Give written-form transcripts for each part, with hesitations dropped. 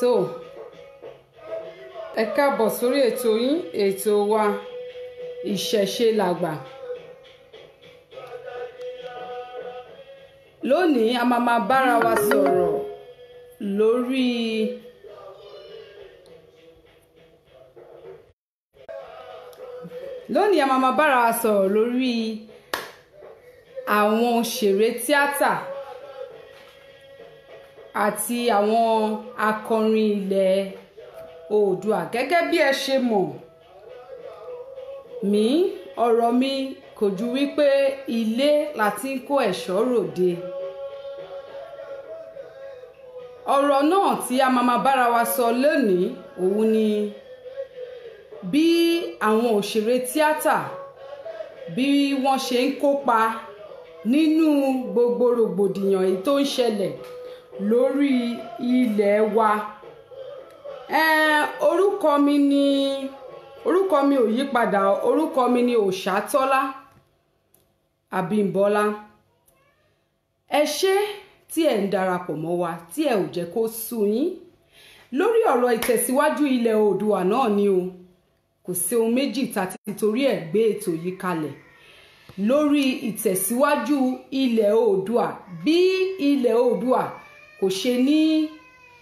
Tó ẹ káàbọ̀ sórí ètò yín, ètò wa Ìṣẹ̀ṣe Làgbà. Lónìí a máa bára wa sọ̀rọ̀ lórí àwọn òṣèré tíátà àti àwọn akọrin ilẹ̀ Oòduà. Gẹ́gẹ́ bí ẹ ṣe mọ̀ mí, ọ̀rọ̀ mi kò ju wípé ilé la ti ń kó ẹ̀ṣọ́ ròde. Ọ̀rọ̀ náà tí a máa bára wa sọ lónìí òun ni bí àwọn òṣèré tíátà bí wọ́n ṣe ń kópa nínú gbogbo rògbòdìyàn èyí tó ń ṣẹlẹ̀ lórí ilẹ̀ wa. Orúkọ mi ò yí padà, orúkọ mi ni Òṣàtọ́lá Abímbọ́lá. Ẹ ṣé tí ẹ ń darapọ̀ mọ́ wa, tí ẹ ò jẹ́ kó sú yín lórí ọ̀rọ̀ ìtẹ̀síwájú ilẹ̀ Oòduà náà ni o. Kò sí ohun méjì tá ti torí ẹ̀ gbé ètò yìí kalẹ̀ lórí ìtẹ̀síwájú ilẹ̀ Oòduà, bí ilẹ̀ Oòduà kò ṣe ní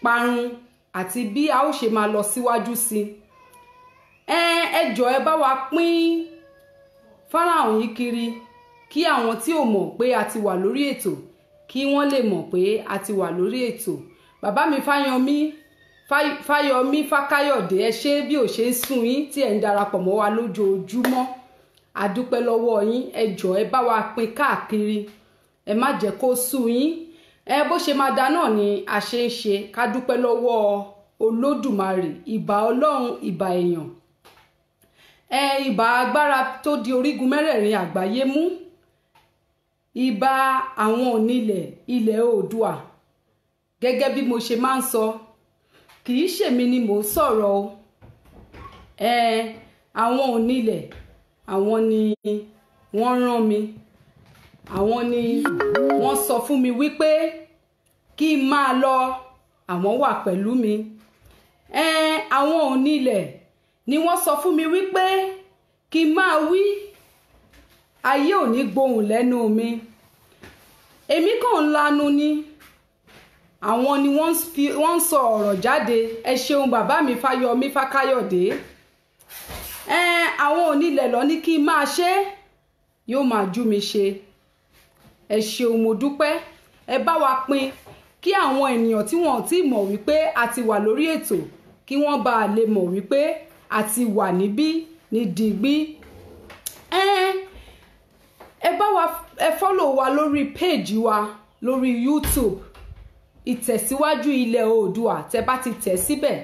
parun àti bí a ó ṣe máa lọ síwájú sí i. Ẹ jọ̀ọ́ ẹ bá wa pín fọ́nrán yìí kiri kí àwọn tí ò mọ̀ pé a ti wà lórí ètò kí wọ́n lè mọ̀ pé a ti wà lórí ètò. Bàbá mi Fáyọmí Fákáyọ̀dé, ẹ ṣé bí ò ṣe ń sùn yín tí ẹ̀ ń darapọ̀ mọ́ wa lójoojúmọ́. A dúpẹ́ lọ́wọ́ yín. Ẹ jọ̀ọ́ ẹ bá wa pín káàkiri, ẹ má jẹ́ kó sú yín. Ẹ bó ṣe máa da náà ni a ṣe ń ṣe. Ká dúpẹ́ lọ́wọ́ Olódùmarè, ìbà Ọlọ́run, ìbà èèyàn, ẹ ìbà agbára tó di orígun mẹ́rẹ̀ẹ̀rin àgbáyé mú, ìbà àwọn onílẹ̀ ilẹ̀ Oòduà. Gẹ́gẹ́ bí mo ṣe máa ń sọ, kì í ṣèmi ni mò ń sọ̀rọ̀ o. Àwọn onílẹ̀, àwọn ni wọ́n rán mi, àwọn ni wọ́n sọ fún mi wípé kí n máa lọ, àwọn wà pẹ̀lú mi. Àwọn onílẹ̀ ni wọ́n sọ fún mi wípé kí n máa wí, ayé ò ní gbohùn lẹ́nu mi. Èmi kàn ń lanu ni, àwọn ni wọ́n ń sọ ọ̀rọ̀ jáde. Ẹ ṣeun bàbá mi Fáyọmí Fákáyọ̀dé. Àwọn onílẹ̀ lọ ní kí n máa ṣe, yóò máa jú mi ṣe. Ẹ ṣeun, mo dúpẹ́. Ẹ bá wa pín kí àwọn ènìyàn tí wọ́n ti mọ̀ wípé a ti wà lórí ètò kí wọ́n bá lè mọ̀ wípé a ti wà níbí ní digbí. Ẹ bá wa, ẹ fọ́lò wa lórí péèjì wa lórí YouTube, Ìtẹ̀síwájú Ilẹ̀ Oòduà. Tẹ bá ti tẹ̀ síbẹ̀,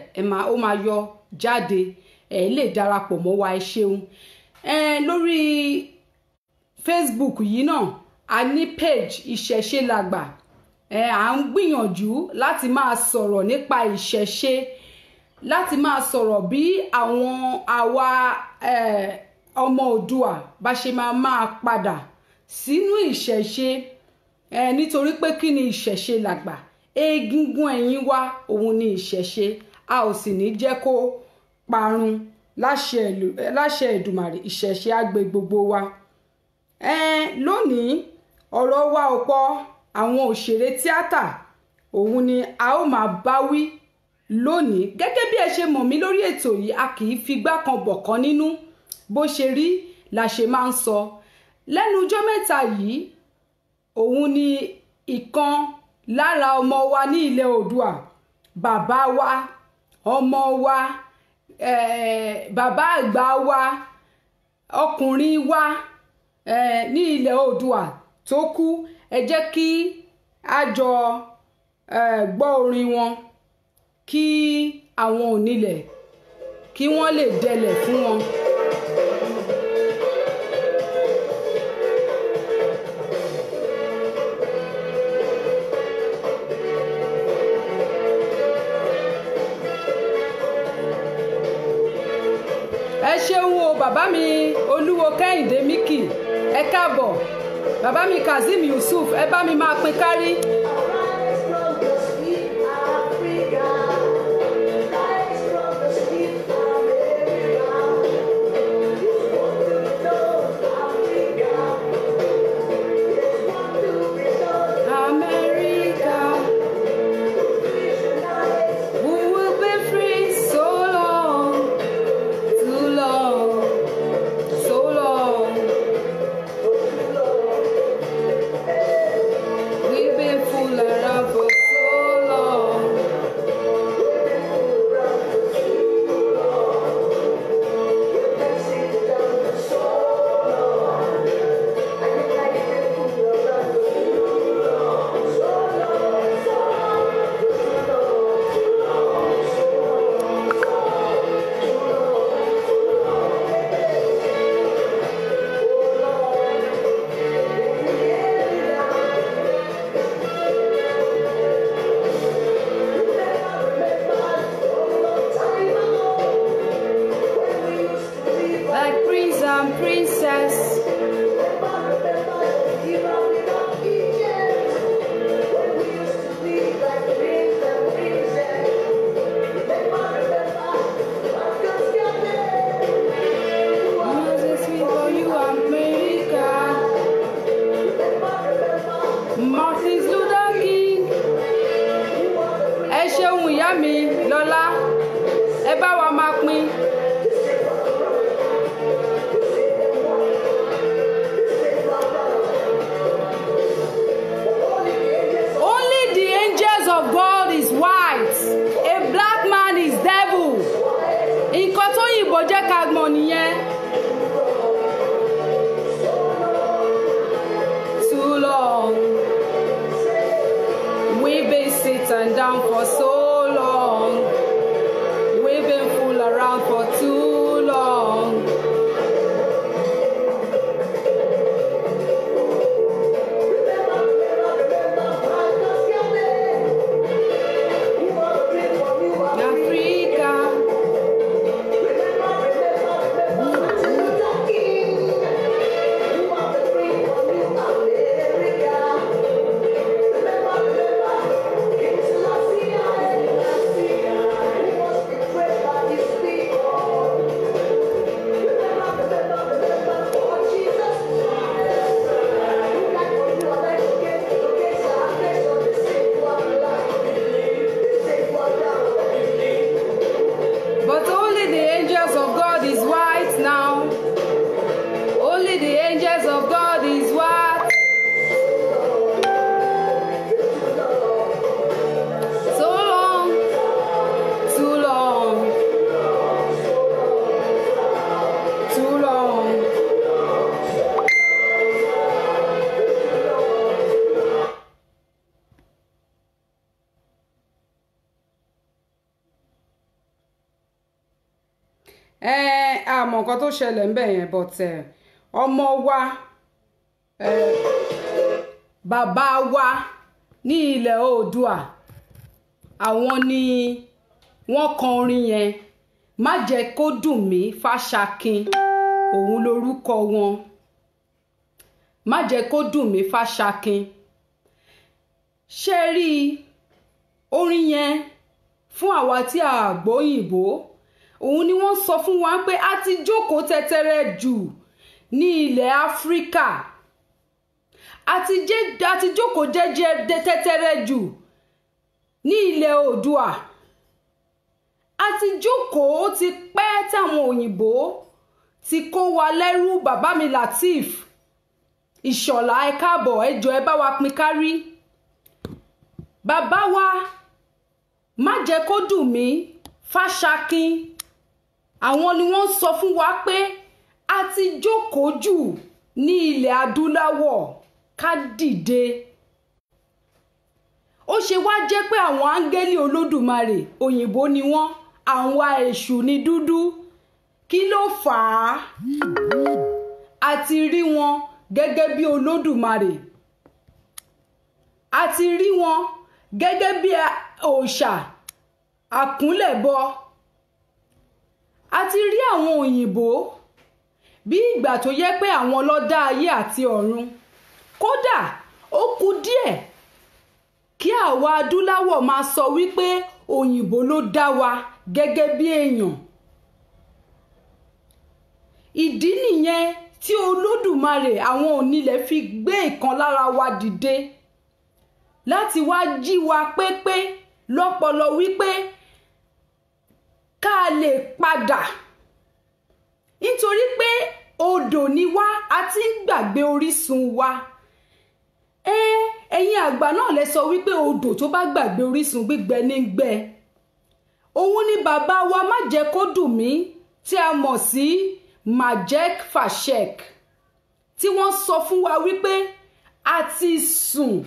ó máa yọ jáde, ẹ lè darapọ̀ mọ́ wa. Ẹ ṣeun. Lórí Facebook yìí náà a ní page Ìṣẹ̀ṣe Làgbà. À ń gbìyànjú láti máa sọ̀rọ̀ nípa ìṣẹ̀ṣe, láti máa sọ̀rọ̀ bí àwọn àwa ọmọ Oòduà bá ṣe máa padà sínú ìṣẹ̀ṣe. Nítorí pé kí ni ìṣẹ̀ṣe làgbà? Egungun ẹ̀yìn wa òun ni ìṣẹ̀ṣe, a ò sì ní jẹ́ kó parun láṣẹ Èdùmàrè. Ìṣẹ̀ṣe á gbé gbogbo wa. Lónìí ọ̀rọ̀ wa ò pọ̀, àwọn òṣèré tíátà òun ni a ó máa bá wí lónìí. Gẹ́gẹ́ bí ẹ ṣe mọ̀ mí lórí ètò yìí, a kì í figbá kan bọ̀ kan nínú, bó ṣe rí la ṣe máa ń sọ. Lẹ́nu ọjọ́ mẹ́ta yìí òun ni ìkan lára ọmọ wa ní ilẹ̀ Oòduà, bàbá wa, ọmọ wa, bàbá àgbà wa, ọkùnrin wa ní ilẹ̀ Oòduà tó kú. Ẹ jẹ́ kí a jọ gbọ́ orin wọn kí àwọn onílẹ̀ kí wọ́n lè dẹlẹ̀ fún wọn. Ẹ ṣeun o bàbá mi Olúwo Kẹ́hìndé Míkì, ẹ káàbọ̀. Bàbá mi Kazeem Yusuf, ẹ bá mi máa pín kárí. Ìyá mi Lọ́lá, ẹ bá wa máa pín. Only the angels of God is white. A black man is devil. Nǹkan tó yìnbọn jẹ́ ká gbọ̀n nìyẹn. Too long. We've been sitting down for so long. We've been fool around for too long. Africa. But only the angels of God is white now. Only the angels of God is white. So long, too long, too long. Ẹ àmọ́ nǹkan tó ṣẹlẹ̀ ń bẹ̀ yẹn, but ọmọ wa, bàbá wa ní ilẹ̀ Oòduà, àwọn ni wọ́n kọ orin yẹn. Má jẹ́ kó dùn mí Fáṣakin, òun lorúkọ wọn. Má jẹ́ kó dùn mí Fáṣakin. Ṣé rí orin yẹn, fún àwa tí a gbóyìnbó, òun ni wọ́n sọ fún wa pé a ti jókòó tẹ́tẹ́rẹ́ jù ní ilẹ̀ Áfíríkà, a ti jókòó jẹ́jẹ́ tẹ́tẹ́rẹ́ jù ní ilẹ̀ Oòduà, a ti jókòó, ó ti pẹ́ táwọn òyìnbó ti kó wa lẹ́rú. Bàbá mi Lateef Ìṣọ̀lá, ẹ káàbọ̀, ẹ jọ̀ọ́ ẹ bá wa pín kárí. Bàbá wa má jẹ́ kó dùn mí Fáṣakin, àwọn ni wọ́n sọ fún wa pé a ti jókòó jù ní ilẹ̀ adúláwọ̀, ká dìde. Ó ṣe wá jẹ́ pé àwọn áńgẹ́lì Olódùmarè òyìnbó ni wọ́n, àwọn èṣù ni dúdú. Kí ló fà á? A ti rí wọn gẹ́gẹ́ bí Olódùmarè, a ti rí wọn gẹ́gẹ́ bí òòṣà àkúnlẹ̀bọ, a ti rí àwọn òyìnbó bí ìgbà tó yẹ pé àwọn ló dá ayé àti ọ̀run. Kódà ó kù díẹ̀ kí àwa adúláwọ̀ máa sọ wípé òyìnbó ló dá wa gẹ́gẹ́ bí èèyàn. Ìdí nìyẹn tí Olódùmarè àwọn onílẹ̀ fi gbé ìkan lára wa dìde láti wá jí wa pépé lọ́pọlọ wípé ká lè padà, nítorí pé odò ni wá, a ti ń gbàgbé orísun wa. Ẹ̀yin àgbà náà lẹ sọ wípé odò tó bá gbàgbé orísun gbígbẹ ní gbẹ. Òun ni bàbá wa má jẹ́ kó dùn mí tí a mọ̀ sí Majek Fashek, tí wọ́n sọ fún wa wípé a ti sùn,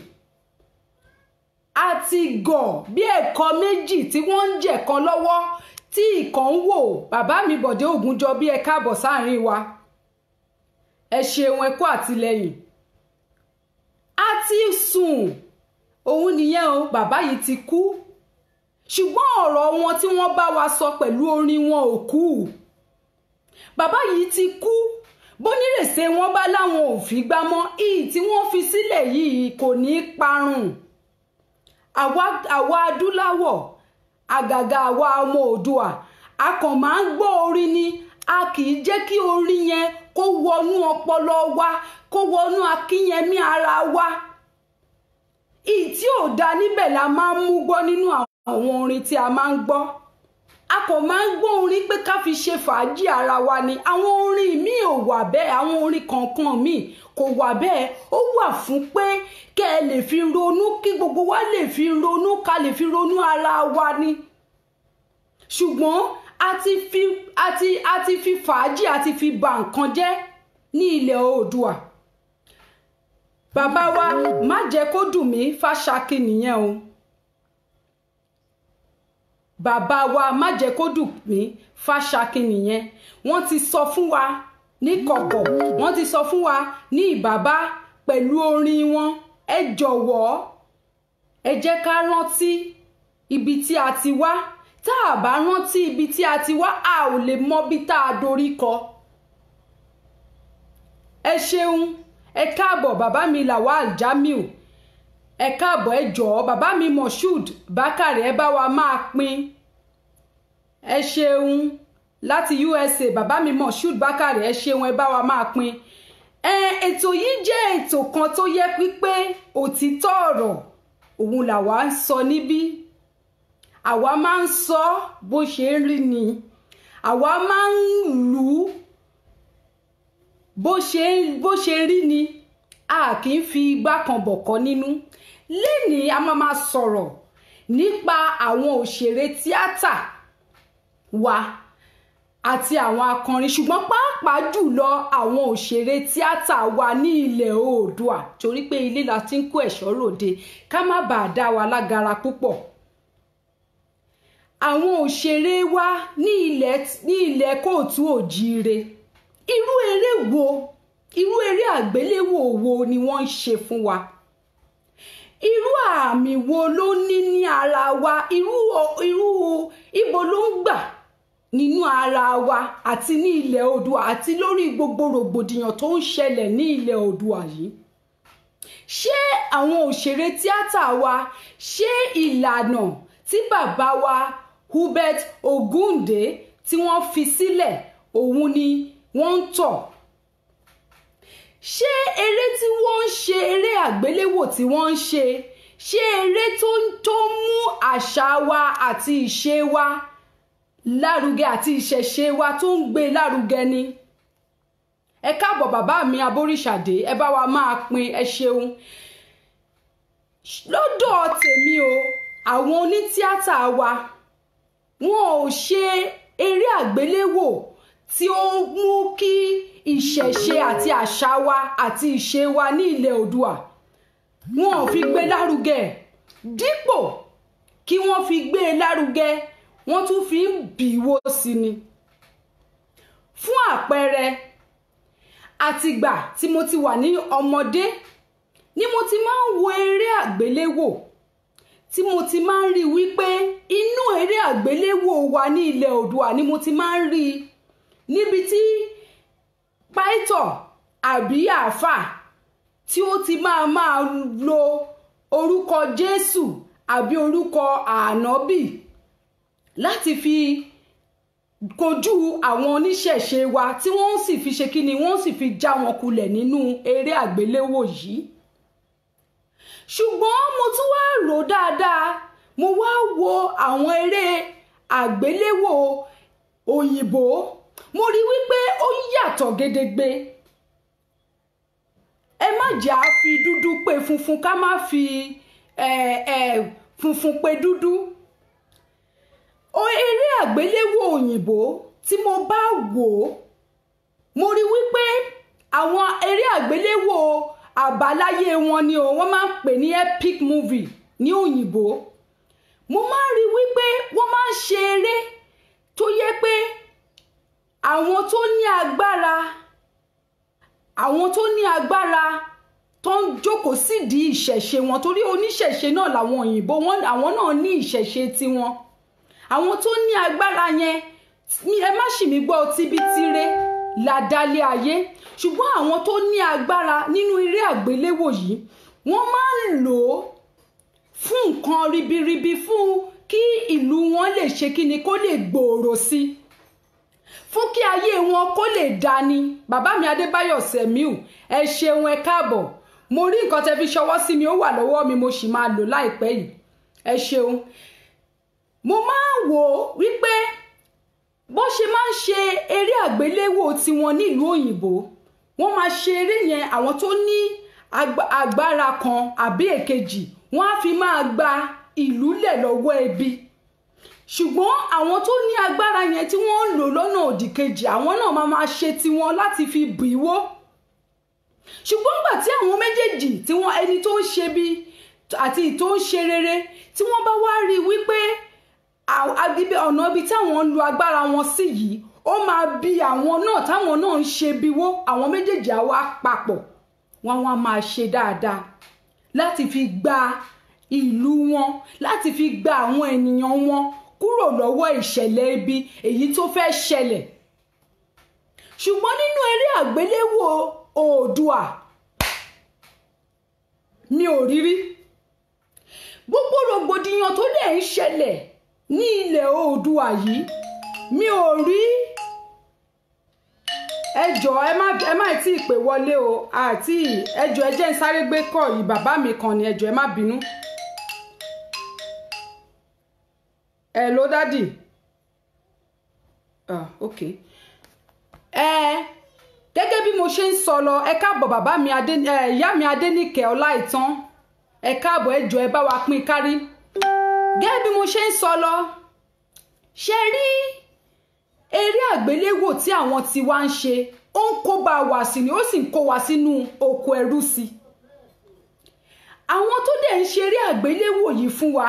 a ti gọ̀ bí ẹ̀kọ́ méjì tí wọ́n ń jẹ̀kan lọ́wọ́ tí ìkan ń wò. Bàbá mi Bọ̀dé Ògúnjọbí, ẹ káàbọ̀ sáàrin wa, ẹ ṣeun, ẹ kú àtìlẹ́yìn. A ti sùn, òun nìyẹn o, bàbá yìí ti kú, ṣùgbọ́n ọ̀rọ̀ wọn tí wọ́n bá wa sọ pẹ̀lú orin wọn ò kú. Bàbá yìí ti kú, bónírèsè wọn bá láwọn ò fi gbá mọ́, iyì tí wọ́n fi sílẹ̀ yìí kò ní í parun. Àwa adúláwọ̀, àgàgà àwa ọmọ Oòduà, a kàn máa ń gbọ́ orin ni, a kì í jẹ́ kí orin yẹn kó wọnú ọpọlọ wa, kó wọnú akínyẹmí ara wa. Ìyí tí ò da níbẹ̀ la máa ń mú gbọ́ nínú àwọn àwọn orin tí a máa ń gbọ́. A kò máa ń gbọ́ orin pé ká fi ṣe fàájì ara wa ni. Àwọn orin míì ò wà bẹ́ẹ̀, àwọn orin kọ̀ọ̀kan míì kò wà bẹ́ẹ̀. Ó wà fún pé kẹ́ ẹ lè fi ronú, kí gbogbo wa lè fi ronú, ká lè fi ronú ara wa ni. Ṣùgbọ́n a ti fi fàájì, a ti fi bà nǹkan jẹ́ ní ilẹ̀ Oòduà. Bàbá wa má jẹ́ kó dùn mí Fáṣakí nìyẹn o. Bàbá wa má jẹ́ kó dùn mí Fáṣakí nìyẹn. Wọ́n ti sọ fún wa ní kọ̀kọ̀, wọ́n ti sọ fún wa ní ìbàbá pẹ̀lú orin wọn. Ẹ jọ̀wọ́, ẹ jẹ́ ká rántí ibi tí a ti wá. Tá a bá rántí ibi tí a ti wá, a ò lè mọ bí tá a dorí kọ. Ẹ ṣeun, ẹ káàbọ̀ bàbá mi Lawal Jamiu, ẹ káàbọ̀. Ẹ jọ̀ọ́ bàbá mi Moshood Bákàrẹ̀, ẹ bá wa máa pín. Ẹ ṣeun láti USA, bàbá mi Moshood Bákàrẹ̀, ẹ ṣeun, ẹ bá wa máa pín. Ètò yìí jẹ́ ètò kan tó yẹ pípé òtítọ́ ọ̀rọ̀ òun làwa ń sọ níbí. Àwa máa ń sọ bó ṣe ń rí ni, àwa máa ń lù ú bó ṣe rí ni, a kì í fi igbá kan bọ̀kọ́ nínú. Lénìí a máa sọ̀rọ̀ nípa àwọn òṣèré tíátà wa àti àwọn akọrin, ṣùgbọ́n pàápàá jùlọ àwọn òṣèré tíátà wa ní ilẹ̀ Oòduà, torí pé ilé la ti ń kó ẹ̀ṣọ́ ròde, ká má bàa dá wa lágara púpọ̀. Àwọn òṣèré wa ní ilẹ̀ kóòtù òjíire, irú eré wo, irú eré àgbéléwò wo ni wọ́n ń ṣe fún wa? Irú àmì wo ló ní ní ara wa? Irú ibo ló ń gbà nínú ara wa àti ní ilẹ̀ Oòduà àti lórí gbogbo rògbòdìyàn tó ń ṣẹlẹ̀ ní ilẹ̀ Oòduà yìí? Ṣé àwọn òṣèré tíátà wa, ṣé ìlànà tí bàbá wa Hubert Ògúndé tí wọ́n fi sílẹ̀ òun ni wọ́n ń tọ̀? Ṣé eré tí wọ́n ń ṣe, eré àgbéléwò tí wọ́n ń ṣe, ṣé eré tó mú àṣà wa àti ìṣe wa lárugẹ àti ìṣẹ̀ṣe wa tó ń gbé lárugẹ ni? Ẹ káàbọ̀ bàbá mi Aboríṣàdé, ẹ bá wa máa pín. Ẹ ṣeun. Lọ́dọ̀ tèmi o, àwọn onítíátà wa wọn ò ṣe eré àgbéléwò tí ó mú kí ìṣẹ̀ṣe àti àṣà wa àti ìṣe wa ní ilẹ̀ Oòduà, wọn ò fi gbé lárugẹ. Dípò kí wọ́n fi gbé lárugẹ, wọ́n tún fi ń bìwó sí ni. Fún àpẹẹrẹ, àtìgbà tí mo ti wà ní ọmọdé ni mo ti máa ń wo eré àgbéléwò, tí mo ti máa ń rí wípé inú eré àgbéléwò wa ní ilẹ̀ Oòduà ni mo ti máa ń rí níbi tí pàìtọ̀ àbí àáfà tí ó ti máa lo orúkọ Jésù àbí orúkọ ànábì láti fi kojú àwọn oníṣẹ̀ṣe wa, tí wọ́n sì fi ṣe kí ni, wọ́n sì fi já wọn kulẹ̀ nínú eré àgbéléwò yìí. Ṣùgbọ́n mo tún wá rò dáadáa, mo wá wo àwọn eré àgbéléwò òyìnbó, mo rí wípé ó yàtọ̀ gedegbe. Ẹ má jẹ́ á fi dúdú pé funfun, ká má fi funfun pé dúdú. Eré àgbéléwò òyìnbó tí mo bá wò ó, mo rí wípé àwọn eré àgbéléwò àbáláyé wọn ni o, wọ́n máa ń pè ní epic movie ní òyìnbó. Mo máa ń rí wípé wọ́n máa ń ṣe eré tó yẹ pé àwọn tó ní agbára, àwọn tó ní agbára tó ń jókòó sídìí ìṣẹ̀ṣe wọn, torí oníṣẹ̀ṣe náà làwọn òyìnbó, àwọn náà ní ìṣẹ̀ṣe tiwọn. Àwọn tó ní agbára yẹn, ẹ má ṣì mí gbọ́, tíbitire la dálé ayé. Ṣùgbọ́n àwọn tó ní agbára nínú eré àgbéléwò yìí, wọ́n máa ń lò ó fún nǹkan ribiribi, fún kí ìlú wọn lè ṣe kí ni, kó lè gbòòrò sí i, fún kí ayé wọn kó lè dání. Bàbá mi Adébáyọ̀ Sẹ̀míù, ẹ ṣeun, ẹ káàbọ̀. Mo rí nǹkan tẹ́ fi ṣọwọ́ sí mi, ó wà lọ́wọ́ mi, mo sì máa lò láìpẹ́ yìí. Ẹ ṣeun. Mo máa ń wò wípé bó ṣe máa ń ṣe eré àgbéléwò tiwọn nílùú òyìnbó, wọ́n máa ṣe eré yẹn, àwọn tó ní agbára kan àbí èkejì wọ́n á fi máa gba ìlú lẹ̀ lọ́wọ́ ebi. Ṣùgbọ́n àwọn tó ní agbára yẹn tí wọ́n ń lò lọ́nà òdì kejì, àwọn náà máa máa ṣe tiwọn láti fi bìíwó. Ṣùgbọ́n nígbà tí àwọn méjèèjì tí wọ́n, ẹni tó ń ṣe bí àti tó ń ṣe rere, tí wọ́n bá wá rí wípé ọ̀nà ibi táwọn ń lo agbára wọn sí yìí ó máa bí àwọn náà táwọn náà ń ṣe bíwó, àwọn méjèèjì á wá papọ̀, wọ́n wá máa ṣe dáadáa láti fi gba ìlú wọn, láti fi gba àwọn ènìyàn wọn kúrò lọ́wọ́ ìṣẹ̀lẹ̀ ibi èyí tó fẹ́ ṣẹlẹ̀. Ṣùgbọ́n nínú eré àgbéléwò Oòduà mi ò rírí gbogbo rògbòdìyàn tó dẹ̀ ń ṣẹlẹ̀ ní ilẹ̀ Oòduà yìí, mi ò rí. Ẹ jọ̀ọ́, ẹ má tí ì pè wọlé o, àti ẹ jọ̀ọ́ ẹ jẹ́ ń sáré gbé kọ́ yìí, bàbá mi kan ni, ẹ jọ̀ọ́ ẹ má bínú. Hello dádì. Ok. Gẹ́gẹ́ bí mo ṣe ń sọ lọ, ẹ káàbọ̀ bàbá mi adé, ìyá mi Adéníkẹ́ Ọláìtàn, ẹ káàbọ̀, ẹ jọ̀ọ́ ẹ bá wa pín kárí. Gẹ́gẹ́ bí mo ṣe ń sọ lọ, ṣe rí eré àgbéléwò tí àwọn tí wá ń ṣe, ó ń kó bá wa sí ni, ó sì ń kó wa sínú oko ẹrú sí. Àwọn tó dẹ̀ ń ṣe eré àgbéléwò yìí fún wa,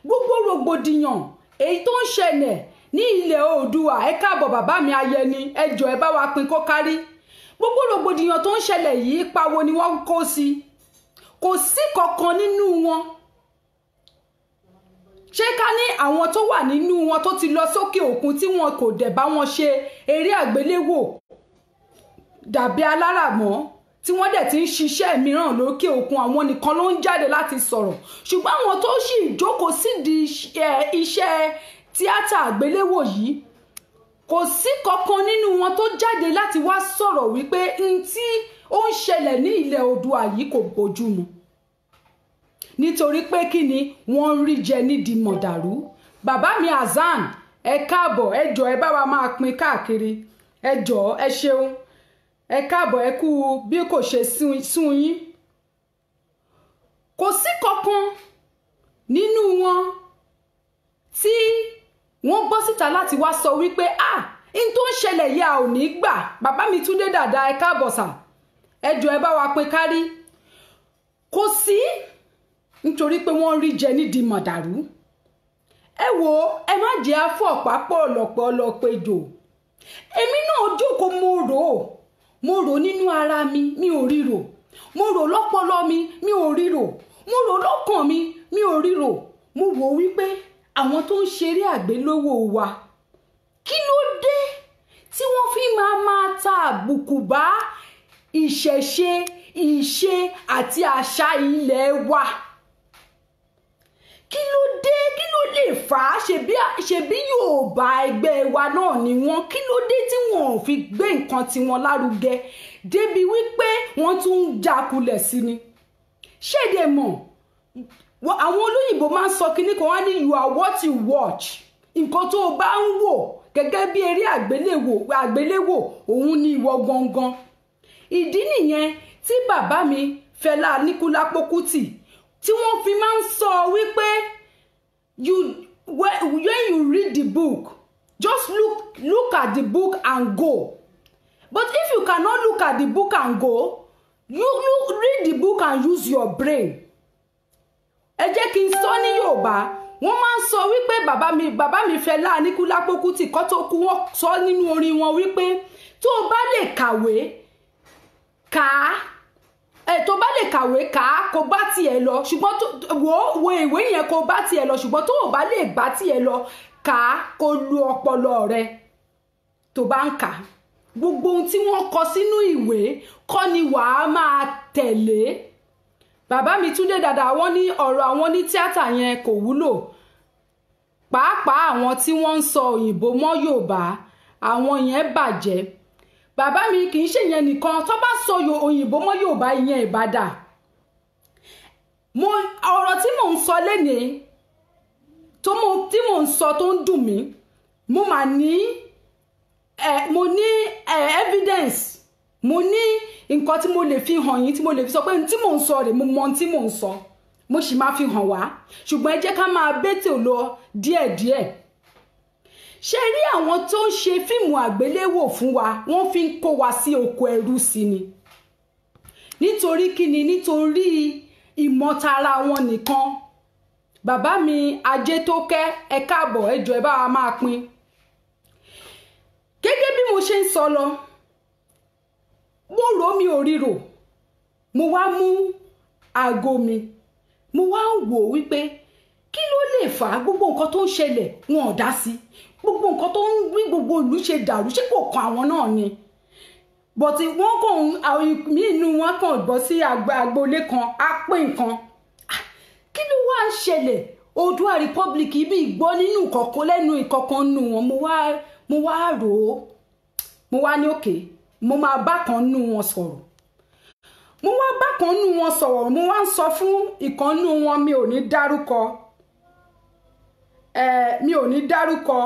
gbogbo rògbòdìyàn èyí tó ń ṣẹlẹ̀ ní ilẹ̀ Oòduà, ẹ káàbọ̀ bàbá mi Ayẹni, ẹ jọ̀ọ́ ẹ bá wa pín kó kárí. Gbogbo rògbòdìyàn tó ń ṣẹlẹ̀ yìí, pawó ni wọ́n kó sí, kò sí kankan nínú wọn. Ṣé ká ní àwọn tó wà nínú wọn tó ti lọ sókè òkun tí wọn kò dẹ̀ bá wọn ṣe eré àgbéléwò dàbí aláràmọ́, tí wọ́n dẹ̀ ti ń ṣiṣẹ́ mìíràn lókè òkun, àwọn nìkan ló ń jáde láti sọ̀rọ̀. Ṣùgbọ́n àwọn tó sì jókòó sídìí iṣẹ́ tíátà àgbéléwò yìí, kò sí kankan nínú wọn tó jáde láti wá sọ̀rọ̀ wípé n tí ó ń ṣẹlẹ̀ ní ilẹ̀ Oòduà yìí kò bójú mu. Nítorí pé kí ni wọ́n ń rí jẹ nídìí mọ̀dàrú. Bàbá mi Azan, ẹ káàbọ̀, ẹ jọ̀ọ́ ẹ bá wa máa pín káàkiri, ẹ jọ̀ọ́ ẹ ṣeun, ẹ káàbọ̀, ẹ kú bí kò ṣe sún yín. Kò sí kankan nínú wọn tí wọ́n gbọ́ síta láti wá sọ wípé ah, n tó ń ṣẹlẹ̀ yìí a ò ní gbà. Bàbá mi Túndé Dàda, ẹ káàbọ̀ sà, ẹ jọ̀ọ́ ẹ bá wa pín kárí. Kò sí, nítorí pé wọ́n rí jẹ nídìí mọ̀dàrú. Ẹ wo, ẹ má jẹ́ afọ́ ọ̀pápọ̀ ọ̀lọ́pọ̀ ọlọ́pẹ̀jọ. Èmi náà jókòó, mo rò nínú ara mi, mi ò ríro. Mo rò lọ́pọlọ mi, mi ò ríro. Mo rò lọ́kàn mi, mi ò ríro. Mo wò wípé àwọn tó ń ṣeré àgbéléwò wa, kí ló dé tí wọ́n fi máa máa ta àbùkù bá ìṣẹ̀ṣe, ìṣe àti àṣà ilẹ̀ wa? Kí ló dé? Kí ló lè fà á? Ṣebí Yorùbá ẹgbẹ́ wa náà ni wọ́n. Kí ló dé tí wọ́n ò fi gbé nǹkan tiwọn lárugẹ débi wípé wọ́n tún ń jákulẹ̀ sí ni? Ṣéde mọ̀, àwọn olóyìnbó máa ń sọ kinní kan, wá ní "You are what you watch." Nǹkan tó o bá ń wò gẹ́gẹ́ bí eré àgbéléwò, òun ni ìwọ gangan. Ìdí nìyẹn tí bàbá mi Fẹlá Aníkúlápó Kútì tí wọ́n fi máa ń sọ wípé when you read the book, just look at the book and go. But if you cannot look at the book and go, you read the book and use your brain. Ẹ jẹ́ kí n sọ ní Yorùbá. Wọ́n máa ń sọ wípé bàbá mi Fẹlá Aníkúlápó Kútì kó tó kú, wọ́n sọ nínú orin wọn wípé tó o bá lè kàwé kà á, ẹ tó bá lè kàwé kà á kó bá tiẹ̀ lọ, ṣùgbọ́n wo wo ìwé yẹn kó bá tiẹ̀ lọ, ṣùgbọ́n tó o bá lè bá tiẹ̀ lọ kà á, kó lu ọpọlọ rẹ tó bá ń kà á. Gbogbo ohun tí wọ́n kọ sínú ìwé kọ́ ni wàá máa tẹ̀lé. Bàbá mi Túndé Dàdà, wọ́n ní ọ̀rọ̀ àwọn ní tíátà yẹn kò wúlò, pàápàá àwọn tí wọ́n ń sọ òyìnbó mọ́ Yorùbá, àwọn yẹn bàjẹ́. Bàbá mi, kì í ṣe yẹn nìkan, tó bá sọ òyìnbó mọ́ Yorùbá, ìyẹn ìbàdà mo. Ọ̀rọ̀ tí mò ń sọ lénìí tí mò ń sọ tó ń dùn mí, mo mà ní mo ní evidence, mo ní nǹkan tí mo lè fi hàn yín, tí mo lè fi sọ pé tí mò ń sọ rè, mo mọ tí mò ń sọ, mo sì máa fi hàn wá. Ṣùgbọ́n ẹ jẹ́ ká máa bẹ́tẹ̀ lọ díẹ̀díẹ̀. Ṣé rí àwọn tó ń ṣe fíìmù àgbéléwò fún wa, wọ́n fi ń kó wa sí oko ẹrú sí ni. Nítorí kíni? Nítorí ìmọ̀tara wọn nìkan. Bàbá mi Ajétókẹ́, ẹ káàbọ̀, ẹ jọ̀ọ́ ẹ bá wa máa pín. Gẹ́gẹ́ bí mo ṣe ń sọ lọ, mo rò mi ò ríro, mo wá mú aago mi, mo wá ń wò wípé kí ló lè fà á gbogbo nǹkan tó ń ṣẹlẹ̀ wọn ò dá sí, gbogbo nǹkan tó ń rí gbogbo ìlú ṣe dàrú, ṣé kò kan àwọn náà ni? But wọ́n kàn àwọn míì inú wọn kàn bọ́ sí agboolé kan, á pín nǹkan. Kí ló wá ń ṣẹlẹ̀? Oòduà Republic ibi ìgbọ́ nínú kọ̀ọ̀kan lẹ́nu ìkọ̀kan nù wọn. Mo wá rò ó, mo wá ní òkè, mo máa bá kan nù wọn sọ̀rọ̀. Mo wá bá kan nù wọn sọ̀rọ̀, mo wá ń sọ fún ìkan nù wọn, mi ò ní dárúkọ, mi ò ní dárúkọ.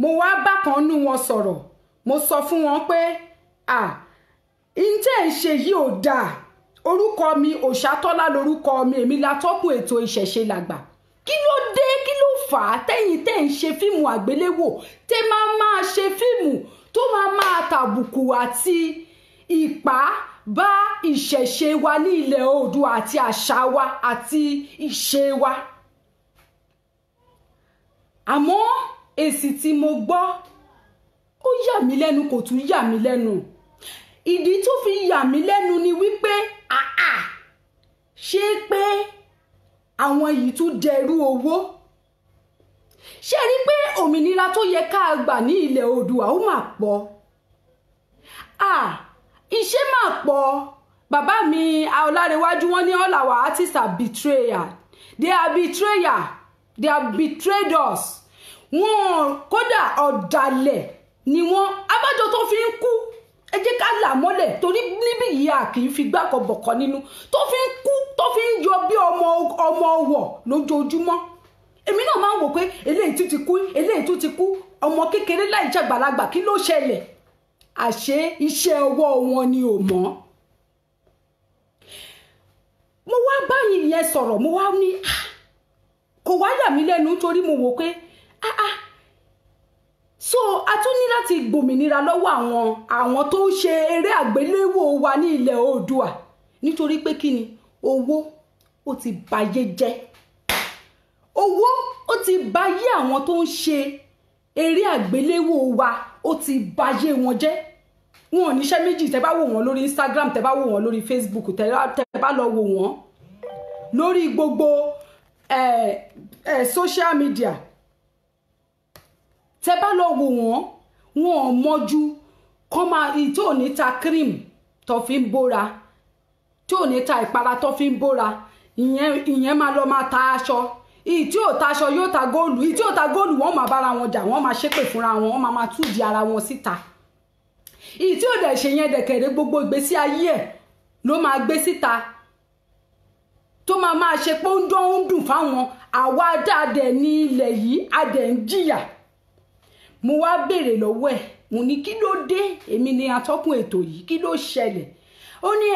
Mo wá bá kan nù wọn sọ̀rọ̀, mo sọ fún wọn pé ǹjẹ́ ń ṣe yìí ò dáa. Orúkọ mi Òṣàtọ́lá lorúkọ mi, èmi la tọ́kùn ètò Ìṣẹ̀ṣe Làgbà. Kí ló dé, kí ló fà á tẹ́yìn tẹ́ ń ṣe fíìmù àgbéléwò, tẹ́ máa máa ṣe fíìmù tó máa máa tàbùkù àti ìpá bá ìṣẹ̀ṣe wa ní ilẹ̀ Oòduà àti àṣà wa àti ìṣe wa? Àmọ́ èsì tí mo gbọ́ ó yà mí lẹ́nu, kò tún yà mí lẹ́nu. Ìdí tó fi yà mí lẹ́nu ni wípé ṣé pé àwọn yìí tún dẹrú owó? Ṣé rí pé òmìnira tó yẹ ká gbà ní ilẹ̀ Oòduà ó mà pọ̀, iṣẹ́ mà pọ̀. Bàbá mi Ọlárẹ̀wájú wọn ní all our artists are betrayer, they are betrayer, they have betrayed us. Wọn kódà ọ̀dàlẹ̀ ni wọ́n, abájọ tó fi ń kú, ẹ jẹ́ ká là mọ́lẹ̀, torí níbí yìí a kì í fi gbàkọ̀bọ̀kọ nínú, tó fi ń kú, tó fi ń yọ bí ọmọ ọwọ̀ lójoojúmọ́. Èmi náà máa ń wò pé eléyìí tún ti kú, eléyìí tún ti kú, ọmọ kékeré láì ṣàgbàlagbà, kí ló ṣẹlẹ̀? Àṣé iṣẹ́ ọwọ́ wọn ni ò mọ́. Mo wá báyìí yẹn sọ̀rọ̀, mo wá ní kò wá yà mí lẹ́nu, torí mo wò pé so a tún ní láti gbòmìnira lọ́wọ́ àwọn tó ń ṣe eré àgbéléwò wa ní ilẹ̀ Oòduà. Nítorí pé kí ni? Owó ó ti bayé jẹ́, owó ó ti bayé àwọn tó ń ṣe eré àgbéléwò wa, ó ti bayé wọn jẹ́. Wọn ò níṣẹ́ méjì. Tẹ́ bá wò wọ́n lórí Instagram, tẹ́ bá wò wọ́n lórí Facebook, tẹ́ bá lọ wò wọ́n lórí gbogbo social media, tẹ́ bá lọ wò wọ́n, wọn ò mọ̀jú kọ́ máa tí ò ní ta cream tó fi ń bóra, tí ò ní ta ìpara tó fi ń bóra, ìyẹn máa lọ máa ta aṣọ. Ìyí tí ò ta aṣọ yóò ta góòlù, ìyí tí ò ta góòlù wọ́n máa bára wọn jà, wọ́n máa ṣépè fúnra wọn, wọ́n máa túdi ara wọn síta. Ìyí tí ò dẹ̀ ṣe yẹn dẹ̀kẹ̀rẹ̀, gbogbo ìgbésí ayé ẹ̀ ló máa gbé síta, tó máa máa ṣe pé ó ń dán ó ń dùn fáwọn. Àwa dáadẹ̀ ní ilẹ̀ yìí, a dẹ̀ ń jìyà. Mo wá béèrè lọ́wọ́ ẹ̀, mo ní kí ló dé? Èmi ni atọ́kùn ètò yìí, kí ló ṣẹlẹ̀? Ó ní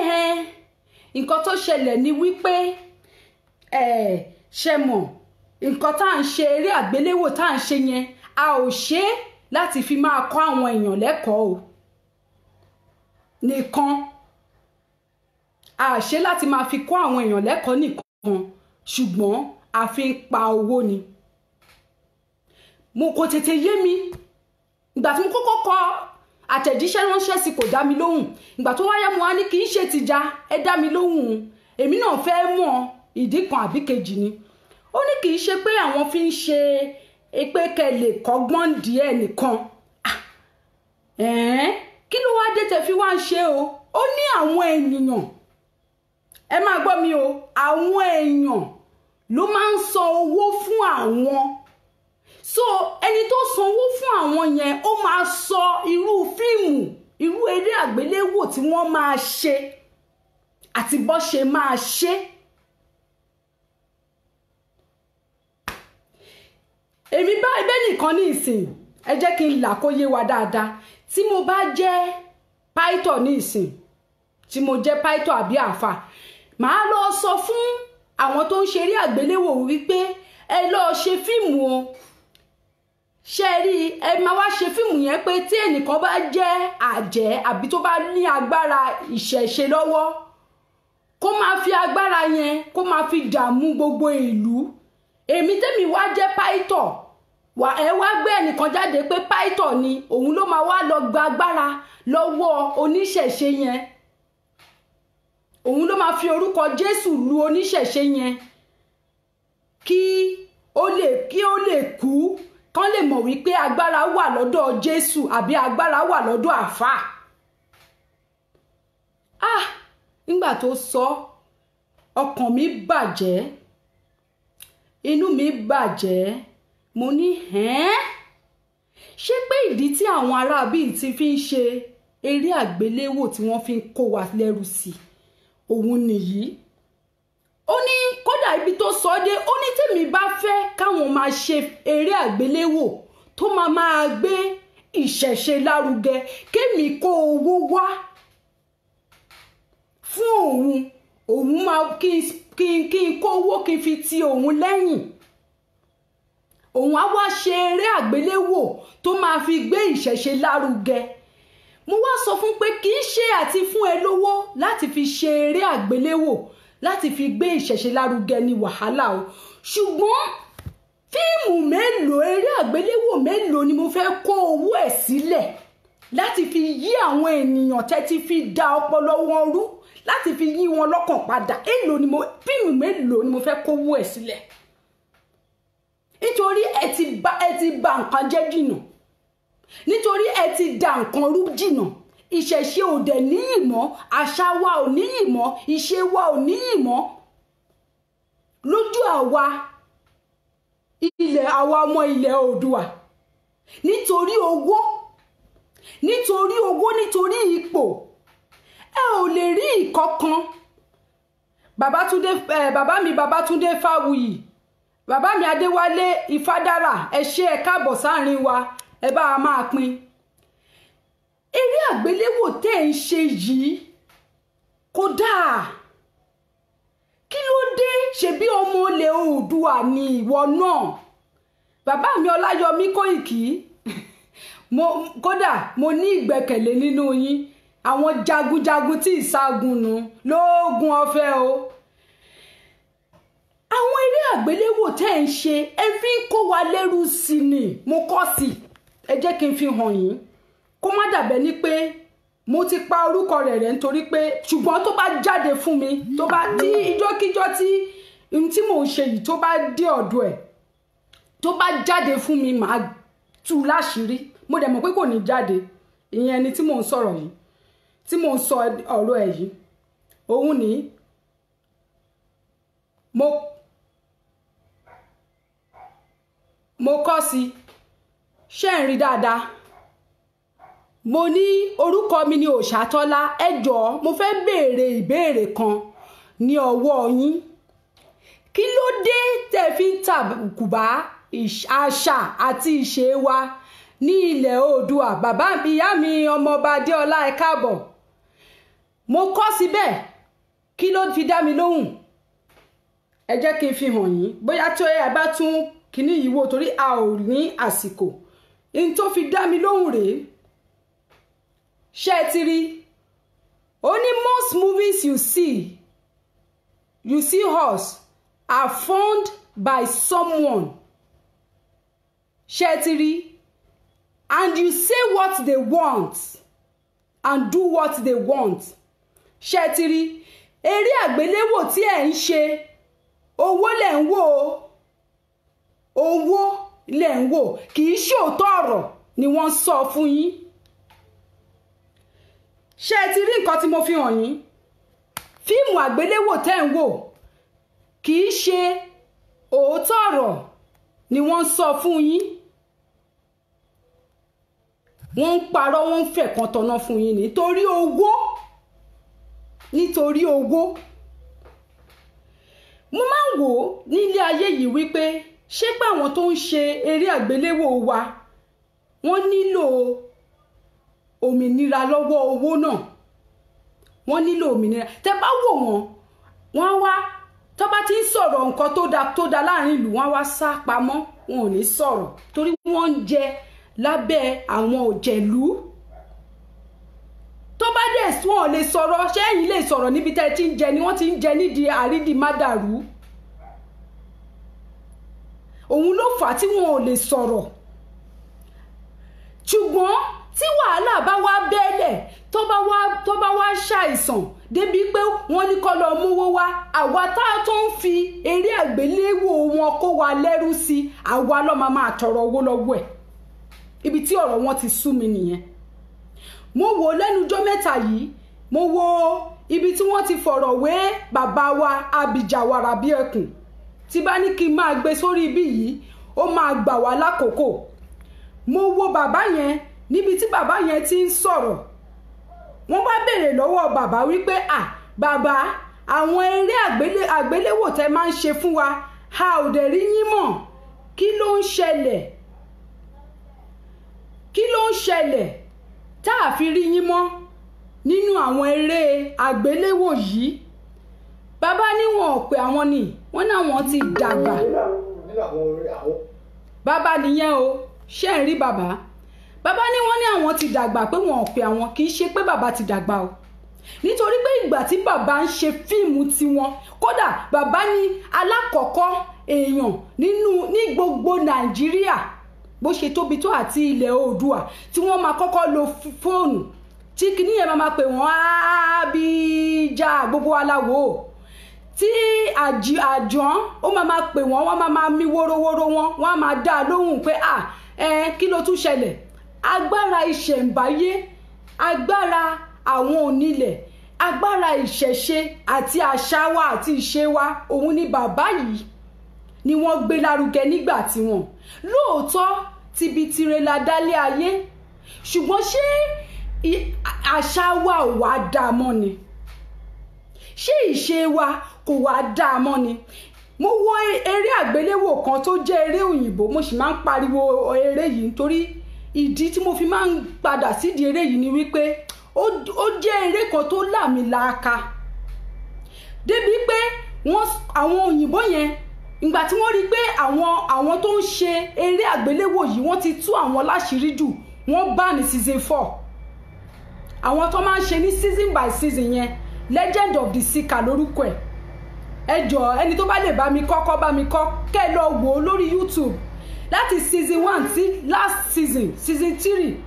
nǹkan tó ṣẹlẹ̀ ni wípé ṣe mọ̀ nǹkan tá à ń ṣe, eré àgbéléwò tá à ń ṣe yẹn, a ò ṣe é láti fi máa kọ́ àwọn èèyàn lẹ́kọ̀ọ́ o nìkan, a ṣe láti máa fi kọ́ àwọn èèyàn lẹ́kọ̀ọ́ nìkan, ṣùgbọ́n a fi ń pa owó ni. Mo kò tètè yé mi. Ìgbà tí mo kọ́kọ́ kọ àtẹ̀jíṣẹ́ ránṣẹ́ sí kò dá mi lóhùn. Ìgbà tó wáyé mo wá ní kì í ṣe tìjà, ẹ dá mi lóhùn, èmi náà fẹ́ mọ̀ ìdí kan àbí kejì ni. Ó ní kì í ṣe pé àwọn fi ń ṣe pé kẹ́ lè kọ́gbọ́n díẹ̀ nìkan. Kí ló wá dé tẹ́ fi wá ń ṣe o? Ó ní àwọn ènìyàn, ẹ máa gbọ́ mi o, àwọn èèyàn ló máa ń san owó fún àwọn. So ẹni tó sanwó fún àwọn yẹn, ó máa sọ irú fíìmù, irú eré àgbéléwò tí wọ́n máa ṣe àti bó ṣe máa ṣe. Èmi bá ẹbẹ́ nìkan ní ìsìn, ẹ jẹ́ kí n là kó yé wa dáadáa. Tí mo bá jẹ́ pító ní ìsìn, tí mo jẹ́ pító àbí àáfà, màá lọ sọ fún àwọn tó ń ṣeré àgbéléwò wípé ẹ lọ ṣe fíìmù o. Ṣe rí, ẹ máa wá ṣe fíìmù yẹn pé tí ẹnìkan bá jẹ́ àjẹ́ àbí tó bá ní agbára ìṣẹ̀ṣe lọ́wọ́, kó máa fi agbára yẹn kó máa fi dààmú gbogbo ìlú. Èmi tẹ́mi wá jẹ́ pító, wà ẹ wá gbé ẹnìkan jáde pé pító ni, òun ló máa wá lọ gba agbára lọ́wọ́ oníṣẹ̀ṣe yẹn. Òun ló máa fi orúkọ Jésù lu oníṣẹ̀ṣe yẹn kí ó lè kú, kán lè mọ̀ wípé agbára wà lọ́dọ̀ Jésù àbí agbára wà lọ́dọ̀ àfáà. Ah, nígbà tó sọ, ọkàn mi bàjẹ́, inú mi bàjẹ́. Mo ní hẹ́n, ṣé pé ìdí tí àwọn aráabí ti fi ń ṣe eré àgbéléwò tí wọ́n fi ń kó wa lẹ́rù sí òun nìyí. Ó ní kódà ibi tó sọ dé, ó ní tèmi bá fẹ́ káwọn máa ṣe eré àgbéléwò tó máa máa gbé ìṣẹ̀ṣe lárugẹ, kémi kó owó wá fún òun, òun máa kí n kó owó kí n fi ti òun lẹ́yìn. Òun á wá ṣe eré àgbéléwò tó máa fi gbé ìṣẹ̀ṣe lárugẹ. Mo wá sọ fún pé kì í ṣe àti fún ẹ lówó láti fi ṣe eré àgbéléwò láti fi gbé ìṣẹ̀ṣe lárugẹ ní wàhálà o, ṣùgbọ́n fíìmù mélòó, eré àgbéléwò mélòó ni mo fẹ́ kó owó ẹ̀ sílẹ̀ láti fi yí àwọn ènìyàn tẹ́ ti fi da ọpọlọ wọn rú, láti fi yí wọn lọ́kàn padà. Èló ni mo, fíìmù mélòó ni mo fẹ́ kó owó ẹ̀ sílẹ̀? Nítorí ẹ ti bà nǹkan jẹ́ jìnnà, nítorí ẹ ti da nǹkan rú jìnnà. Ìṣẹ̀ṣe ò dẹ̀ níyì mọ́, àṣà wa ò níyì mọ́, ìṣe wa ò níyì mọ́ lójú àwa ilẹ̀, àwa ọmọ ilẹ̀ Oòduà. Nítorí owó, nítorí owó, nítorí ipò, ẹ ò lè rí ìkọ̀kan. Babátúndé, bàbá mi Babátúndé Fáwuyì, bàbá mi Adéwálé Ifádára, ẹ ṣé, ẹ káàbọ̀ sáàrin wa, ẹ bá wa máa pín. Eré àgbéléwò tẹ́ ń ṣe yìí kódà, kí ló dé? Ṣebí ọmọ ilẹ̀ Oòduà ni ìwọ náà. Bàbá mi Ọláyọmí Kóìkì, kódà mo ní ìgbẹ́kẹ̀lé nínú yín, àwọn jagunjagun tí ìsagun nù lóògùn ọ̀fẹ́ o. Àwọn eré àgbéléwò tẹ́ ń ṣe, ẹ fi ń kó wa lẹ́rú sí ni. Mo kọ́ sí, ẹ jẹ́ kí n fi hàn yín kó má dàbẹ́ ní pé mo ti pa orúkọ rẹ̀ rẹ̀, nítorí pé ṣùgbọ́n tó bá jáde fún mi, tó bá tí ijọ́kíjọ́ tí ohun tí mò ń ṣe yìí tó bá dé ọ̀dọ̀ ẹ̀, tó bá jáde fún mi, màá tú láṣìírí. Mo dẹ̀ mọ̀ pé kò ní jáde. Ìyẹn ẹni tí mò ń sọ̀rọ̀ yìí, tí mò ń sọ ọ̀rọ̀ ẹ̀ yìí, òun ní mo kọ́ sí. Ṣé ń rí dáadáa? Mo ní orúkọ mi ni Òṣàtọ́lá, ẹ jọ̀ọ́ mo fẹ́ béèrè ìbéèrè kan ní ọwọ́ yín. Kí ló dé tẹ́ fi ń tàbùkù bá àṣà àti ìṣe wa ní ilẹ̀ Oòduà? Bàbá ìyá mi ọmọọba Adéọlá, ẹ káàbọ̀. Mo kọ́ síbẹ̀, kí ló fi dá mi lóhùn? Ẹ jẹ́ kí n fi hàn yín bóyá tó ẹ bá tún kíní yìí wò, torí a ò ní àsìkò. N tó fi dá mi lóhùn rèé. Ṣé ẹ ti rí? Ó ní most movies you see us are funded by someone. Ṣé ẹ ti rí? And you say what they want and do what they want. Ṣé ẹ ti rí? Eré àgbéléwò tí ẹ̀ ń ṣe, owó lẹ̀ ń wò ó, owó lẹ̀ ń wò, kì í ṣòótọ́ ọ̀rọ̀ ni wọ́n sọ fún yín. Ṣé ẹ ti rí nǹkan tí mo fi hàn yín? Fíìmù àgbéléwò tẹ́ ń wò kì í ṣe òótọ́ ọ̀rọ̀ ni wọ́n sọ fún yín. Wọ́n ń parọ́, wọ́n ń fẹ̀kan tọ̀nà fún yín nítorí owó, nítorí owó. Mo máa ń wò ó nílé ayé yìí wípé Ṣé pé àwọn tó ń ṣe eré àgbéléwò wa wọ́n nílò òmìnira lọ́wọ́ owó náà? Wọ́n nílò òmìnira. Tẹ́ bá wò wọ́n, wọ́n wá tó bá ti ń sọ̀rọ̀ nǹkan tó da láàrin ìlú, wọ́n wá sá pamọ́, wọn ò ní sọ̀rọ̀ torí wọ́n ń jẹ lábẹ́ àwọn òjẹ̀lú. Tó bá dẹ̀ wọn ò lè sọ̀rọ̀. Ṣé ẹ̀yin lè sọ̀rọ̀ níbi tẹ́ ẹ ti ń jẹ ni? Wọ́n ti ń jẹ nídìí àrídìmádàrú. Òun ló fà á tí wọn ò lè sọ̀rọ̀. Ṣùgbọ́n tí wàhálà bá wá bẹ́ẹ̀lẹ̀, tó bá wá ṣàìsàn débi pé wọ́n ní kó lọ múwó wá, àwa tá a tó ń fi eré àgbéléwò wọn kó wa lẹ́rú sí, àwa ló máa tọrọ owó lọ́wọ́ ẹ̀. Ibi tí ọ̀rọ̀ wọn ti sú mi nìyẹn. Mo wò lẹ́nujọ́ mẹ́ta yìí, mo wo ibi tí wọ́n ti fọ̀rọ̀ wé bàbá wa Abìjàwàrà bí ẹkùn. Tí bá ní kí n máa gbé sórí ibí yìí, ó máa gbà wá lákòókò. Mo wo bàbá yẹn níbi tí bàbá yẹn ti ń sọ̀rọ̀. Wọ́n bá béèrè lọ́wọ́ bàbá wípé à bàbá, àwọn eré àgbéléwò tẹ́ máa ń ṣe fún wa, a ò dẹ̀ rí yín mọ̀, kí ló ń ṣẹlẹ̀? Kí ló ń ṣẹlẹ̀ tá a fi rí yín mọ́ nínú àwọn eré àgbéléwò yìí? Bàbá ní wọn ò pè àwọn ni, wọ́n náà wọ́n ti dàgbà. Bàbá nìyẹn o, ṣé ń rí bàbá? Bàbá ní wọ́n ní àwọn ti dàgbà, pé wọn ò pè àwọn. Kì í ṣe pé bàbá ti dàgbà o, nítorí pé ìgbà tí bàbá ń ṣe fíìmù tiwọn, kódà bàbá ní alákọ̀ọ́kọ́ èèyàn nínú ní gbogbo Nàìjíríà bó ṣe tóbi tó àti ilẹ̀ Oòduà tí wọ́n máa kọ́kọ́ lo fóònù tí kìíní yẹn máa pè wọ́n Abíjà gbogbo aláwo, tí àjọ́n ó máa pè wọ́n, wọ́n máa mí wórówóró wọn, wọ́n á máa dá a lóhùn pé à ẹ kí ló tún ṣẹlẹ̀? Agbára ìṣẹ̀ǹbáyé, agbára àwọn onílẹ̀, agbára ìṣẹ̀ṣe àti àṣà wa àti ìṣe wa, òun ni bàbá yìí ni wọ́n gbé lárugẹ nígbà tí wọ́n lóòótọ́ tibitire la dálé ayé. Ṣùgbọ́n ṣé àṣà wa ò wá dáa mọ́ ni? Ṣé ìṣe wa kò wá dáa mọ́ ni? Mo wo eré àgbéléwò kan tó jẹ́ eré òyìnbó, mo sì máa ń pariwo eré yìí nítorí ìdí tí mo fi máa ń padà sídìí eré yìí ni wípé ó jẹ́ eré kan tó làmìlaaka débi pé wọ́n àwọn òyìnbó yẹn ìgbà tí wọ́n rí pé àwọn tó ń ṣe eré àgbéléwò yìí wọ́n ti tú àwọn láṣìírí jù, wọ́n bá ní season 4. Àwọn tó máa ń ṣe ní season by season yẹn, Legend of the Seeker lórúkọ ẹ̀. Ẹ jọ̀ọ́, ẹni tó bá lè bá mi kọ́ bá mi kọ́, kẹ́ ẹ lọ wò ó lórí YouTube láti season 1 sí last season, season 3.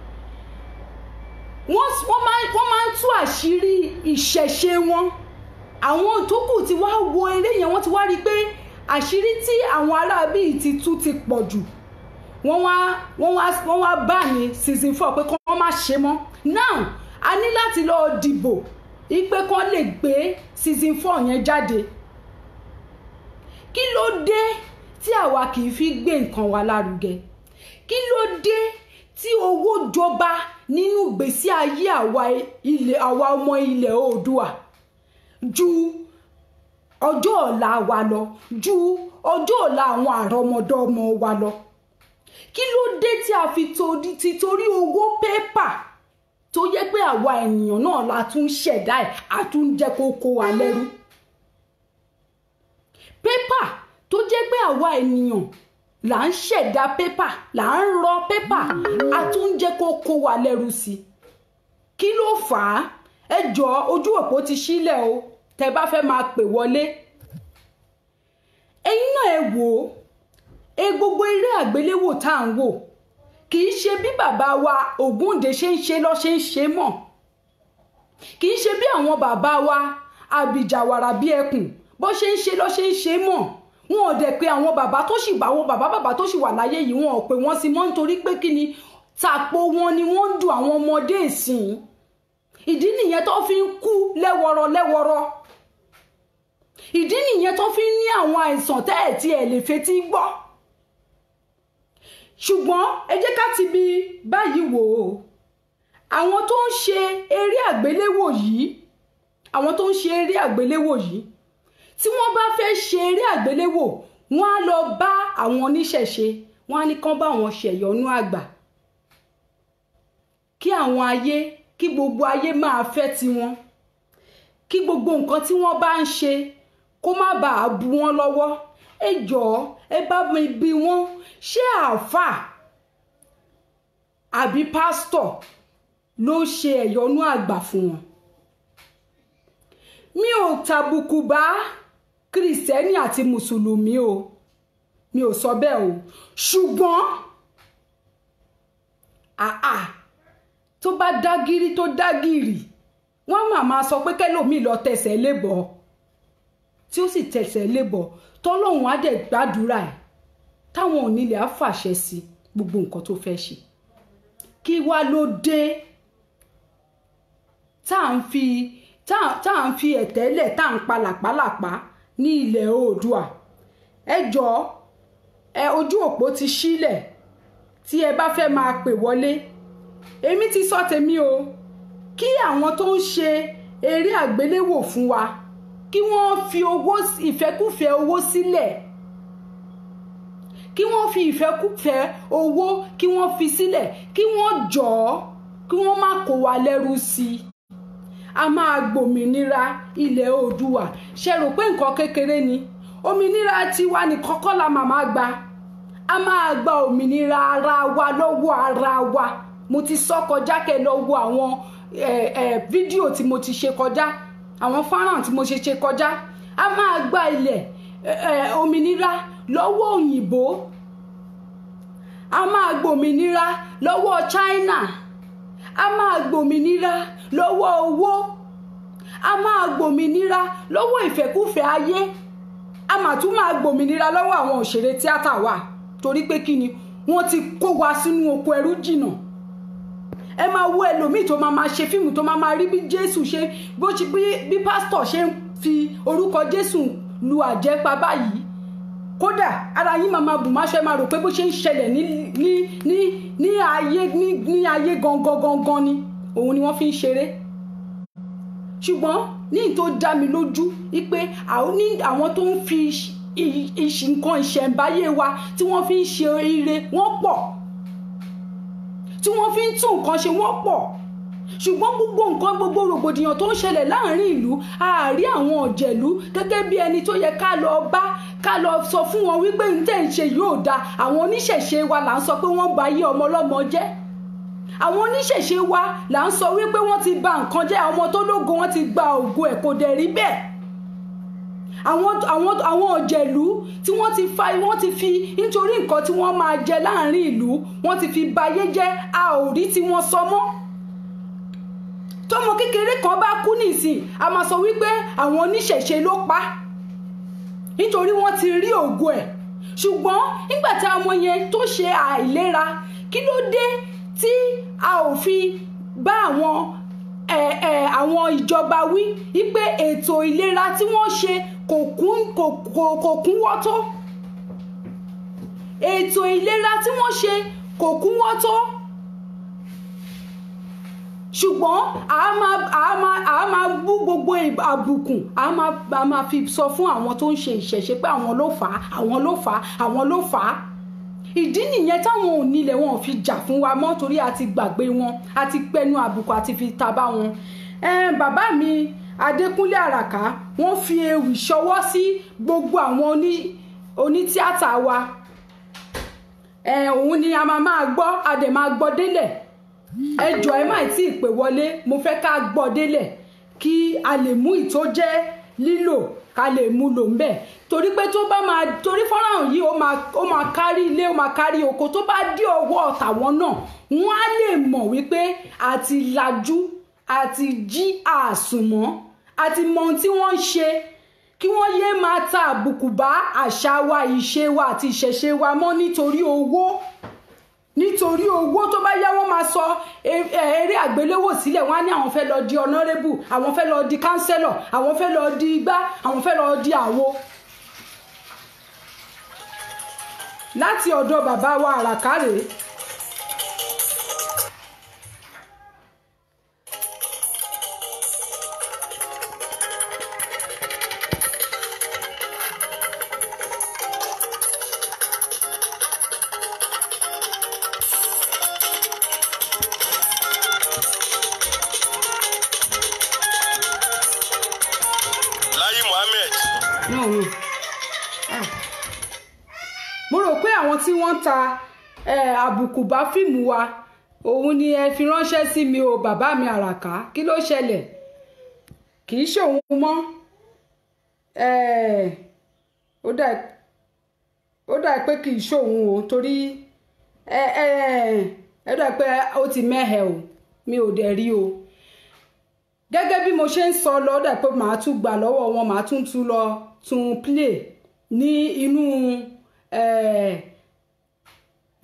Wọ́n máa ń tú àṣírí ìṣẹ̀ṣe wọn. Àwọn tó kù ti wá wo eré yẹn, wọ́n ti wá rí i pé àṣírí tí àwọn aráabí ti tú ti pọ̀ jù. Wọ́n wá bá ní season 4 pé kán má ṣe mọ́. Now a ní láti lọ dìbò ipe kán lè gbé season 4 yẹn jáde. Kí ló dé tí àwa kì í fi gbé nǹkan wa lárugẹ? Kí ló dé tí owó jọba nínú ìgbésí ayé àwa ọmọ ilẹ̀ Oòduà ju ọjọ́ ọ̀la wa lọ, ju ọjọ́ ọ̀la àwọn àrọmọdọ́mọ wa lọ? Kí ló dé tí a fi ti torí owó pépà tó yẹ pé àwa ènìyàn náà la tún ṣẹ̀dá ẹ̀, a tún jẹ́ kó kó wa lẹ́rú? Pépà tó jẹ́ pé àwa ènìyàn là ń ṣẹ̀dá pépà, là ń rọ pépà, a tún jẹ́ kó kó wa lẹ́rú sí. Kí ló fà á? Ẹ jọ̀ọ́, ojú òpó ti sílẹ̀ o, tẹ́ bá fẹ́ máa pè wọlé. Ẹ̀yin náà ẹ wò ó, gbogbo eré àgbéléwò tá à ń wò, kì í ṣe bí bàbá wa Ògúndé ṣe ń ṣe lọ́ ṣe ń ṣe mọ̀, kì í ṣe bí àwọn bàbá wa Àbìjàwàrà bí ẹkùn bó ṣe ń ṣe lọ́ ṣe ń ṣe mọ̀. Wọn ò dẹ̀ pé àwọn bàbá tó sì bá àwọn bàbá tó sì wà láyé yìí, wọn ò pè wọ́n sí mọ́ nítorí pé kí ni tàpó wọn ni wọ́n ń dùn àwọn ọmọdé ìsìn. Ìdí nìyẹn tó fi ń kú lẹ́wọ̀rọ̀ lẹ́wọ̀rọ̀. Ìdí nìyẹn tó fi ń ní àwọn àìsàn tẹ́ ẹ̀ tí ẹ̀ lè fetí gbọ́. Ṣùgbọ́n ẹ jẹ́ ká ti bi báyìí wò ó, àwọn tó ń ṣe eré àgbéléwò yìí, àwọn tó ń ṣe eré àgbéléwò yìí, tí wọ́n bá fẹ́ ṣe eré àgbéléwò, Wọ́n á lọ bá àwọn oníṣẹ̀ṣe, wọ́n á ní kán bá wọn ṣẹ̀yọ́nú àgbà, kí àwọn ayé, kí gbogbo ayé máa fẹ́ tiwọn, kí gbogbo nǹkan tí wọ́n bá ń ṣe kó má bàa bu wọ́n lọ́wọ́. Ẹ jọ̀ọ́, ẹ bá mi bi wọ́n, ṣé àáfàá àbí pásítọ̀ ló ṣe ẹ̀yọ́nú àgbà fún wọn? Mi ò tàbùkù bá kìrìsìtẹ́nì àti mùsùlùmí o, mi ò sọ bẹ́ẹ̀ o, ṣùgbọ́n àà tó bá dágírí tó dágìrì, wọ́n máa sọ pé kẹ́lòmíì lọ tẹsẹ̀ lébọ̀, tí ó sì tẹsẹ̀ lébọ̀, tọ́lọ́hún á dẹ̀ gbàdúrà ẹ̀, táwọn onílẹ̀ á fàṣẹ sí gbogbo nǹkan tó fẹ́ ṣe. Kí wá ló dé tá à ń fi ẹ̀tẹ́lẹ̀ tá à ń pa làpálàpá ní ilẹ̀ Oòduà? Ẹ jọ̀ọ́, ẹ ojú òpó ti sílẹ̀ tí ẹ bá fẹ́ máa pè wọlé. Èmi ti sọ tèmi o, kí àwọn tó ń ṣe eré àgbéléwò fún wa kí wọ́n fi owó ìfẹ́kúfẹ̀ẹ́ owó sílẹ̀, kí wọ́n fi ìfẹ́kúfẹ̀ẹ́ owó kí wọ́n fi sílẹ̀, kí wọ́n jọ̀ọ́ kí wọ́n má kó wa lẹ́rú sí i. A máa gbòmìnira ilẹ̀ Oòduà. Ṣe rò pé nǹkan kékeré ni? Òmìnira tiwa ní kọ́kọ́ la màmá gba. A máa gba òmìnira ara wa lọ́wọ́ ara wa. Mo ti sọ kọjá, kẹ́ lọ wo àwọn fídíò tí mo ti ṣe kọjá, àwọn fọ́nrán tí mo ṣe kọjá. A máa gba ilẹ̀ òmìnira lọ́wọ́ òyìnbó, a máa gbòmìnira lọ́wọ́ China, a máa gbòmìnira lọ́wọ́ owó, a máa gbòmìnira lọ́wọ́ ìfẹ́kúfẹ̀ẹ́ ayé, a máa tún máa gbòmìnira lọ́wọ́ àwọn òṣèré tíátà wa, torí pé kí ni wọ́n ti kó wa sínú oko ẹrú jìnnà. Ẹ máa wo ẹlòmíì tó máa máa ṣe fíìmù, tó máa máa rí bí Jésù ṣe, bí pásítọ̀ ṣe ń fi orúkọ Jésù lu àjẹpá báyìí. Kódà ara yín máa máa bù máṣọ, ẹ máa rò pé bó ṣe ń ṣẹlẹ̀ ní ayé ní ayé gangan gangan ni òun ni wọ́n fi ń ṣeré. Ṣùgbọ́n ní tó dá mi lójú wípé àwọn tó ń fi nǹkan ìṣẹ̀ǹbáyé wa tí wọ́n fi ń ṣe ire wọ́n pọ̀, tí wọ́n fi ń tún nǹkan ṣe wọ́n pọ̀. Ṣùgbọ́n gbogbo nǹkan, gbogbo rògbòdìyàn tó ń ṣẹlẹ̀ láàrin ìlú, àárí àwọn ọ̀jẹ̀lú gẹ́gẹ́ bí ẹni tó yẹ ká lọ bá, ká lọ sọ fún wọn wípé n tẹ́ ń ṣe yóò da. Àwọn oníṣẹ̀ṣe wa là ń sọ pé wọ́n ba ayé ọmọ ọlọ́mọ jẹ́, àwọn oníṣẹ̀ṣe wa là ń sọ wípé wọ́n ti ba nǹkan jẹ́, àwọn tó lógo wọ́n ti gba ògo ẹ̀, kò dẹ̀ rí bẹ́ẹ̀. Àwọn ọ̀jẹ̀lú tí wọ́n ti fi nítorí nǹkan tí wọ́n máa jẹ láàrin ìlú, wọ́n ti fi bayé jẹ́, a ò rí tí wọ́n sọ mọ́. Tọ́mọ kékeré kan bá kú nísìn, a máa sọ wípé àwọn oníṣẹ̀ṣe ló pa, nítorí wọ́n ti rí ògo ẹ̀. Ṣùgbọ́n nígbà tí ọmọ yẹn tó ṣe àìlera, kí ló dé tí a ò fi bá àwọn ìjọba wí wípé ètò ìlera tí wọ́n ṣe kò kúnwọ́ tó? Ètò ìlera tí wọ́n ṣe kò kúnwọ́ tó. Ṣùgbọ́n a máa bú gbogbo àbùkù, a máa fi sọ fún àwọn tó ń ṣe ìṣẹ̀ṣe pé àwọn ló fà á, àwọn ló fà á, àwọn ló fà á. Ìdí nìyẹn táwọn onílẹ̀ wọn ò fi jà fún wa mọ́, torí a ti gbàgbé wọn, a ti pẹnu àbùkù àti fi ta bá wọn. Bàbá mi Adékúnlé Àràká, wọ́n fi ewì ṣọwọ́ sí gbogbo àwọn onítíátà wa. Òun ni a máa gbọ́, a dẹ̀ máa gbọ́ délẹ̀. Ẹ jọ̀ọ́, ẹ má tí ì pè wọlé, mo fẹ́ ká gbọ́ délẹ̀ kí a lè mú ìtó jẹ́ lílò, ká lè mú lò ńbẹ̀, torí pé tó bá máa torí fọ́nrán yìí ó máa kárí ilé, ó máa kárí oko. Tó bá dé ọwọ́ tàwọn náà, wọ́n á lè mọ̀ wípé àti lajú, àti jí àsùnmọ́, àti mọ ohun tí wọ́n ń ṣe, kí wọ́n yéé máa ta àbùkù bá àṣà wa, ìṣe wa àti ìṣẹ̀ṣe wa mọ́ nítorí owó. Nítorí owó tó bá yá, wọ́n máa sọ eré àgbéléwò sílẹ̀, wọ́n á ní àwọn fẹ́ lọ di honorable, àwọn fẹ́ lọ di councillor, àwọn fẹ́ lọ di igbá, àwọn fẹ́ lọ di àwo. Láti ọ̀dọ̀ bàbá wa Àràká rèé. No, no. Ah. Mo rò pé àwọn tí wọ́n ń ta àbùkù bá fíìmù wa òun ni ẹ fi ránṣẹ́ sí mi o, bàbá mi Àràká. Kí ló ṣẹlẹ̀? Kì í ṣòun mọ́. Ó dà pé kì í ṣòun o, torí ẹ dà pé ó ti mẹ́hẹ̀ o, mi ò dẹ̀ rí o. Gẹ́gẹ́ bí mo ṣe ń sọ lọ, ó dà pé màá tún gbà lọ́wọ́ wọn, màá tún tún lọ tún play ní inú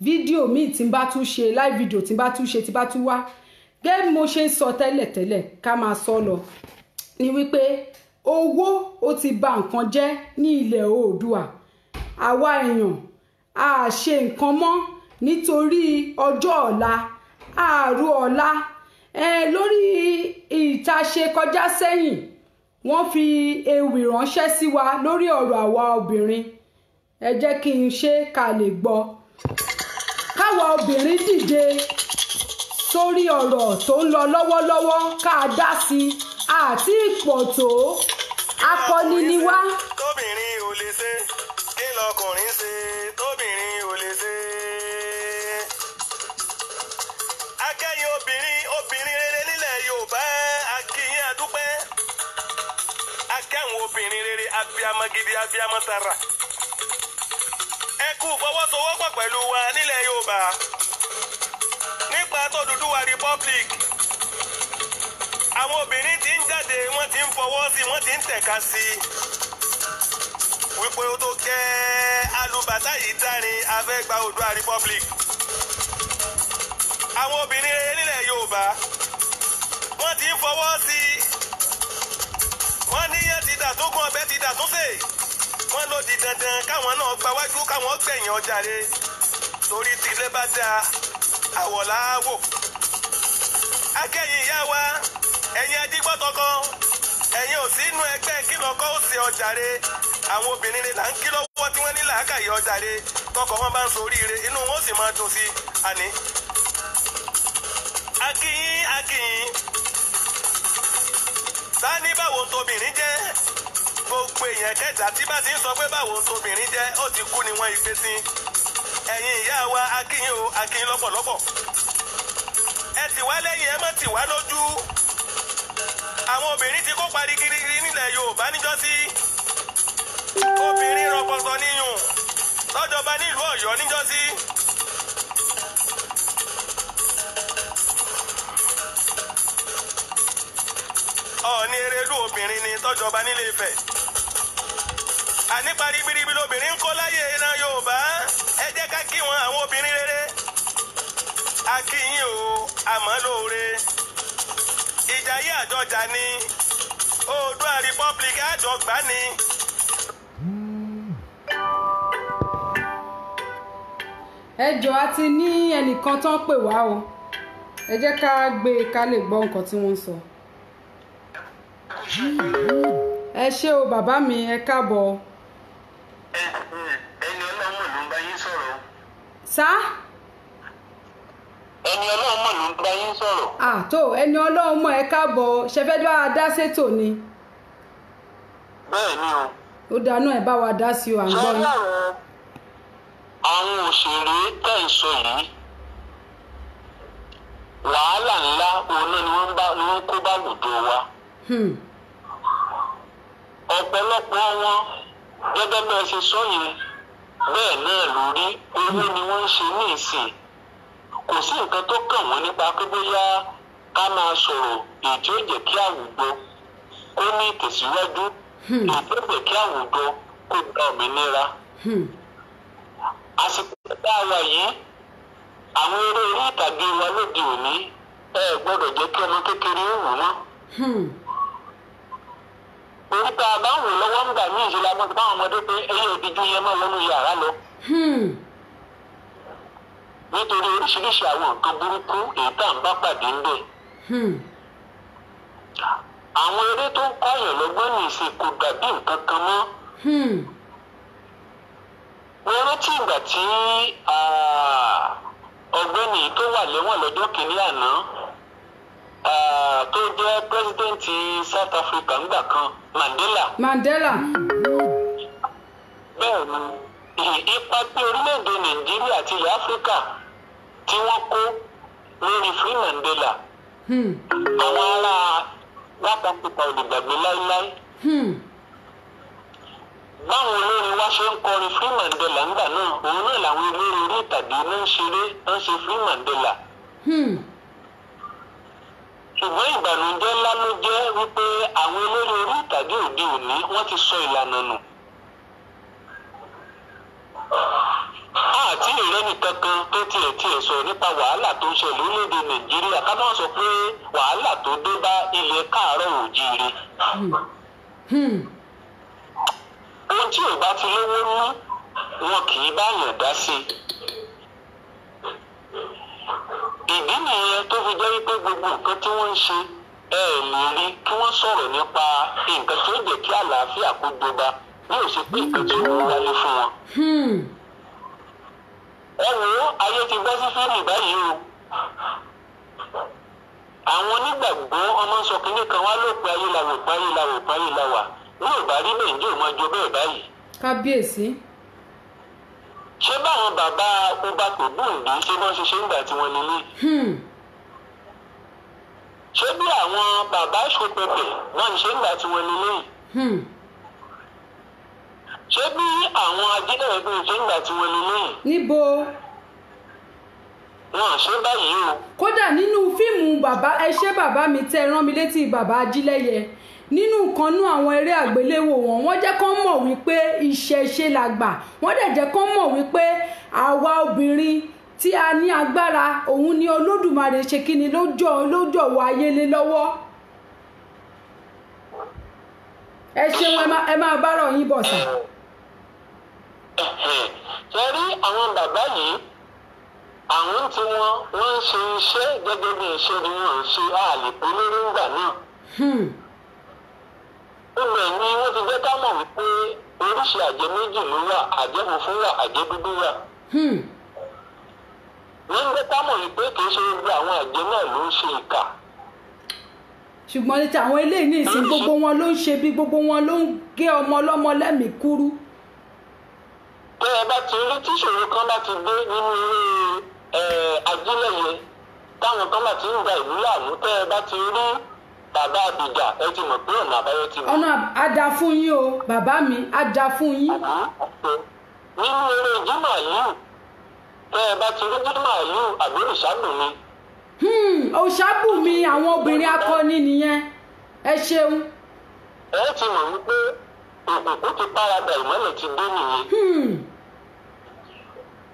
fídíò míì tí n bá tún ṣe, live video tí n bá tún ṣe, tí bá tún wá. Gẹ́gẹ́ bí mo ṣe ń sọ tẹ́lẹ̀tẹ́lẹ̀, ká máa sọ lọ ni wípé owó ó ti bà nǹkan jẹ́ ní ilẹ̀ Oòduà. Àwa èèyàn a ṣe nǹkan mọ́ nítorí ọjọ́ ọ̀la, àárò ọ̀la. Lórí ìtaṣe kọjá sẹ́yìn, wọ́n fi ewì ránṣẹ́ sí wa lórí ọ̀rọ̀ àwa obìnrin. Ẹ jẹ́ kí n ṣe ká lè gbọ́. Káwa obìnrin dìde sórí ọ̀rọ̀ tó ń lọ lọ́wọ́lọ́wọ́, ká dá sí i. Àti ìpọ̀ tó akọni ni wá. Tóbìnrin ò lè ṣe, kí lọkùnrin ṣe, tóbìnrin ò lè ṣe. Akẹ́yìn obìnrin, obìnrin rere nílẹ̀ Yorùbá, a kí yín, a dúpẹ́. Akẹ́wọ̀n obìnrin rere, abiyamọ gidi, abiyamọ tààrà. Ẹ kú fọwọ́sowọ́pọ̀ pẹ̀lú wa nílẹ̀ Yorùbá nípa t'Odùduwà Republic. Àwọn obìnrin ti ń jáde, wọ́n ti ń fọwọ́ sí, wọ́n ti ń tẹ̀ka sí i wípé ó tó kẹ́ alùbàtà yìí dárin, a fẹ́ gba Oòduà Republic. Àwọn obìnrin rere nílẹ̀ Yorùbá, wọ́n ti ń fọwọ́ sí i. Wọ́n níyàn ti dàtúngún, ọbẹ̀ ti dàtúnṣe. Wọ́n ló di dandan káwọn náà gbawájú, káwọn gbẹ̀yìn ọjà rẹ̀, torí tílé bá da àwọ̀ láwò. Akẹ́yìn ìyá wa, ẹ̀yin ajígbọ́tọ̀kọ, ẹ̀yin ò sí inú ẹgbẹ́ kí lọ́kọ́ ó ṣe ọjà rẹ̀. Àwọn obìnrin rẹ̀ là ń kí lọ́wọ́ tí wọ́n ní làákàyè ọjà rẹ̀. Tọkọ wọn bá ń soríire, inú wọn ó sì máa dùn sí i. Àní. Akíyín, akíyín. Sani báwo ń tobìnrin jẹ́? Gbogbo èèyàn kẹta tí bá ti ń sọ pé báwo ń tobìnrin jẹ́, ó ti kú ni wọ́n ìgbé sí. Ẹ̀yin ìyá wa, akíyín o, akíyín lọ́pọ̀lọpọ̀. Ẹ tì wá lẹ́yìn, ẹ má tì wá lójú. Àwọn obìnrin ti kópa rigirigi nílẹ̀ Yorùbá níjọ́sí. Obìnrin rọpọsọ níyùn lọ́jọba nílùú Ọ̀yọ́ níjọ́sí. Ọ̀ọ̀ni Erelú obìnrin ni tọ́jọba nílé Ifẹ̀. Ànípa ribiribi lobìnrin ń kó láyé iná Yorùbá. Ẹ jẹ́ ká kí wọn, àwọn obìnrin rere. A kí yín o, àmọ́ lóore. Ìjà yí àjọjà ni, Oòduà Republic àjọgbá ni. Ẹ jọ̀ọ́, a ti ní ẹnìkan tán pè wá o. Ẹ jẹ́ ká gbé e ká lè gbọ́ nǹkan tí wọ́n ń sọ. Ẹ ṣé o bàbá mi, ẹ káàbọ̀. Ẹni Ọlọ́run ló ń bá yín sọ̀rọ̀. Sá. Ẹni Ọlọ́run ló ń bá yín sọ̀rọ̀. Àtò ẹni Ọlọ́run mọ̀, ẹ káàbọ̀. Ṣe fẹ́ bá wa dá sétò ni? Bẹ́ẹ̀ ni o. Ó dáná, ẹ bá wa dá sí o, à ń gbọ́ yín. Àwọn òṣèré tẹ̀ ń sọ yìí, wàhálà ńlá òun náà ni wọ́n kó bá lùdó wa. Ọ̀pọ̀lọpọ̀ wọn, gẹ́gẹ́ bí ẹ ṣe sọ yẹn, bẹ́ẹ̀ náà lórí owó ni wọ́n ń ṣe ní ìsìn. Kò sí nǹkan tó kàn wọ́n nípa pé bóyá ká máa sọ̀rọ̀ èyí tí ó jẹ́ kí àwùjọ kó ní ìtẹ̀síwájú, èyí tí ó jẹ́ kí àwùjọ kó gba òmìnira. Àsìkò tá a wà yìí, àwọn eré orí ìtàgé wa lóde òní, ẹ gbọ́dọ̀ jẹ́ kí ọmọ kékeré ó wù wọ́n. Orí tá a bá ń wò lọ́wọ́ ń gbà ní ìṣẹ̀lẹ̀ agbọ́n báwọn ọmọdé pé ẹyẹ ìdíjú yẹn máa wọnú yàrá lọ. Nítorí oríṣiríṣi àwọn nǹkan burúkú èyí tá à ń bá pàdé ń bẹ̀. Àwọn eré tó ń kọ́yàn lọ́gbọ́n ní ìsìn kò dàbí nǹkan kan mọ́. Mo rántí ìgbà tí ọ̀gbẹ́ni tó wà lẹ́wọ̀n lọ́jọ́ kìíní àná, tó jẹ́ pírẹ́sidẹ́ǹtì South Africa ńgbà kan, Mandela. Mandela. Bẹ́ẹ̀ ni, ipa tí orílẹ̀-èdè Nàìjíríà àti ilẹ̀ Áfíríkà tí wọ́n kó lórí Free Mandela, àwọn ará South Africa ò lè gbàgbé láéláé. Báwọn olórin wá ṣe ń kọrin Free Mandela ńgbà náà, òun náà làwọn eléré orí ìtàgé ló ń ṣeré ń ṣe Free Mandela. Ṣùgbọ́n ìbànújẹ́ ńlá ló jẹ́ wípé àwọn eléré orí ìtàgé òde òní wọ́n ti sọ ìlànà nù. Àti ìrẹ́ni kankan tó tiẹ̀ sọ nípa wàhálà tó ń ṣẹlẹ̀ lórílẹ̀‐èdè Nàìjíríà, ká má sọ pé wàhálà tó dé bá ilẹ̀ káàárọ̀ òjíire. Ohun tí ò bá ti lówó ní wọn kì í bá yàn dá sí i. Ìdí nìyẹn tó fi jẹ́ wípé gbogbo nǹkan tí wọ́n ń ṣe, ẹ lè rí kí wọ́n sọ̀rọ̀ nípa nǹkan tí ó jẹ́ kí àlàáfíà kó jọba bí ó ṣe pé nǹkan tí ó wáyé fún wọn. Ẹ wo, ayé ti gbọ́ sí fíìmù báyìí o. Àwọn onígbàgbọ́ ọmọ sọ kínní kan wá lópin ayé la wò, páyé la wò, páyé la wà. Ní ò bá rí Nàìjíríà máa jọ bẹ́ẹ̀ báyìí. Kábíyèsí. Ṣé báwọn bàbá ọba tó gbòǹdé ṣé bọ́n ṣe ṣe ń gbà tí wọ́n lélẹ̀? Ṣé bí àwọn bàbá ṣopẹpẹ wọ́n ṣe ń gbà tí wọ́n lélẹ̀? Ṣé bí àwọn ajínigbé ṣe ń gbà tí wọ́n lélẹ̀? Níbo? Wọn ṣe báyìí o. Kódà nínú fíìmù bàbá, ẹ ṣé bàbá mi tẹ́ ẹ rán mi létí bàbá Ajílẹ́yẹ, nínú kanú àwọn eré àgbéléwò wọn, wọ́n jẹ́ kán mọ̀ wípé ìṣẹ̀ṣe làgbà, wọ́n dẹ̀ jẹ́ kán mọ̀ wípé àwa obìnrin tí a ní agbára, òun ni Olódùmarè ṣe kíni ló jọ̀wọ́ ayé lé lọ́wọ́. Ẹ ṣeun, ẹ máa bárọ̀ yín bọ̀ sà. Ṣe rí àwọn bàbá yìí, àwọn tí wọ́n ń ṣe iṣẹ́ gẹ́gẹ́ bí iṣẹ́ ni wọ́n ń ṣe, àlè pé lórí ńgbà náà. Ibẹ̀ ni wọ́n ti jẹ́ ká mọ̀ wípé oríṣi àjẹ́ méjì ló wà, àjẹ́ funfun wà, àjẹ́ dúdú wà. Wọ́n ń jẹ́ ká mọ̀ wípé kì í ṣe gbogbo àwọn àjẹ́ náà ló ń ṣe ìkà. Ṣùgbọ́n ní ti àwọn eléyìí ní ìsìn, gbogbo wọn ló ń ṣe bí, gbogbo wọn ló ń gé ọmọ ọlọ́mọ lẹ́mìí kúrú. Tẹ́ ẹ bá ti rí tíṣòro kan bá ti dé nínú eré Ajílẹ̀yẹ, táwọn kan bá ti ń gba ìlú láàmú, tẹ́ ẹ bá ti rí bàbá Àbíjà, ẹ ti mọ̀ pé ọ̀nà àbáyọ ti mọ̀. Ọ̀nà àdá fún yín o, bàbá mi, àdá fún yín. Nínú eré Jimoh Aliu, tẹ́ ẹ bá ti rí Jimoh Aliu àbí Òṣàbùnmi. Òṣàbùnmi, àwọn obìnrin akọni nìyẹn. Ẹ ṣeun. Ẹ ti mọ̀ wípé òkùnkùn ti paradà, ìmọ́lẹ̀ ti dé nìyẹn.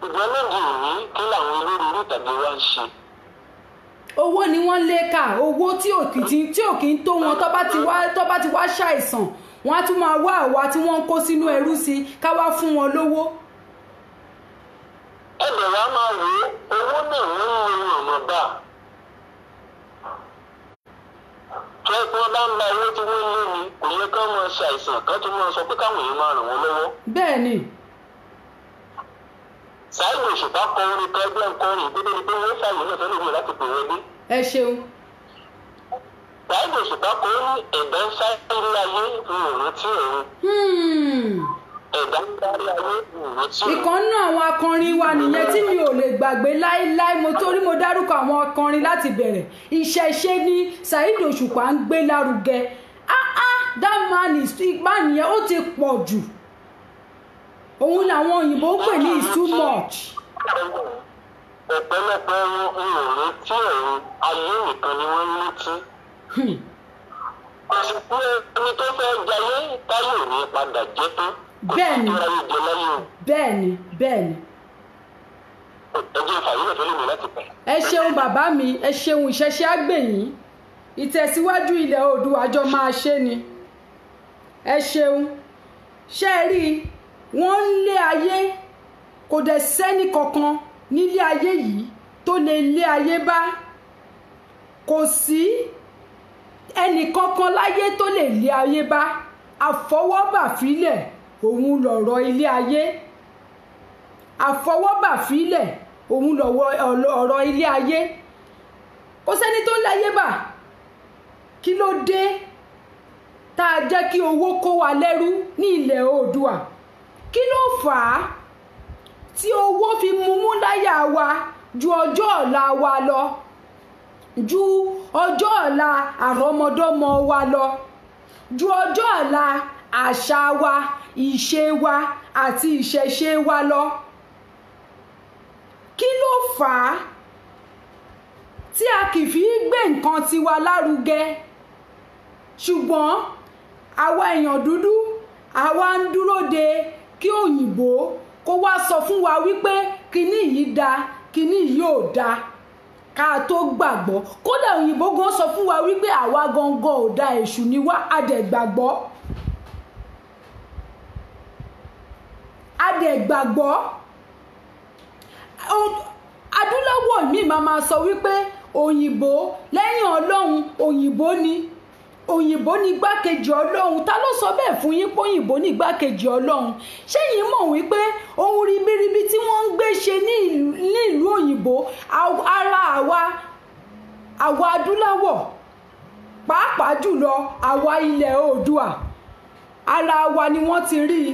Ìgbọ́n lóde òní, kí làwọn olórí orí ìtàgé wa ń ṣe? Owó ni wọ́n lé ká, owó tí ò kì í tó wọn, tó bá ti wá ṣàìsàn, wọ́n á tún máa wá àwa tí wọ́n ń kó sínú ẹrú sí ká wá fún wọn lówó. Ẹbẹ̀ wa máa wò ó, owó náà wọ́n ń lo ọ̀nà bá. Tó ẹ kí wọ́n bá ń ba owó tí wọ́n lé ni, kò yẹ ká máa ṣàìsàn ká tún máa sọ pé káwọn èèyàn máa ràn wọ́n lọ́wọ́. Bẹ́ẹ̀ ni. Saheed Òṣùpá kọ orin kan, ẹgbẹ́ nǹkan rìn gbogbo ni pé wọ́n fààyè náà fẹ́lẹ́ mi láti pè wọlé. Ẹ ṣeun. Saheed Òṣùpá kọ ní ẹ̀dá ń sáré ayé ń rántí ọ̀run. Ẹ̀dá ń sáré ayé ń rántí ọ̀run. Ìkan nínú àwọn akọrin wa nìyẹn tí mi ò lè gbàgbé láéláé, mo torí mo dárúkọ àwọn akọrin láti bẹ̀rẹ̀. Ìṣẹ̀ṣe ni Saheed Òṣùpá ń gbé lárugẹ. That man is, ìgbà nìyẹn ó ti pọ̀ jù. Òun làwọn òyìnbó ń pè ní is too much. Ọ̀pọ̀lọpọ̀ ohun ìrántí ọ̀run ayé nìkan ni wọ́n ń rántí. Kò sí pé ẹni tó fẹ́ jayé táyé ò ní padà jẹ́ tán. Bẹ́ẹ̀ni, bẹ́ẹ̀ni, bẹ́ẹ̀ni. Ẹ jẹ́ fàyè lọ́fẹ́ lómi láti pẹ̀. Ẹ ṣeun bàbá mi, ẹ ṣeun, ìṣẹ̀ṣe àgbẹ̀yìn. Ìtẹ̀síwájú ilẹ̀ Oòduà jọ máa ṣe ni. Ẹ ṣeun. Ṣé ẹ rí i? Wọ́n ń lé ayé, kò dẹ̀ sẹ́ni kankan nílé ayé yìí tó lè lé ayé bá. Kò sí ẹnì kankan láyé tó lè lé ayé bá. Àfọwọ́bà fílẹ̀ òun lọ̀rọ̀ ilé ayé. Àfọwọ́bà fílẹ̀ òun lọ̀rọ̀ ilé ayé. Kò sẹ́ni tó ń láyé bá. Kí ló dé tá a jẹ́ kí owó kó wa lẹ́rú ní ilẹ̀ Oòduà? Kí ló fà á tí owó fi mumú láyà wa ju ọjọ́ ọ̀la wa lọ, ju ọjọ́ ọ̀la àrọ́mọdọ́mọ wa lọ, ju ọjọ́ ọ̀la àṣà wa, ìṣe wa àti ìṣẹ̀ṣe wa lọ? Kí ló fà á tí a kì fi gbé nǹkan tiwa lárugẹ? Ṣùgbọ́n àwa èèyàn dúdú, àwa ń dúró de kí òyìnbó kó wá sọ fún wa wípé kinní yìí da, kinní yìí ò da, ká tó gbàgbọ́. Kódà òyìnbó gan sọ fún wa wípé àwa gangan ò da, èṣù ni wá, a dẹ̀ gbàgbọ́. A dẹ̀ gbàgbọ́. Adúláwọ̀ mi máa sọ wípé òyìnbó lẹ́yìn Ọlọ́run, òyìnbó ni, òyìnbó ní igbákejì Ọlọ́run. Ta ló sọ bẹ́ẹ̀ fún yín pé òyìnbó ní igbákejì Ọlọ́run? Ṣé yín mọ̀ wípé ohun ribiribi tí wọ́n ń gbé ṣe ní ìlú òyìnbó, ara àwa adúláwọ̀, pàápàá jùlọ àwa ilẹ̀ Oòduà, ara wa ni wọ́n ti rí i.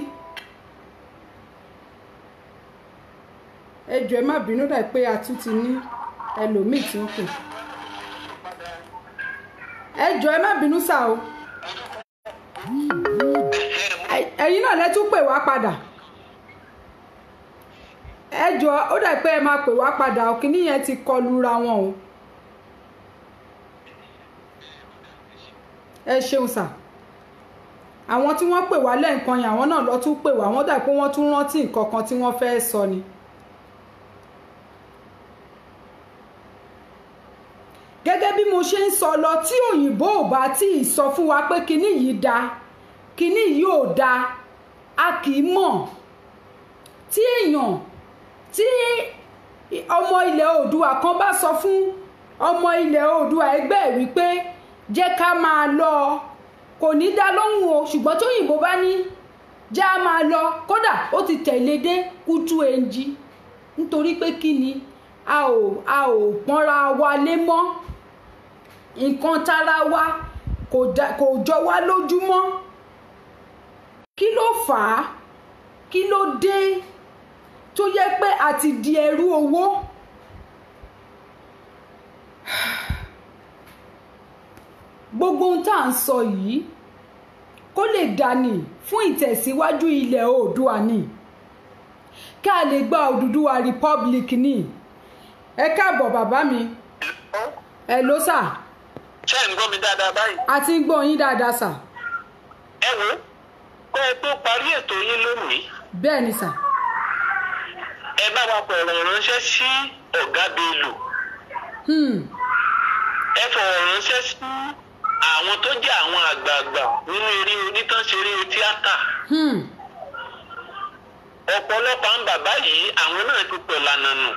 Ẹ jọ̀ọ́ ẹ má bínú, dà pé a tún ti ní ẹlòmíì tí ń pè. Ẹ jọ̀ọ́ ẹ má bínú sá o, ẹ̀yin náà lẹ tún pè wá padà. Ẹ jọ̀ọ́, ó dà pé ẹ máa pè wá padà, òkìní yẹn ti kọlu ra wọn o. Ẹ ṣeun sà. Àwọn tí wọ́n pè wá lẹ́ẹ̀kan yẹn, àwọn náà lọ tún pè wá, wọ́n dà pé wọ́n tún rántí nǹkan kan tí wọ́n fẹ́ sọ ni. Gẹ́gẹ́ bí mo ṣe ń sọ lọ, tí òyìnbó ò bá tí ì sọ fún wa pé kinní yìí da, kinní yìí ò da, a kì í mọ̀. Tí èèyàn, tí ọmọ ilẹ̀ Oòduà kan bá sọ fún ọmọ ilẹ̀ Oòduà ẹgbẹ́ ẹ̀ wípé jẹ́ ká máa lọ, kò ní dá lóhùn o. Ṣùgbọ́n tí òyìnbó bá ní jẹ́ á máa lọ, kódà ó ti tẹ̀lé dé kútú ẹnjí. Nítorí pé kí ni, a ò pọ́nra wa lé mọ́, nǹkan tara wa kò jọ wá lójúmọ́. Kí ló fà á? Kí ló dé tó yẹ pé a ti di ẹrú owó? Gbogbo ohun tá à ń sọ yìí kó lè dání fún ìtẹ̀síwájú ilẹ̀ Oòduà ni, ká lè gba Odùduwà Republic ni. Ẹ káàbọ̀ bàbá mi. Ẹ ló sà. Ṣé ẹ̀ ń gbọ́ mi dáadáa báyìí? A ti ń gbọ́ yín dáadáa sà. Ẹ wo, kó ẹ tó parí ètò yín lónìí. Bẹ́ẹ̀ ni sà. Ẹ bá wa fọ̀rọ̀ ránṣẹ́ sí Ọ̀gá Bello. Ẹ fọ̀rọ̀ ránṣẹ́ sí àwọn tó jẹ́ àwọn àgbààgbà nínú eré onítànṣeré tíátà. Ọ̀pọ̀lọpọ̀ àwọn bàbá yìí, àwọn náà ti pẹ̀ lànà nù.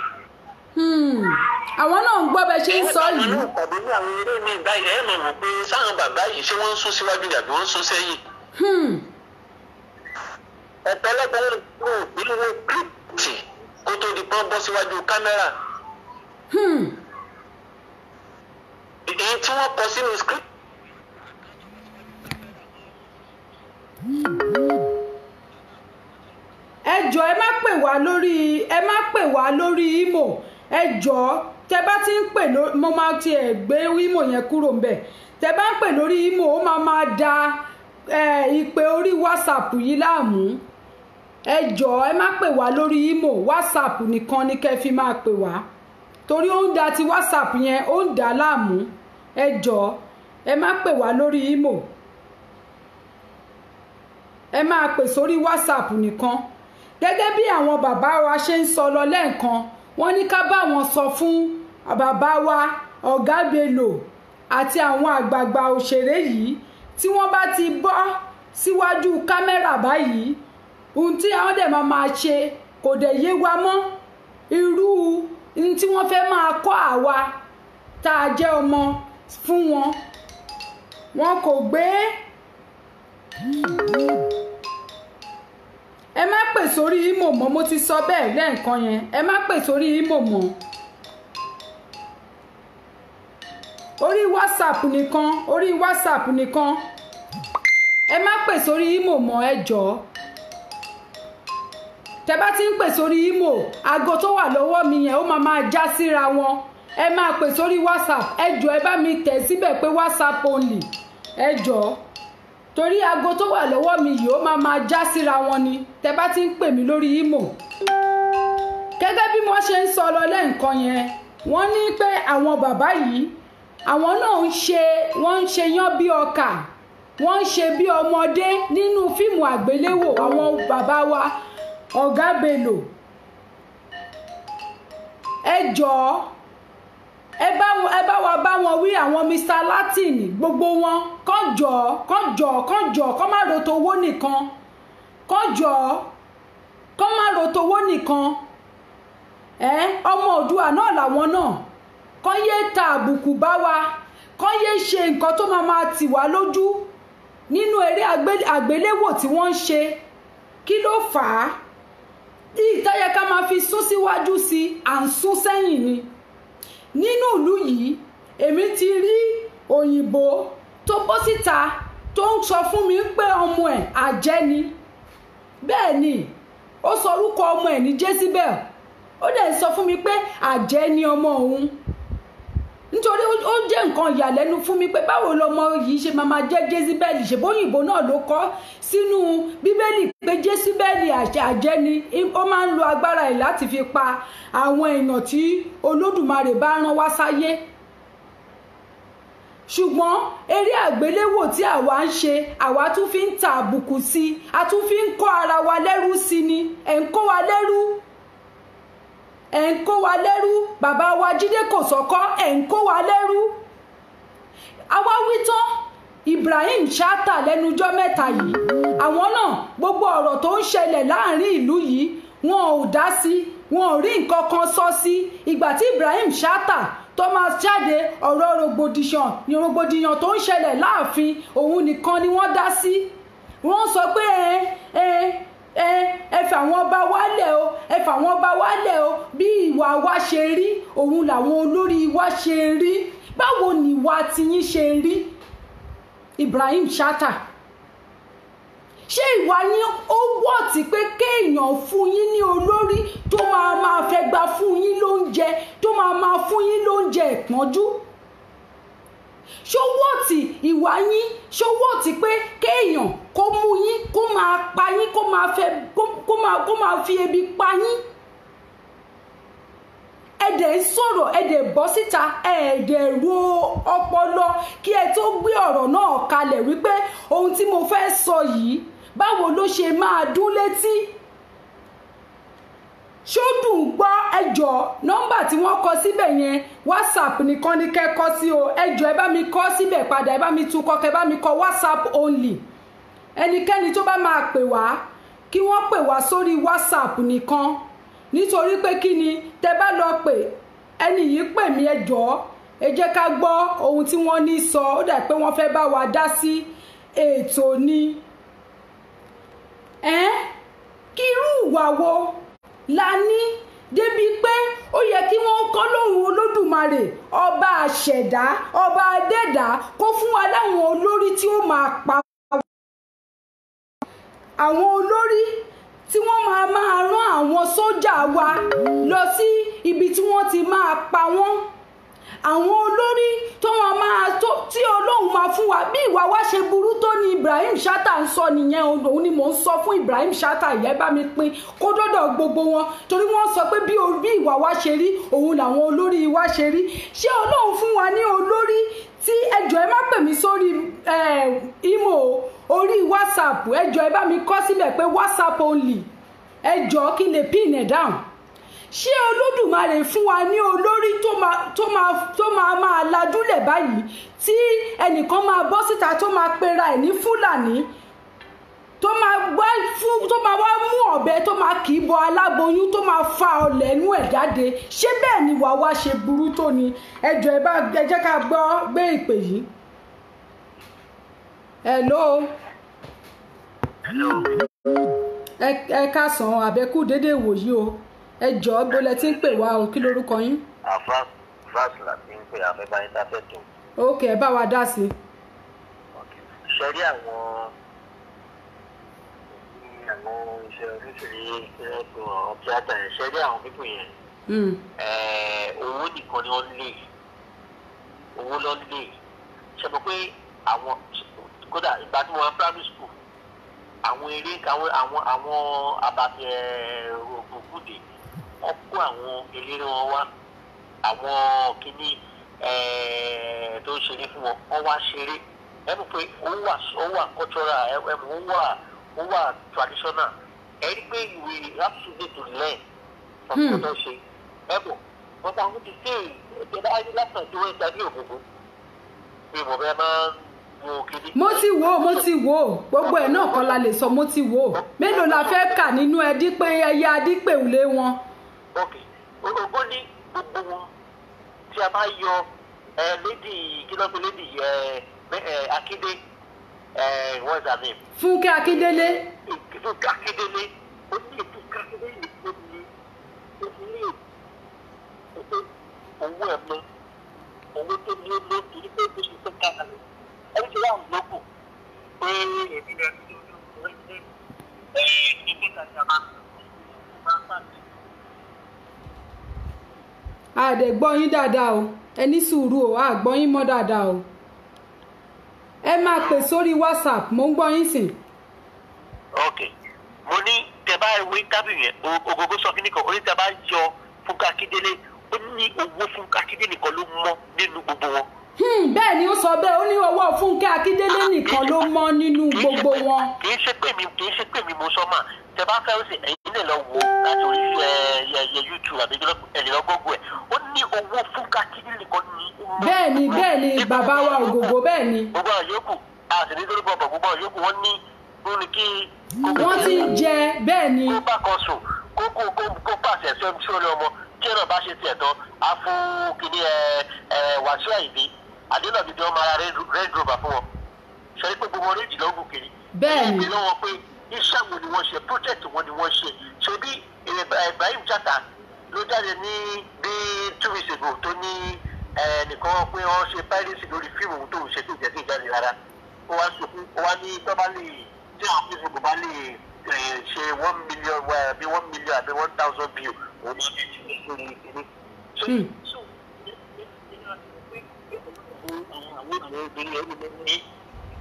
Àwọn náà ń gbọ́ bẹ ṣe ń sọ yìí. Àwọn náà tàbí ní àwọn eré mi báyìí, ẹ mọ̀ wò pé sáwọn bàbá yìí ṣé wọ́n ń sún síwájú àbí wọ́n ń sún sẹ́yìn. Ọ̀pọ̀lọpọ̀ wọn kò ní wo kíríptì kó tó di pọ́n bọ́ síwájú kámẹ́rà. Èyí tí wọ́n kọ sínú script. Ẹ jọ̀ọ́ ẹ má pè wá lórí, ẹ má pè wá lórí Imo. Ẹ jọ̀ọ́, tẹ bá ti ń pè, mo máa ti ẹ̀ gbé Imo yẹn kúrò ńbẹ̀. Tẹ bá ń pè lórí Imo, ó máa da ìpè orí WhatsApp yìí láàmú. Ẹ jọ̀ọ́ ẹ má pè wá lórí Imo, WhatsApp nìkan ni kẹ́ fi máa pè wá, torí ó ń da ti WhatsApp yẹn, ó ń dà á láàmú. Ẹ jọ̀ọ́ ẹ má pè wá lórí Imo, ẹ máa pè sórí WhatsApp nìkan. Gẹ́gẹ́ bí àwọn bàbá wa ṣe ń sọ lọ lẹ́ẹ̀kan, wọ́n ní ká bá wọn sọ fún bàbá wa Ọ̀gá Bello àti àwọn àgbààgbà òṣèré yìí, tí wọ́n bá ti bọ́ síwájú kámẹ́rà báyìí, ohun tí àwọn dẹ̀ máa ṣe kò dẹ̀ yé wa mọ́. Irú ohun tí wọ́n fẹ́ máa kọ́ àwa tá a jẹ́ ọmọ fún wọn, wọn kò gbé. Ẹ má pè sórí Imo mọ́, mo ti sọ bẹ́ẹ̀ lẹ́ẹ̀kan yẹn, ẹ má pè sórí Imo mọ́. Orí WhatsApp nìkan, orí WhatsApp nìkan, ẹ má pè sórí Imo mọ́, ẹ jọ̀ọ́. Tẹ bá ti ń pè sórí Imo, aago tó wà lọ́wọ́ mi yẹn ó máa máa já síra wọn. Ẹ máa pè sórí WhatsApp. Ẹ jọ̀ọ́, ẹ bá mi tẹ̀ síbẹ̀ pé WhatsApp only. Ẹ jọ̀ọ́, torí aago tó wà lọ́wọ́ mi yìí ó máa máa já síra wọn ni tẹ bá ti ń pè mí lórí Imo. Gẹ́gẹ́ bí wọ́n ṣe ń sọ lọ lẹ́ǹkan yẹn, wọ́n ní pé àwọn bàbá yìí, àwọn náà ń ṣe, wọ́n ń ṣe yán bí ọkà, wọ́n ń ṣe bí ọmọdé nínú fíìmù àgbéléwò àwọn bàbá wa Ọ̀gá Bello. Ẹ jọ̀ọ́, ẹ bá wa bá wọn wí, àwọn Mr Latin gbogbo wọn, kàn jọ̀ọ́, kàn jọ̀ọ́, kàn jọ̀ọ́, kàn má ro towó nìkan, kàn jọ̀ọ́, kàn má ro towó nìkan. Ọmọ Oòduà náà làwọn náà, kàn yé ta àbùkù bá wa, kàn yé ṣe nǹkan tó máa máa tì wá lójú nínú eré àgbéléwò tí wọ́n ń ṣe. Kí ló fà á tí ìtayẹ ká máa fi sún síwájú sí, à ń sún sẹ́yìn ni? Nínú ìlú yìí, èmi ti rí òyìnbó tó bọ́ síta tó ń sọ fún mi pé ọmọ ẹ̀ àjẹ́ ni. Bẹ́ẹ̀ ni, ó sọ orúkọ ọmọ ẹ̀ ní Jezebel. Ó dẹ̀ sọ fún mi pé àjẹ́ ni ọmọ òun. Nítorí ó jẹ́ nǹkan ìyàlẹ́nu fún mi pé báwo lọmọ yìí ṣe máa máa jẹ́ Jezebel, ṣèbóyìnbó náà ló kọ́ sínú Bíbélì pé Jezebel àjẹ́ ni. Ó máa ń lo agbára ẹ̀ láti fi pa àwọn èèyàn tí Olódùmarè bá rán wá sáyé. Ṣùgbọ́n eré àgbéléwò tí àwa ń ṣe, àwa tún fi ń ta àbùkù sí i, a tún fi ń kọ́ ara wa lẹ́rú sí ni. Ẹ̀ ń kó wa lẹ́rú, ẹ̀ ń kó wa lẹ́rú. Bàbá wa Jídé Kòsọ́kọ́, ẹ̀ ń kó wa lẹ́rú. Àwa wí tán, Ibrahim Chatta lẹ́nujọ́ mẹ́ta yìí, àwọn náà gbogbo ọ̀rọ̀ tó ń ṣẹlẹ̀ láàrin ìlú yìí, wọn ò dá sí, wọn ò rí nǹkan kan sọ sí. Ìgbà tí Ibrahim Chatta tó máa jáde, ọ̀rọ̀ rògbòdìyàn tó ń ṣẹlẹ̀ láàfin, òun nìkan ni wọ́n dá sí. Wọ́n sọ pé ẹ fà wọ́n bá wálẹ̀ o, ẹ fà wọ́n bá wálẹ̀ o. Bí ìwà wa ṣe rí, òun làwọn olórí wa ṣe rí. Báwo ni ìwà tiyín ṣe rí, Ibrahim Chatta? Ṣé ìwà yín ó wọ̀tí pé kéèyàn fún yín ní olórí tó máa máa fẹ́ gba fún yín lóúnjẹ, tó máa máa fún yín lóúnjẹ ìpọ́njú? Ṣó wọ̀tí ìwà yín? Ṣó wọ̀tí pé kéèyàn kó mú yín, kó máa pa yín, kó máa fẹ́ kó máa fi ebi pa yín? Ẹ dẹ̀ ń sọ̀rọ̀, ẹ dẹ̀ bọ́ síta, ẹ dẹ̀ ro ọpọlọ kí ẹ tó gbé ọ̀rọ̀ náà kalẹ̀ wípé ohun tí mo fẹ́ sọ yìí, báwo ló ṣe máa dún létí? Ṣó dùn gbọ́? Ẹ jọ̀ọ́, nọ́mbà tí wọ́n kọ síbẹ̀ yẹn, WhatsApp nìkan ni kẹ́ kọ sí o. Ẹ jọ̀ọ́, ẹ bá mi kọ síbẹ̀ padà, ẹ bá mi tún kọ, kẹ́ bá mi kọ WhatsApp only. Ẹnikẹ́ni tó bá máa pè wá, kí wọ́n pè wá sórí WhatsApp nìkan. Nítorí pé kí ni, tẹ́ bá lọ pè, ẹni yìí pè mí, ẹ jọ̀ọ́, ẹ jẹ́ ká gbọ́ ohun tí wọ́n ní sọ. Ó dà pé wọ́n fẹ́ bá wa dá sí ètò ni. Kí irú ìwà wo la ní débi pé ó yẹ kí wọ́n kọ́ lóhùn Olódùmarè, ọba àṣẹ̀dá, ọba adẹ́dá, kó fún wa láwọn olórí tí ó máa pa àwọn olórí tí wọ́n máa máa rán àwọn sójà wa lọ sí ibi tí wọ́n ti máa pa wọ́n, àwọn olórí tó wọn máa tó tí Ọlọ́run máa fún wa. Bí ìwà wa ṣe burú tó ní Ibrahim Chatta ń sọ nìyẹn. Òun ni mò ń sọ fún Ibrahim Chatta, ìyẹn bá mi pín kó dọ́dọ̀ gbogbo wọn, torí wọ́n sọ pé bí ìwà wa ṣe rí, òun làwọn olórí wa ṣe rí. Ṣé Ọlọ́run fún wa ní olórí tí? Ẹ jọ̀ọ́, ẹ má pè mí sórí Imo, orí WhatsApp. Ẹ jọ̀ọ́, ẹ bá mi kọ síbẹ̀ pé WhatsApp only. Ẹ jọ̀ọ́, kí n lè pin ẹ̀ down. Ṣé Olódùmarè fún wa ní olórí tó máa máa lajúlẹ̀ báyìí, tí ẹnìkan máa bọ́ síta tó máa pera ẹ̀ ní Fúlàní, tó máa wá mú ọ̀bẹ tó máa kì í bọ aláboyún, tó máa fa ọlẹ̀ inú ẹ̀ jáde? Ṣé bẹ́ẹ̀ ni wàá wá ṣe burú tó ni? Ẹ jọ̀ọ́, ẹ jẹ́ ká gbọ́ gbé ìpè yìí. Hello. Hello. Ẹ káàsán, àbẹ̀kú déédéé wòyí o. Ẹ jọ̀ọ́, gbọ́lẹ̀ tí ń pè wá o, kí lorúkọ yín? Àfáàs là ti ń pè, àfẹ́báyé tá fẹ́ tó. Ok, ẹ bá wa dá sí i. Ṣe rí àwọn Àwọn iṣẹ́ oríṣiríṣi ẹ̀kọ́ tíátà yẹn ṣẹ́rí àwọn pípọ̀ yẹn. Owó nìkan ni wọ́n lè, owó ló ń lè ṣe mọ̀ pé àwọn kódà ìgbà tí mo wà primary school, àwọn eré àwọn àbàtì Ògúndé wọ́n kó àwọn eléré wọn wá, àwọn kìíní tó ń ṣeré fún wọn, wọ́n wá ṣeré. Ẹ mọ̀ pé ó wà cultural, ẹ mọ̀ ó wà traditional. Ẹ rí pé ìwé absolute to learn from tó ń ṣe. Ẹ mọ̀ wọ́n bá wọn ti ṣe ìjọba ayé lásán tó wọ́n tàbí ògùngùn bí mo bẹ́ẹ̀ máa ń wo kiri. Mo ti wò ó, mo ti wò ó, gbogbo ẹ̀ náà kọ́ la lè sọ. Mo ti wò ó, mélòó la fẹ́ kà nínú ẹdí pé ẹyẹ adípèlé wọn. Ok, ogún ní gbogbo wọn tí a bá yọ ẹ lady kí ló ń pe lady ẹ Akíndé, ẹ what's her name? Fúnkẹ́ Akíndélé. Fúnkẹ́ Akíndélé, ó ní Fúnkẹ́ Akíndélé ó ní owó ẹ̀ mọ́ owó tó ní ó lé torí pé ó ṣe tó kára ẹni tí wọ́n lókù pé èmi rẹ̀ ní A dẹ̀ gbọ́ yín dáadáa o, ẹ ní sùúrù o, a gbọ́ yín mọ́ dáadáa o. Ẹ máa pè sórí WhatsApp, mò ń gbọ́ yín sìn. Ok, mo ní tẹ bá wí tábìlì yẹn, Ògògó sọ kí nìkan oní tẹ bá yọ Fúnkẹ́ Akíndélé, ó ní owó Fúnkẹ́ Akíndélé nìkan ló mọ́ nínú gbogbo wọn. Bẹ́ẹ̀ ni ó sọ bẹ́ẹ̀, ó ní ọwọ́ Fúnkẹ́ Akíndélé nìkan ló mọ́ nínú gbogbo wọn. Kì í ṣe pé mi mo sọ mà, tẹ bá fẹ́ ó sì ẹ̀yin lè lọ wò láti orí ẹ YouTube àbí ẹ lè lọ Google ẹ̀, ó ní owó Fúnkẹ́ Akíndélé nìkan ní. Bẹ́ẹ̀ ni, bẹ́ẹ̀ ni bàbá wa Ògògó, bẹ́ẹ̀ ni. Gbogbo àwọn yòókù àti nítorí bọ̀bọ̀ gbogbo àwọn yòókù wọ́n ní ó ní kí. Wọ́n ti ń jẹ bẹ́ẹ̀ ni. Kó bá kan sùn kó kó pàṣẹ sórí ọmọ kí ẹ̀rọ bá ṣe tiẹ̀ tán á fún kìnní ẹ Wàsíù Àyìndé àdéhùn àbíjọ máa ra Red Rover fún wọn ṣe é pé gbogbo orí ìjìnlẹ̀ ogun kiri. Bẹ́ẹ̀ ni. Ìpè lọ́wọ́ pé iṣẹ́ wo ni wọ́n ṣe, project wo ni wọ́n ṣe, ṣe bí Ibrahim Chatta ló jáde ní bí 2 weeks ago tó ní ẹnìkan pé wọ́n ṣe piracy lórí fíìmù tó ń ṣe tó jẹ́ sí ìjáde rárá. Ó wá sọ fún ó wá ní tó bá lè tí àwọn Facebook bá lè ṣe 1 million bí 1 million àbí 1,000 view òun máa fi ṣe sórí ìkíní.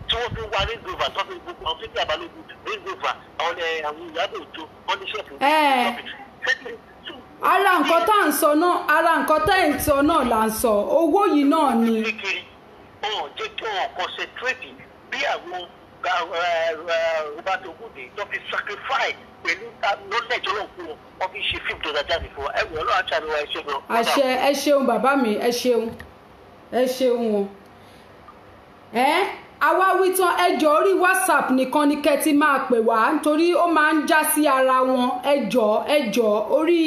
Tí wọ́n fi wá Range Rover tó fi gbogbo àwọn fífi àbálògùn Range Rover àwọn Ìyábọ̀ Òjó wọ́n ní ṣọ́ọ̀bù. Ara nǹkan tá à ń sọ náà, ara nǹkan tá à ń sọ náà là ń sọ, owó yìí náà ni. Kiri wọn jẹ́ kí wọn concentrate bí àwọn Robert Ogunde tó fi sacrifice pẹ̀lú knowledge ọlọ́run fún wọn, wọ́n fi ṣe fíìmù tó dáa jáde fún wa. Ẹ wọ ọlọ́run àti àmì wa, ẹ ṣe gan. Àṣẹ, ẹ ṣeun bàbá mi, ẹ ṣeun, ẹ ṣeun o. Ẹ àwa wí tán, ẹ jọ̀ọ́ orí WhatsApp nìkan ni kẹ́ ti máa pè wá nítorí ó máa ń já sí ara wọn. Ẹ jọ̀ọ́, ẹ jọ̀ọ́ orí.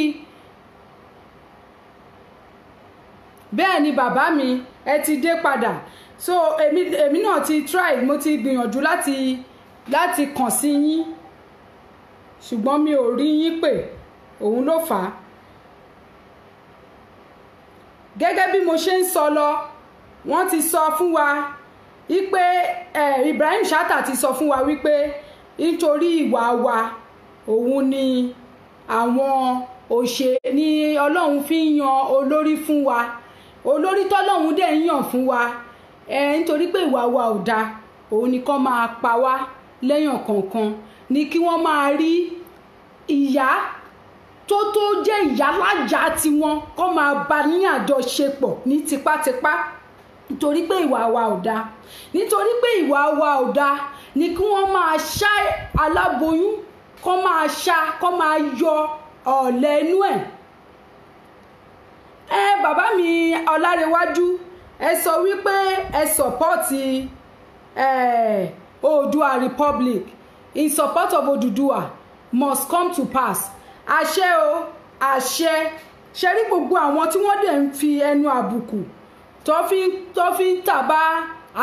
Bẹ́ẹ̀ ni bàbá mi, ẹ ti dé padà. So èmi náà ti try, mo ti gbìyànjú láti kàn sí yín, ṣùgbọ́n mi ò rí yín pè, òun ló fà á. Gẹ́gẹ́ bí mo ṣe ń sọ lọ, wọ́n ti sọ fún wa wípé Ibrahim Chatta ti sọ fún wa wípé nítorí ìwà wa òun ni àwọn òṣè ni Ọlọ́run fi ń yan olórí fún wa, olórí tọ́lọ́run dẹ̀ ń yàn fún wa, nítorí pé ìwà wa ò dáa, òun ni kán máa pa wá lẹ́yàn kọ̀ọ̀kan, ni kí wọ́n máa rí ìyá tó jẹ́ ìyá lájà tiwọn kó máa bá ní àjọṣepọ̀ ní tipátipá, nítorí pé ìwà wa ò dáa, nítorí pé ìwà wa ò dáa ni kí wọ́n máa ṣá aláboyún, kó máa ṣá, kó máa yọ ọ̀lẹ inú ẹ̀. Ẹ bàbá mi Ọlárewájú, ẹ sọ wípé ẹ sọpọ́ọ̀tì Oòduà Republic, in support of Odùduwà must come to pass. Àṣẹ o, àṣẹ. Ṣe rí gbogbo àwọn tí wọ́n dẹ̀ ń fi ẹnu àbùkù tó fi ń tàbá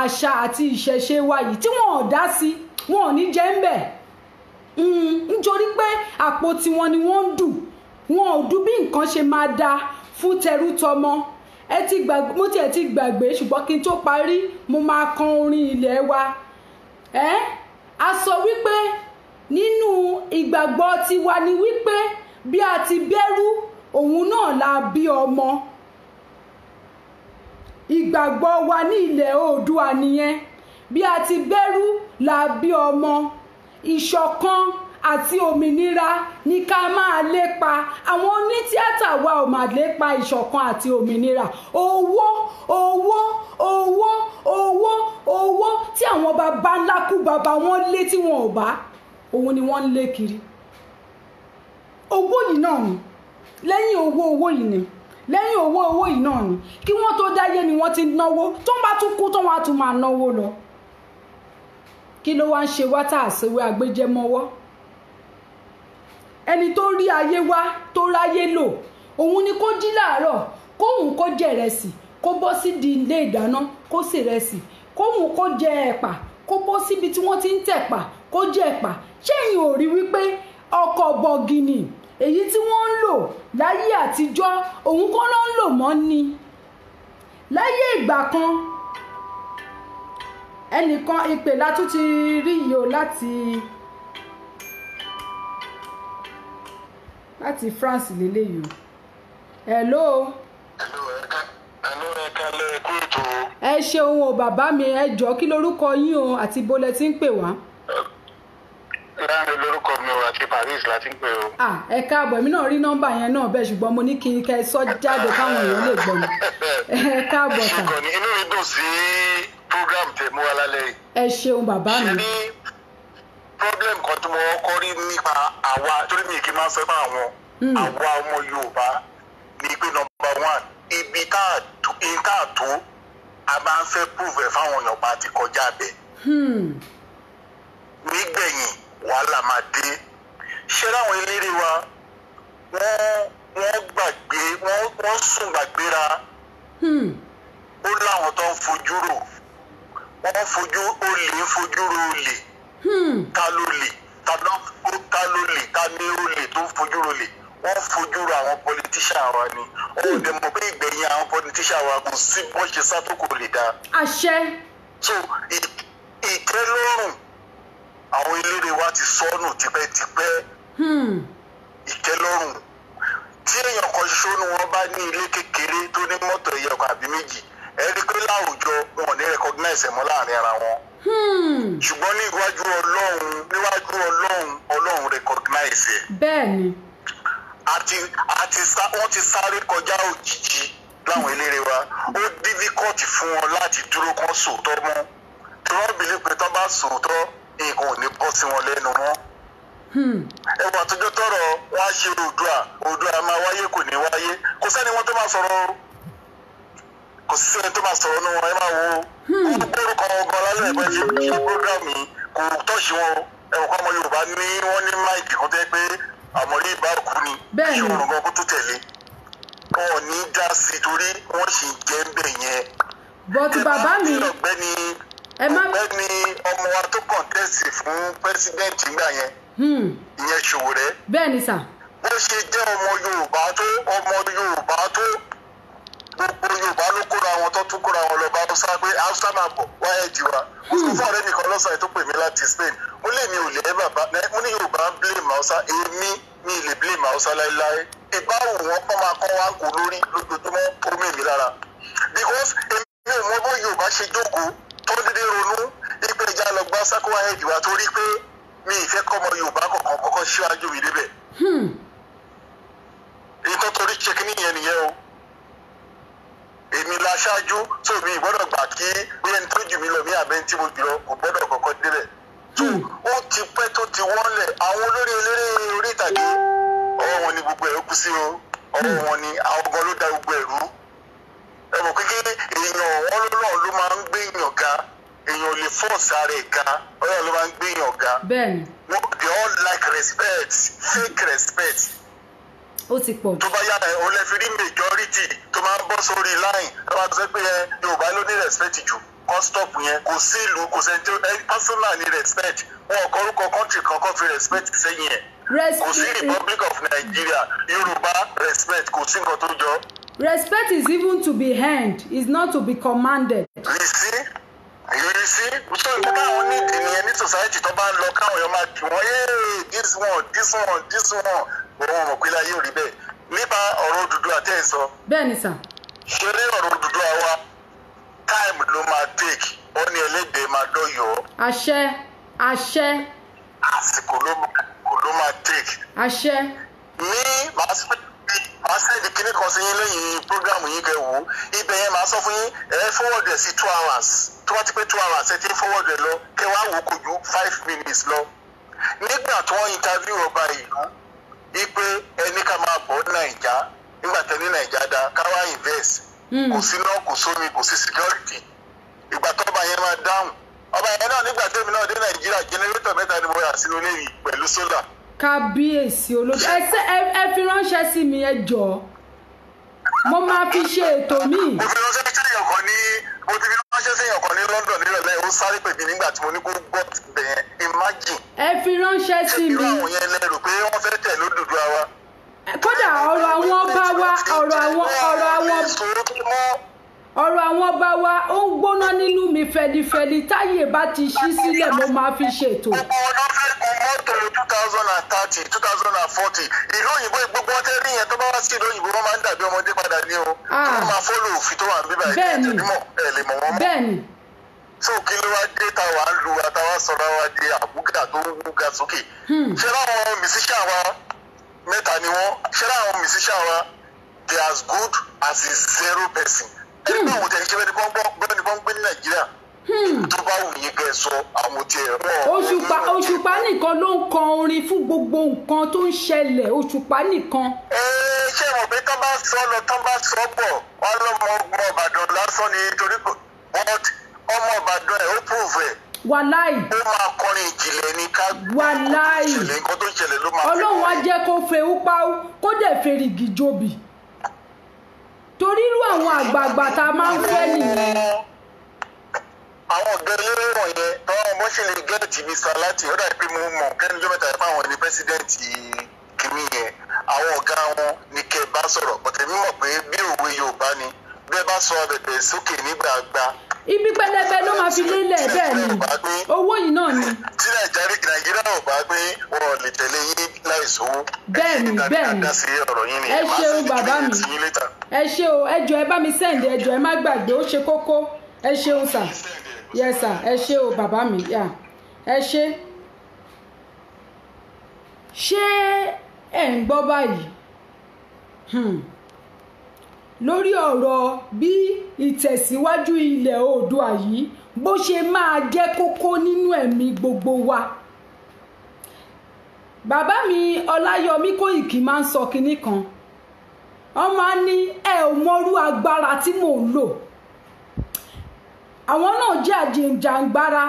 àṣà àti ìṣẹ̀ṣe wa yìí tí wọ́n ò dá sí, wọn ò ní jẹ́ ń bẹ̀, nítorí pé àpò tiwọn ni wọ́n ń dù, wọn ò dù bí nǹkan ṣe máa da fún tẹrútọmọ. Ẹ ti gbàgbé, mo tiẹ̀ ti gbàgbé, ṣùgbọ́n kí n tó parí mo máa kan orin ilé wa. A sọ wípé Nínú ìgbàgbọ́ tiwa ni wípé bí a ti bẹ́rú òun náà la bí ọmọ. Ìgbàgbọ́ wa ní ilẹ̀ Oòduà nìyẹn. Bí a ti bẹ́rú la bí ọmọ. Ìṣọ̀kan àti òmìnira ní ká máa lépa. Àwọn onítíátà wa ò máa lépa ìṣọ̀kan àti òmìnira. Owó owó owó owó owó tí àwọn baba ńlá kú baba wọn lé tí wọn ò bá, òun ni wọ́n ń lé kiri. Owó yìí náà ni, lẹ́yìn owó owó yìí ni, lẹ́yìn owó owó yìí náà ni. Kí wọ́n tó dáyé ni wọ́n ti náwó, tó ń bá tún kú tó wọ́n á tún máa náwó lọ. Kí ló wá ń ṣe wá tá àṣewé agbéjẹmọ́wọ́? Ẹni tó rí ayé wá tó ráyé lò, òun ni kó jí láàárọ̀, kóhun kó jẹ ìrẹsì, kó bọ́ sí di ilé ìdáná kó sè ìrẹsì, kóhun kó jẹ ẹ̀pà, kó bọ́ síbi tí wọ́n ti ń tẹ̀pà kó jẹ ẹ̀pà. Ṣé ẹ̀yin ò rí wípé ọkọ̀ bọ̀gìnì èyí tí wọ́n ń lò láyé àtijọ́ òun kọ́ ló ń lò mọ́ ni? Láyé ìgbà kan, ẹnìkan ìpè látún ti rí yìí o láti France lélẹ́yìí o. Hello. Hello, ẹ kálẹ́, ẹ kú ètò. Ẹ ṣeun o bàbá mi, ẹ jọ̀ọ́ kí lorúkọ yín o àti ibo lẹ ti ń pè wá? Láàrin lórúkọ mi o, àti Paris la ti ń pè o. Ẹ káàbọ̀, èmi náà rí nọ́mbà yẹn náà bẹ́ẹ̀, ṣùgbọ́n mo ní kí n kẹ́ ẹ sọ jáde káwọn èèyàn lè gbọ́ mi. Ẹ káàbọ̀ sà. Ṣùgbọ́n inú mi dùn sí program tẹ́ mú wa lálẹ́ yìí. Ẹ ṣeun bàbá mi. Ṣé ní problem kan tí mo kọ́ rí nípa àwa, torí mi kì í máa sọ fún àwọn àwa ọmọ Yorùbá ni pé number one, ibi tá a tó a máa ń fẹ́ prove ẹ̀ fáwọn èèyàn pa ti kọjá bẹ́ẹ̀. Nígbẹ̀yìn wàhálà máa dé. Ṣé láwọn eléré wa wọ́n gbàgbé, wọ́n sùn gbàgbéra. Ó láwọn tó ń fojú rò, wọ́n fojú olè ń fojú ro olè. Ta ló lè, ta ló lè, ta ní olè tó ń fojú ro olè? Wọ́n fojú ro àwọn politician wa ni. Ó dẹ̀ mọ̀ pé ìgbẹ̀yìn àwọn politician wa kò sí bó ṣe sá tó kò lè dáa. Àṣẹ. So ìtẹ́lọ́rùn àwọn eléré wa ti sọnù tipẹ́tipẹ́. Ìtẹ́lọ́rùn tí èèyàn kan ṣoṣo ni wọ́n bá ní ilé kékeré tó ní mọ́tò ẹyọ kan àbí méjì, ẹ rí i pé láwùjọ wọn ò ní recognize ẹ̀ mọ́ láàrin ara wọn. Ṣùgbọ́n níwájú Ọlọ́run, Ọlọ́run recognize ẹ̀. Bẹ́ẹ̀ni. Àti wọ́n ti sáré kọjá òjijì láwọn eléré wa. Ó difficult fún wọn láti dúró kán sòótọ́ mọ́. Tí wọ́n bìlí pé tán bá sòótọ́, nǹkan ò ní bọ́ sí wọn lẹ́nu mọ́. Ẹwà tójó tọrọ wọn á ṣe Oòduà, Oòduà máa wáyé kò ní wáyé. Kò sẹ́ni wọn tó máa sọ̀rọ̀ o. Kò sí ẹni tó máa sọ̀rọ̀ nù wọn, ẹ máa wo. Wọ́n gbórúkọ ọgọ́ lálẹ́ ẹ̀gbọ́n ṣe ṣe program yìí kò tọ́ṣì wọn o. Ẹ̀wọ̀n kan ọmọ Yorùbá ní wọ́n ní máìkì kan tẹ́ pé àmọ́rí ìbá kú ni. Ṣé òrùn gan kó tó tẹ̀lé? Wọn ò ní dá sí i torí wọ́n sì ń jẹ́ ń bẹ̀ yẹn. But bàbá mi, ọ̀gbẹ́ni ọmọ wa tó kọ̀ǹtẹ́sì fún pẹ́sidẹ́ǹtì ńgbà yẹn, ìyẹn Ṣòwòrẹ́. Bẹ́ẹ̀ni sà. Bó ṣe jẹ́ ọmọ Yorùbá tó, ọmọ Yorùbá tó, gbogbo Yorùbá ló kóra wọn tó tún kóra wọn lọ bá Hausa pé Hausa máa bọ̀ wá ẹ̀jì wa. Mo sọ fún ọ̀rẹ́ mi kan lọ́sàn-án tó pè mí láti Spain. Mo lè mi ò lè bàbá, mo ní Yorùbá ń blame Hausa, èmi mi lè blame Hausa láéláé. Ìbáwò wọn kọ́ máa kọ́ wa kó lórí lójoojúmọ́ ó mì mí lára. Because èmi ò mọ bó Yorùbá ṣe jókòó tó dédé ronú ipe ìjà lọ gbá sákó wá ẹ̀jì wa, torí pé mi ì fẹ́ kọ́mọ Yorùbá kọ̀ọ̀kan kọ́kọ́ síwájú mi débẹ̀. Èyí tó torí ṣe kí nìyẹn nìyẹn o. Èmi la ṣáájú tó mi gbọ́dọ̀ gbà kí bí ẹni tó jù mí lọ mí àbẹ́ tí mo jù lọ kò gbọ́dọ̀ kọ́kọ́ débẹ̀. Tó ó ti pẹ́ tó ti wọ́nlẹ̀ àwọn olórí eléré orí ìtàgé, ọwọ́ wọn ni gbogbo ẹ̀ kú sí o. Ọwọ́ wọn ni àwọn gan ló da gbogbo ẹ̀ rú. Ẹ mọ̀ pé èèyàn wọn lọ́nà ló máa ń gbé èèyàn ga, èèyàn lè fọ́ọ̀sì ara ẹ̀ ga, ọlọ́run ló máa ń gbé èèyàn ga. Bẹ́ẹ̀ni. They all like respect, fake respect. Ó ti pọ̀ jù. Tó bá yára ẹ̀ o lè fi rí majority tó máa ń bọ́ sórí line tó máa sọ pé ẹ Yorùbá ló ní respect jù, kọ́ stop yẹn. Kò sí ìlú, kò sẹ́ni tó personal ní respect, wọn ò kọ́rúkọ country kankan fi respect sẹ́yìn ẹ̀. Kò sí Republic of Nigeria, Yorùbá respect, kò sí nǹkan tó jọ. Respect is even to be earned, is not to be commanded. You see? You see, so nǹkan táwọn nídìí nìyẹn ní society tó bá ń lọ káwọn èèyàn máa kí wọ́n, "Hey, this one, this one, this one." Wọ́n mọ̀ pé láyé ò rí bẹ́ẹ̀. Nípa ọ̀rọ̀ Odùduwà tẹ́ ẹ sọ, Bẹ́ẹ̀ ni sà. Ṣeré ọ̀rọ̀ Odùduwà wa, time ló máa take. Ó ní ẹlẹ́dẹ̀ẹ́ máa dọ́yọ̀ọ́. Àṣẹ, àṣẹ. Àsìkò ló máa take. Àṣẹ. Ní màá send kinní kan sí yín lẹ́yìn program yín, kẹ́ wò ó. Ibẹ̀ yẹn, màá sọ fún yín, ẹ forward ẹ̀ sí 2 hours. Tó bá ti pé 2 hours, ẹ ti forward ẹ̀ lọ, kẹ́ wá wò ó, kò ju 5 minutes lọ. Nígbà tí wọ́n interview ọba ìlú wípé ẹni ká máa bọ̀ Nàìjà, nígbà tẹ́ ní Nàìjà dá ká wá invest, kò sí náà, kò sómi, kò sí security. Ìgbà tọ́ba yẹn máa dáhùn, ọba yẹn náà, nígbà tẹ́mi náà dé Nàìjíríà, generator mẹ́ta ni mo rà sínú ilé mi pẹ̀lú solar. Kábíyèsí olódò! Ẹ ṣe, ẹ fi ránṣẹ́ sí mi, ẹ jọ̀ọ́, mo máa fi ṣe ètò míì. Mo ti fi ránṣẹ́ sí èèyàn kan ní London nírọ̀lẹ́. Ó sáré pè mí nígbà tí mo ní kó gbọ́ ibẹ̀ yẹn. Imagine. Ẹ fi ránṣẹ́ sí Irú mi. àwọn yẹn lẹ́rù pé wọ́n fẹ́ tẹ̀ lódùdú wa. Kódà ọ̀rọ̀ àwọn ọba wa, ọ̀rọ̀ àwọn ọba wa, ó ń gbóná nínú mi fẹlifẹli. Táyè bá ti ṣí sílẹ̀, mo máa fi ṣètò. Gbogbo wọn ló fẹ́ gun mọ́tò 2030, 2040. Ìlú òyìnbó, gbogbo wọn tẹ́ rí yẹn, tó bá wá sí ìlú òyìnbó, wọn máa ń dàbí ọmọdé padà ní o. Ah. Wọ́n máa follow òfin tó wà níbí báyìí. Bẹ́ẹ̀ni. Ẹ lè mọ̀ wọ́n mọ́. Bẹ́ẹ̀ni. So kí ló wá dé táwa ń lu àtàwa sọ̀rọ̀ wa di àbúgà tó ń wúga sókè? Ṣé láwọn musician wa, mẹ́ta ni wọ́n. Ṣé láwọn musician wa, they are as good as a zero person. Ẹni pé àwọn tẹ̀lé ṣe bẹ́ẹ̀ ni wọ́n gbọ́, bẹ́ẹ̀ ni wọ́n ń gbé ní Nàìjíríà. Tó bá wù yín kẹ́ ẹ sọ àwọn tiẹ̀ wọ́n. Òṣùpá, Òṣùpá nìkan ló ń kọ orin fún gbogbo nǹkan tó ń ṣẹlẹ̀, Òṣùpá nìkan. Ẹ ṣé mọ̀ pé tán bá sọ lọ, tán bá sọ bọ̀, wọn lọ́mọ ọmọ Ìbàdàn lásán ni, torí kò, but ọmọ Ìbàdàn ẹ̀, ó prove ẹ̀. Wàláì. Ó máa kọrin ìjìnlẹ̀ ní ká. Wàláì. Ìjìnlẹ̀, nǹkan tó ń ṣẹlẹ̀ ló máa fi Ọlọ́run á kọrin. jẹ́ kó fewú páú, kó dẹ̀ ferìgì jobì, torí irú àwọn àgbààgbà tá a máa ń fẹ́ nìyẹn. Àwọn ọ̀gá eléré wọ̀nyẹn, tọ́wọ́n bó ṣe lè get Mr. Lati, ó dàbí pé mo mọ̀ kẹ́ni jọ́ mẹ́ta fún àwọn ní president kìíní yẹn. Àwọn ọ̀gá wọn ní kẹ́ ẹ bá sọ̀rọ̀ ọ̀tẹ̀. Mímọ̀ pé bí òwe Yorùbá ni, bí ẹ bá sọ abẹ̀bẹ̀ sókè nígbà gba, Ibi pẹlẹbẹ ló máa fi lélẹ̀. Bẹ́ẹ̀ ni, owó yìí náà ni. Tí Nàìjíríà ò bá gbé, wọn ò lè tẹ̀lé yín láì sówó. Bẹ́ẹ̀ni, bẹ́ẹ̀ni. Dá sí ọ̀rọ̀ yín ni. Ẹ Màá ṣeun, send bàbá kìíní mi. sí yín later. Ẹ ṣe o. Ẹ jọ̀ọ́, ẹ bá mi send. Ẹ jọ̀ọ́, ẹ má gbàgbé, ó ṣe kókó. Ẹ ṣeun sà. Yes sir, ẹ ṣe o, bàbá mi. Yà, ẹ ṣe. Ṣé ẹ ń gbọ́ báyìí? Lórí ọ̀rọ̀ bí ìtẹ̀síwájú ilẹ̀ Oòduà yìí bó ṣe máa jẹ́ kókó nínú ẹ̀mí gbogbo wa, bàbá mi Ọláyọmí Kóìkì máa ń sọ kinní kan. Wọ́n máa ń ní, "Ẹ ò mọrú agbára tí mò ń lò." Àwọn náà jẹ́ àjìjàǹgbara.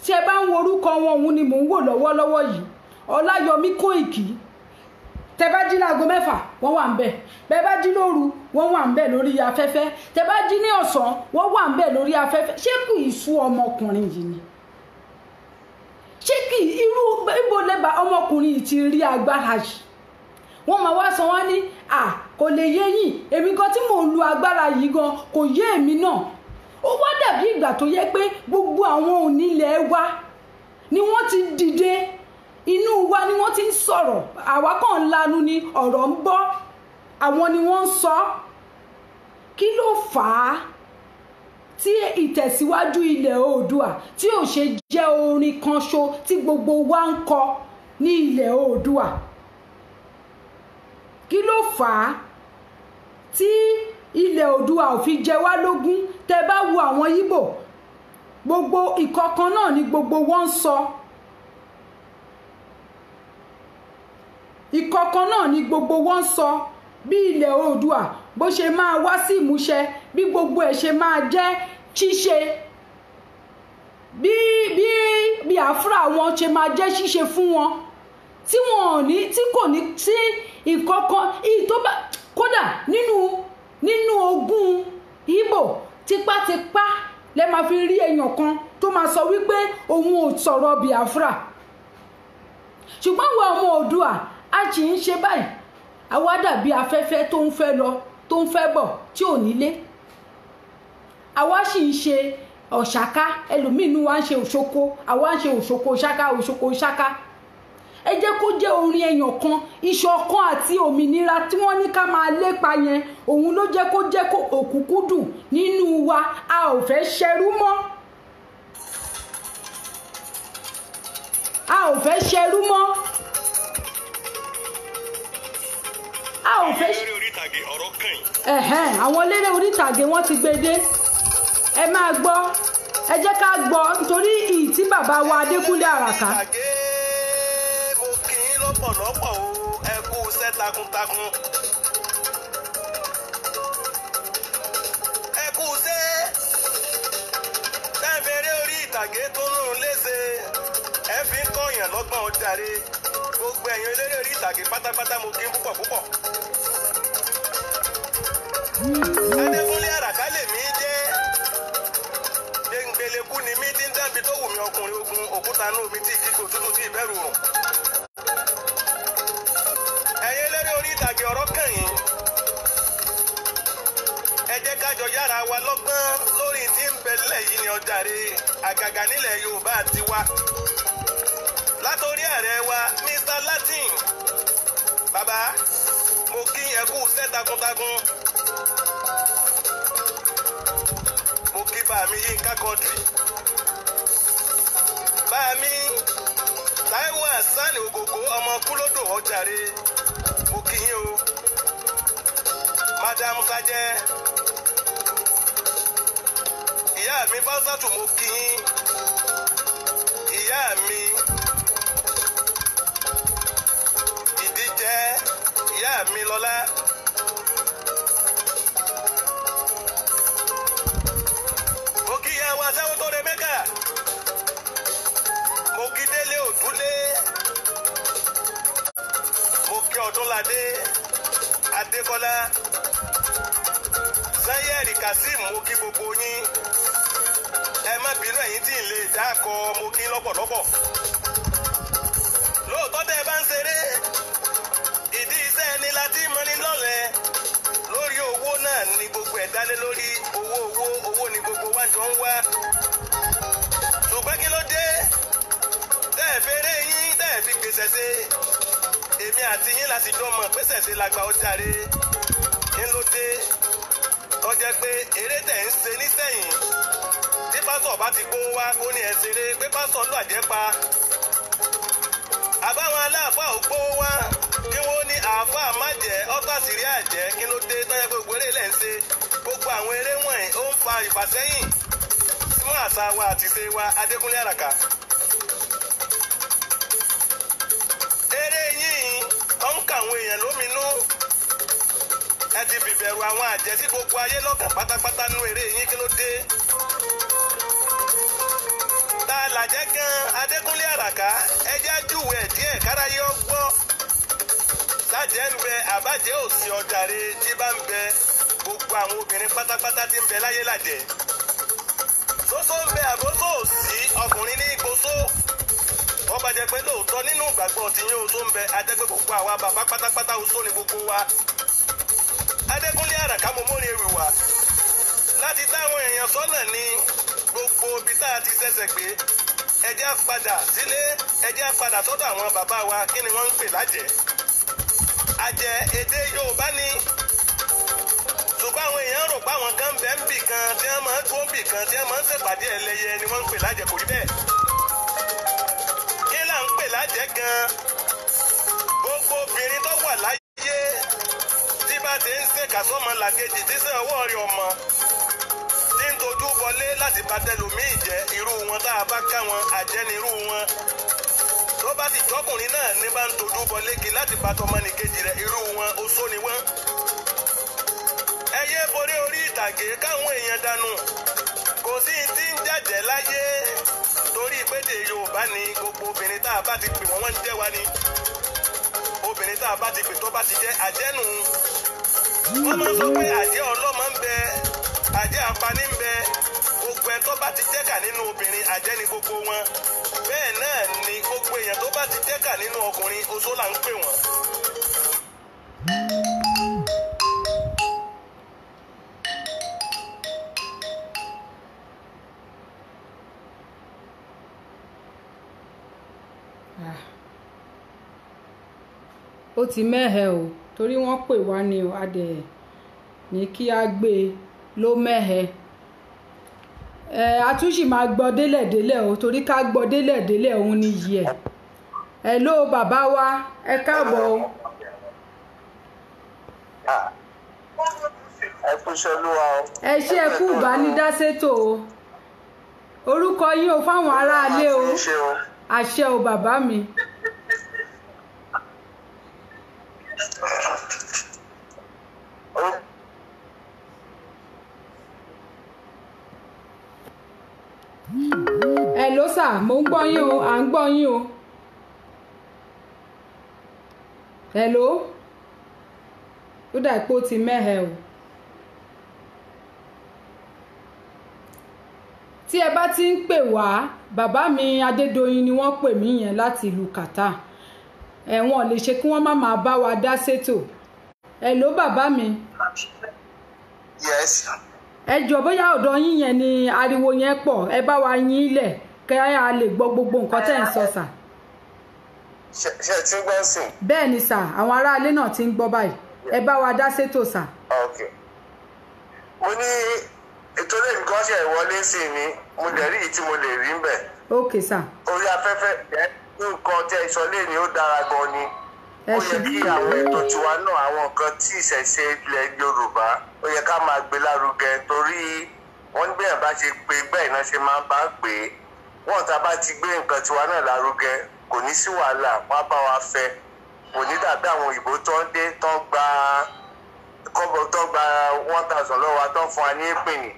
Tí ẹ bá ń wo orúkọ wọn, òun ni mò ń wò lọ́wọ́lọ́wọ́ yìí, Ọláyọmí Kóìkì. Tẹ bá jí láago 6, wọ́n wà ń bẹ̀. Bẹ́ẹ̀ bá jí lóru, wọ́n wà ń bẹ̀ lórí afẹ́fẹ́. Tẹ bá jí ní ọ̀sán, wọ́n wà ń bẹ̀ lórí afẹ́fẹ́. Ṣé kì í sú ọmọkùnrin yìí ni? Ṣé kì í irú ibo lẹ́bàá ọmọkùnrin yìí ti rí agbára yìí? Wọ́n máa wá sọ, wọ́n ní à kò lè yé yín. Èmi gan tí mò ń lu agbára yìí gan, kò yé èmi náà. Ó wá dàbí ìgbà tó yẹ pé gbogbo àwọn onílẹ̀ wa ni wọ́n ti dìde. Inú wa ni wọ́n ti ń sọ̀rọ̀, àwa kàn ń lanu ni ọ̀rọ̀ ń bọ́, àwọn ni wọ́n ń sọ. Kí ló fà á tí ìtẹ̀síwájú ilẹ̀ Oòduà tí ò ṣe jẹ́ orin kan ṣo tí gbogbo wa ń kọ ní ilẹ̀ Oòduà? Kí ló fà á tí ilẹ̀ Oòduà ò fi jẹ wá lógún? Tẹ́ bá wo àwọn Ìgbò, gbogbo ìkọ̀kan náà ni gbogbo wọn ń sọ. Ìkọ̀kan náà ni gbogbo wọn ń sọ. Bí ilẹ̀ Oòduà bó ṣe máa wá sí ìmúṣẹ, bí gbogbo ẹ̀ ṣe máa jẹ́ ṣíṣe, bí Biafra wọn ṣe máa jẹ́ ṣíṣe fún wọn, tí wọn ò ní, tí kò ní tí ìkọ̀kan ìyí tó bá kódà nínú ogún Ìgbò, tipátipá lẹ máa fi rí èèyàn kan tó máa sọ wípé òun ò sọ̀rọ̀ Biafra. Ṣùgbọ́n àwọn ọmọ Oòduà, a sì ń ṣe báyìí, àwa dàbí afẹ́fẹ́ tó ń fẹ́ lọ, tó ń fẹ́ bọ̀, tí ò nílé. Àwa sì ń ṣe. Ọ̀ṣàká, ẹlòmíì inú wa ń ṣe òṣoko, àwa ń ṣe òṣoko ṣáká, òṣoko ṣáká. Ẹ jẹ́ kó jẹ́ orin ẹyàn kan, ìṣọ̀kan àti òmìnira tí wọ́n ní ká máa lépa yẹn, òun ló jẹ́ kó jẹ́ kó òkúkúdùn nínú wa. A ò fẹ́ ṣẹrú mọ́, a ò fẹ́ ṣẹrú mọ́, a ò fẹ́. Ẹ̀hẹ́n, àwọn eléré orí ìtàgé wọ́n ti gbé dé. Ẹ máa gbọ́, ẹ jẹ́ ká gbọ́ nítorí ìyí tí bàbá wa Adékúnlé Àràká. Mo kí yín lọ́pọ̀lọpọ̀ o, ẹ kú iṣẹ́ takuntakun. Ẹ kú iṣẹ́ tẹ́ẹ̀fẹ̀rẹ̀ orí ìtàgé tó ń rún léṣe, ẹ fi ń kọ̀yàn lọ́gbọ̀n ọjàre. Gbogbo ẹ̀yin eléré orí ìtàgé pátápátá mo kí púpọ̀ púpọ̀. Adékúnlé Àràká lèmi jẹ́. Gbẹ̀ngbẹ̀lẹ̀kú ni mí tí ń dábì tó wù mí, ọkùnrin ogun òkúta inú omi tí ìkíkò tútù tí ìbẹ̀rù rùn. Ẹ̀yin eléré orí ìtàgé ọ̀rọ̀ kàn yín. Ẹ jẹ́ ká jọ yára wa lọ́gbọ́n lórí tí ń bẹ nílẹ̀ yìí ni ọjàre, àgàgà nílẹ̀ Yorùbá ti wa. Látòrí ààrẹ wa Mr. Latin, bàbá mo kí ẹ kú iṣẹ́ takuntakun. Mo kí bàmí Yínká Quadri, bàmí Táíwò Hasan Ògògó ọmọ Kúlódò ọjàre, mo kí yín o. Madam Sajẹ, ìyá mi Fásátù mo kí yín. Ìyá mi Ìdíjẹ, ìyá mi Lọlá. Mo kí ìyá wa Sẹ́wọ́n tó re Mẹ́kà. Mo kí Délé Òdúlé. Mo kí Ọdúnládé Adékọ́lá. Sanyẹ̀rì Kazeem, mo kí gbogbo yín. Ẹ má bínú ẹ̀yin tí ń lè dákọ, mo kí lọ́pọ̀lọpọ̀. Lóòótọ́ tẹ́ ẹ bá ń ṣeré, ìdí iṣẹ́ ẹni láti mọ́ni lọ́lẹ̀. Lórí owó náà ni gbogbo ẹ̀ dálé lórí. Owó owó owó ni gbogbo wa jọ ń wá. Ṣùgbọ́n kí ló dé tẹ́ ẹ fẹ́rẹ́ yín, tẹ́ ẹ fi gbèsè ṣe? Èmi àti yín láti jọ mọ̀ pé ṣẹ̀ṣẹ̀ la gba ọjà rẹ̀. Kí ló dé tó jẹ́ pé eré tẹ̀ ń ṣe nísẹ̀yìn, tí pásọ̀ bá ti gbówó wá kó ní ẹ ṣeré, pé pásọ̀ ló àjẹ́ pa. Àbáwọn aláàfáà ò gbówó wá kí wọ́n ní àáfàá má jẹ́ ọ́tàṣírí àjẹ́. Kí ló dé tó jẹ́ pé gbogbo eré lẹ̀ ń ṣe? Gbogbo àwọn eré wọ̀nyí ó ń fa ìfàsẹ́yìn fún àṣà wa àti ìṣe wa. Adékúnlé Àràká, eré yìí ó ń kà àwọn èèyàn lóminú. Ẹ ti fìbẹ̀rù àwọn àjẹ́ sí gbogbo ayé lọ́kàn pátápátá nú eré yín. Kí ló dé? Ta làjẹ́ gan? Adékúnlé Àràká, ẹ jẹ́ júwèé díẹ̀ káráyé ó gbọ́. Sájẹ́ ń bẹ, àbájẹ́ òsì ọ̀jàre. Tí bá ń bẹ, gbogbo àwọn obìnrin pátápátá tí ń bẹ láyé làjẹ́. Sósó ń bẹ, àbóso òsì, ọkùnrin ní gbósó. Wọ́n bá jẹ́ pé lóòótọ́ nínú ìgbàgbọ́ tí yín oṣó ń bẹ, ajẹ́ pé gbogbo àwa bàbá pátápátá oṣó ni gbogbo wa. Adékúnlé Àràká, mo mórí ewì wá láti táwọn èèyàn sọ́nà ní gbogbo ibi tá a ti ṣẹ̀ṣẹ̀ gbé. Ẹ jẹ́ á padà sílé, ẹ jẹ́ á padà sọ́dọ̀ àwọn bàbá wa. Kí ni wọ́n ń pè lájẹ́? Àjẹ́ èdè Yorùbá ni. Ṣùgbọ́n àwọn èèyàn rò pé àwọn kan bẹ́ẹ̀ ń bì kan tí wọ́n máa ń tó ń bì kan tí wọ́n máa ń ṣèpàdé ẹlẹ́yẹ ni wọ́n ń pè lájẹ́. Kò rí bẹ́ẹ̀. Kí là ń pè lájẹ́ gan-an? Gbogbo obìnrin tó wà láyé tí bá ti ń ṣèkà sọ́mọ làkejì, tí sẹ́ ọwọ́ rẹ̀ ọmọ tí ń tojú bọlé láti bá tẹlòmíì jẹ́, irú wọn tá a bá ká wọn, àjẹ́ ni irú wọn. Tó bá ti jọkùnrin náà ní bá ń tojú bọlé kí láti bá tọmọnìkejì rẹ̀, irú wọn oṣó ni wọ́n. Ẹ yé borí orí ìtàgé káwọn èèyàn dànù. Kò sí tí ń jàjẹ́ láyé torí pédè Yorùbá ni. Gbogbo obìnrin tá a bá ti pè wọ́n, wọ́n ń jẹ́ wa ni. Obìnrin tá a bá ti pè tó bá ti jẹ́ àjẹ́nu. Wọ́n máa ń sọ pé àjẹ́ ọlọ́mọ ń bẹ, àjẹ́ apani ń bẹ. Gbogbo ẹ̀ tó bá ti jẹ́kà nínú obìnrin, àjẹ́ ni gbogbo wọn. Bẹ́ẹ̀ náà ni gbogbo èèyàn tó bá ti jẹ́kà nínú ọkùnrin, oṣó là ń pè wọ́n. Ó ti mẹ́hẹ̀ o, torí wọ́n pè wá ní o, a dẹ̀ ní kí á gbé e ló mẹ́hẹ̀. Ẹ àtúnṣì máa gbọ́ délẹ̀délẹ̀ o, torí ká gbọ́ délẹ̀délẹ̀ òun ni yìí ẹ̀. Hello bàbá wa, ẹ káàbọ̀ o. Ẹ kú iṣẹ́ Olúwa o. Ẹ ṣé, ẹ kú ìbánidásétò o. Orúkọ yín o fáwọn aráalé o. Àṣẹ o bàbá mi. Hello sà, mò ń gbọ́ yín o, à ń gbọ́ yín o. Hello, ó dà pé ó ti mẹ́hẹ̀ o. Tí ẹ bá ti ń pè wá, bàbá mi Adédoyin ni wọ́n pè mí yẹn láti ìlú Qatar. Ẹ̀wọ̀n lè ṣe kí wọ́n má máa bá wa dá sétò. Hello bàbá mi. Yes. Ẹ jọ̀ọ́, bóyá ọ̀dọ̀ yín yẹn ni ariwo yẹn pọ̀, ẹ bá wa yín ilẹ̀ kẹ́ a lè gbọ́ gbogbo nǹkan tẹ́ ń sọ sà. Ṣé ẹ ti ń gbọ́ sí? Bẹ́ẹ̀ ni sà, àwọn aráalé náà ti ń gbọ́ báyìí. Ẹ bá wa dá sétò sà. Ok. Mo ní ìtòlẹ́ nǹkan ṣe ìwọlé sí ni mo dẹ̀ rí èyí tí mo lè rí ń bẹ̀. Ok sà. Orí afẹ́fẹ́ nǹkan tẹ́ ìsọlé ni ó dára gan ni. Ó yẹ kí àwọn ètò tiwa náà, àwọn nǹkan tí ìṣẹ̀ṣe ilẹ̀ Yorùbá, ó yẹ ká máa gbé lárugẹ, torí wọ́n ní bẹ́ẹ̀ bá ṣe pé bẹ́ẹ̀ náà ṣe máa ń bá pè é. Wọ́n ta bá ti gbé nǹkan tiwa náà lárugẹ, kò ní sí wàhálà, wọ́n á bá wa fẹ́. Kò ní dàbí àwọn òyìnbó tó ń dé tó ń gba kọ́bọ̀ tó ń gba 1000 lọ́wọ́ wa tó ń fún wa ní ìpìnnì.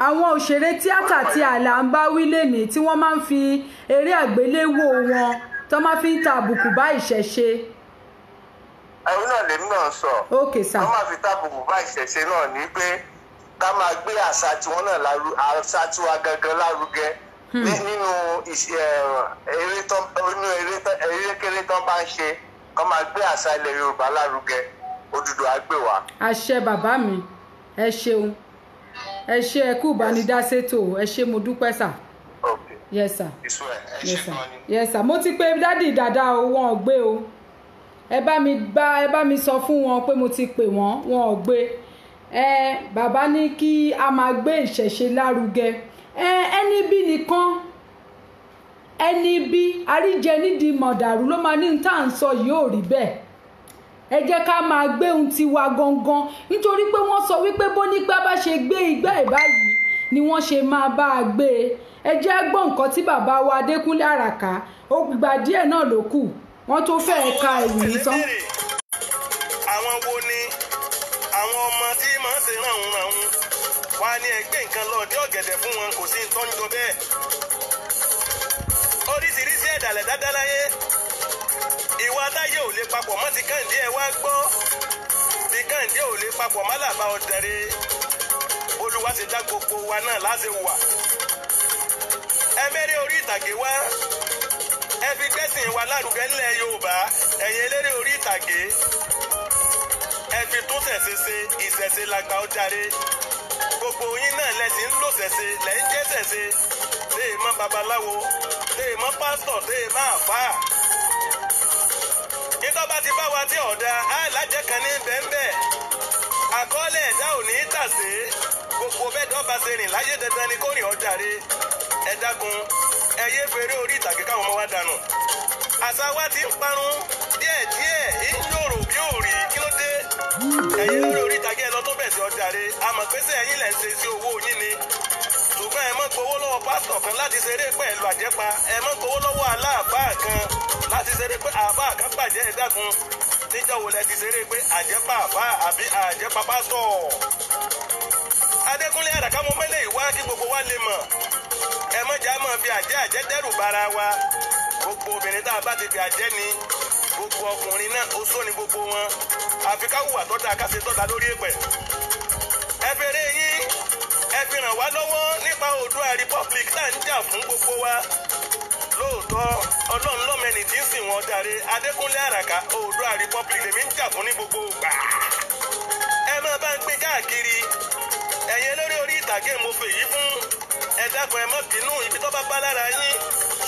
Àwọn òṣèré tíátà tí àlà ń bá wí lénìí tí wọ́n máa ń fi eré àgbéléwò wọn tó máa fi ń ta àbùkù bá ìṣẹ̀ṣe. Ẹ̀rù náà lèmi náà sọ. Ok sà. Wọ́n máa fi tàbùkù bá ìṣẹ̀ṣe náà ní pé ká máa gbé àṣà tiwọn náà àṣà tiwa gangan lárugẹ nínú erékeré tán bá ń ṣe, kó máa gbé àṣà ilẹ̀ Yorùbá lárugẹ. Odùduwà á gbè wá. Àṣẹ bàbá mi, ẹ ṣeun, ẹ ṣe, ẹ kú ìbánidásétò, ẹ ṣe, mo dúpẹ́ sà. Yes sir. Yes sir. Yes sir. Mo ti pe dádì dàda o, wọn ò gbé o. Ẹ bá mi sọ fún wọn pé mo ti pè wọ́n, wọn ò gbé. Ẹ bàbá ní kí a máa gbé ìṣẹ̀ṣe lárugẹ. Ẹ ẹni bí nìkan, ẹni bí àríjẹ nídìí mọ̀dàrú ló máa ní tá à ń sọ yìí ò rí bẹ́ẹ̀. Ẹ jẹ́ ká máa gbé ohun tiwa gangan, nítorí pé wọ́n sọ wípé bó nígbà bá ṣe gbé igbá ẹ̀ báyìí ni wọ́n ṣe máa bá a gbé e. Ẹ jẹ́ gbọ́ nǹkan tí bàbá wa Adékúnlé Àràká, ó gbà díẹ̀ náà ló kù, wọ́n tó fẹ́ẹ́ ka ìwé yìí tán. Àwọn wo ni àwọn ọmọ tí màá ṣe ràhùn ràhùn wá ní ẹgbẹ́ nǹkan lọ dé ọ̀gẹ̀dẹ̀ fún wọn, kò sí tó ń jọ bẹ́ẹ̀. Oríṣiríṣi ẹ̀dàlẹ̀ dáadáa láyé, ìwà táyé ò lè papọ̀ mọ́ ti Kẹ́hìndé, ẹ wá gbọ́ ti Kẹ́hìndé ò lè papọ̀ mọ́ làbá ọ̀dẹ̀rẹ̀. Olúwa ti dá gbogbo wa náà láṣẹ wà. Ẹ mẹ́rẹ́ orí ìtàgé wá, ẹ fi gbẹ́sìn wa lárugẹ ńlẹ̀ Yorùbá. Ẹ̀yin eléré orí ìtàgé, ẹ fi tún ṣẹ̀ṣe ṣe, ìṣẹ̀ṣe làgbà ó jàre. Gbogbo yín náà lẹ́sìn ń lò ṣẹ̀ṣe, lẹ́ ń jẹ́ ṣẹ̀ṣe. Téè mọ́ babaláwo, téè mọ́ pásítọ̀, téè mọ́ àfáà. Nítorí bá ti bá wa tí ọ̀dà alájẹ kan ní bẹ́ẹ̀nbẹ́ẹ̀. Àkọọ́lẹ̀ ẹ̀dá ò ní í tàsé. Gbogbo bẹ́ẹ̀ dọ́ba ṣe rìn láyé, dandan ni kó rìn ọjà re. Ẹ dákun, ẹ yé feré orí ìtàgé káwọn ọmọ wa dànù. Àṣà wa ti ń parun díẹ̀díẹ̀, ń yòrò bí òrì, kí ló dé? Ẹ̀yin lórí orí ìtàgé ẹ lọ tó bẹ̀ sí ọjà re. Àmọ̀ pé sẹ́ ẹ̀yin lẹ̀ ń ṣe sí owó yín ni. Ṣùgbọ́n ẹ má gbowó lọ́wọ́ pásítọ̀ kan láti ṣeré pẹ̀lú àjẹpa. Ẹ má gbowó lọ́wọ́ aláàfáà kan láti ṣeré pé àáfàá kan bàjẹ́. Ẹ dákun, níjọ́ wo lẹ ti ṣeré pé àjẹpá àáfàá àbí àjẹpá pásítọ̀? Adékúnlé Àràká, mo mẹ́lẹ̀ ìwá kí gbogbo wa lè mọ̀. Ẹ má jà máa fi àjẹ́ àjẹ́ dẹ́rù bara wa. Gbogbo obìnrin tá a bá ti fi àjẹ́ ni, gbogbo ọkùnrin náà ó sọ ni gbogbo wọn. Àfi ká hùwà tọ́da, ká ṣe tọ́da lórí èpẹ̀. Ẹ fèrè yín, ẹ fi ràn wá lọ́wọ́ nípa Oòduà Republic tá à ń jà fún gbogbo wa. Lóòótọ́ Ọlọ́run lọ́mẹnì tí ń sìn wọ́n jàre. Adékúnlé Àràká, Oòduà Republic lèmi ń jà fún ní gbogbo ìgbà. Ẹ máa bá ń gbé káàkiri. Ẹ̀yin eléré orí ìtàgé, mo fèyí fún. Ẹ dákun, ẹ má bínú ibi tó bá bá lára yín.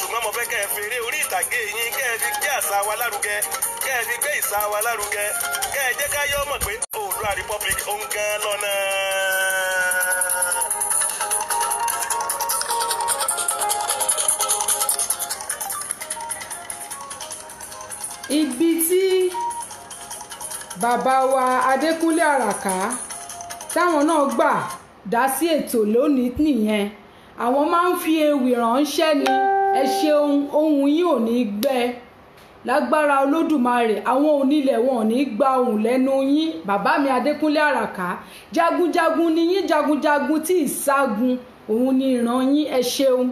Ṣùgbọ́n mo fẹ́ kẹ́ ẹ fèrè orí ìtàgé yín, kẹ́ ẹ fi gbé àṣà wa lárugẹ, kẹ́ ẹ fi gbé ìṣà wa lárugẹ, kẹ́ ẹ jẹ́ ká yọ́ mọ̀ pé Oòduà Republic ó ń gan lọ́nà. Ibi tí bàbá wa Adékúnlé Àràká táwọn náà gbà dá sí ètò lónìí nìyẹn. Àwọn máa ń fi ewì ránṣẹ́ ni. Ẹ ṣeun, ohùn yín ò ní gbẹ lágbára Olódùmarè. Àwọn onílẹ̀ wọn ò ní gba ohùn lẹ́nu yín. Bàbá mi Adékúnlé Àràká, jagunjagun ni yín, jagunjagun tí ìságun òun ni ìran yín. Ẹ ṣeun.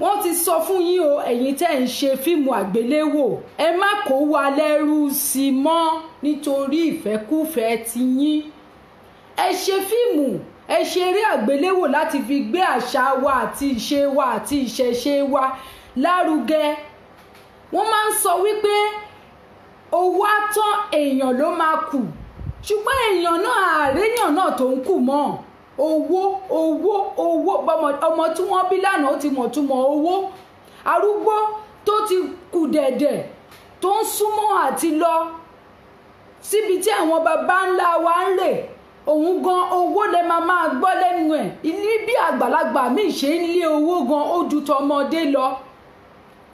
Wọ́n ti sọ fún yín o, ẹ̀yin tẹ́ ń ṣe fíìmù àgbéléwò, ẹ má kó wa lẹ́rú sí mọ́ nítorí ìfẹ́kúfẹ̀ẹ́ ti yín. Ẹ ṣe fíìmù, ẹ ṣe eré àgbéléwò láti fi gbé àṣà wa àti ìṣe wa àti ìṣẹ̀ṣe wa lárugẹ. Wọ́n máa ń sọ wípé owó á tán, èèyàn ló máa kù, ṣùgbọ́n èèyàn náà, àréyàn náà tó ń kù mọ́ owó owó owó. Ọmọ tí wọ́n bí lánàá ó ti mọ̀ túmọ̀ owó. Arúgbó tó ti kù dẹ̀dẹ̀ tó ń súnmọ́ àti lọ síbi tí àwọn baba ńlá wa ń rè, òun gan owó lè máa gbọ́ lẹ́nu ẹ̀. Ní bí àgbàlagbà míì ṣe ń lé owó gan, ó ju tọmọdé lọ.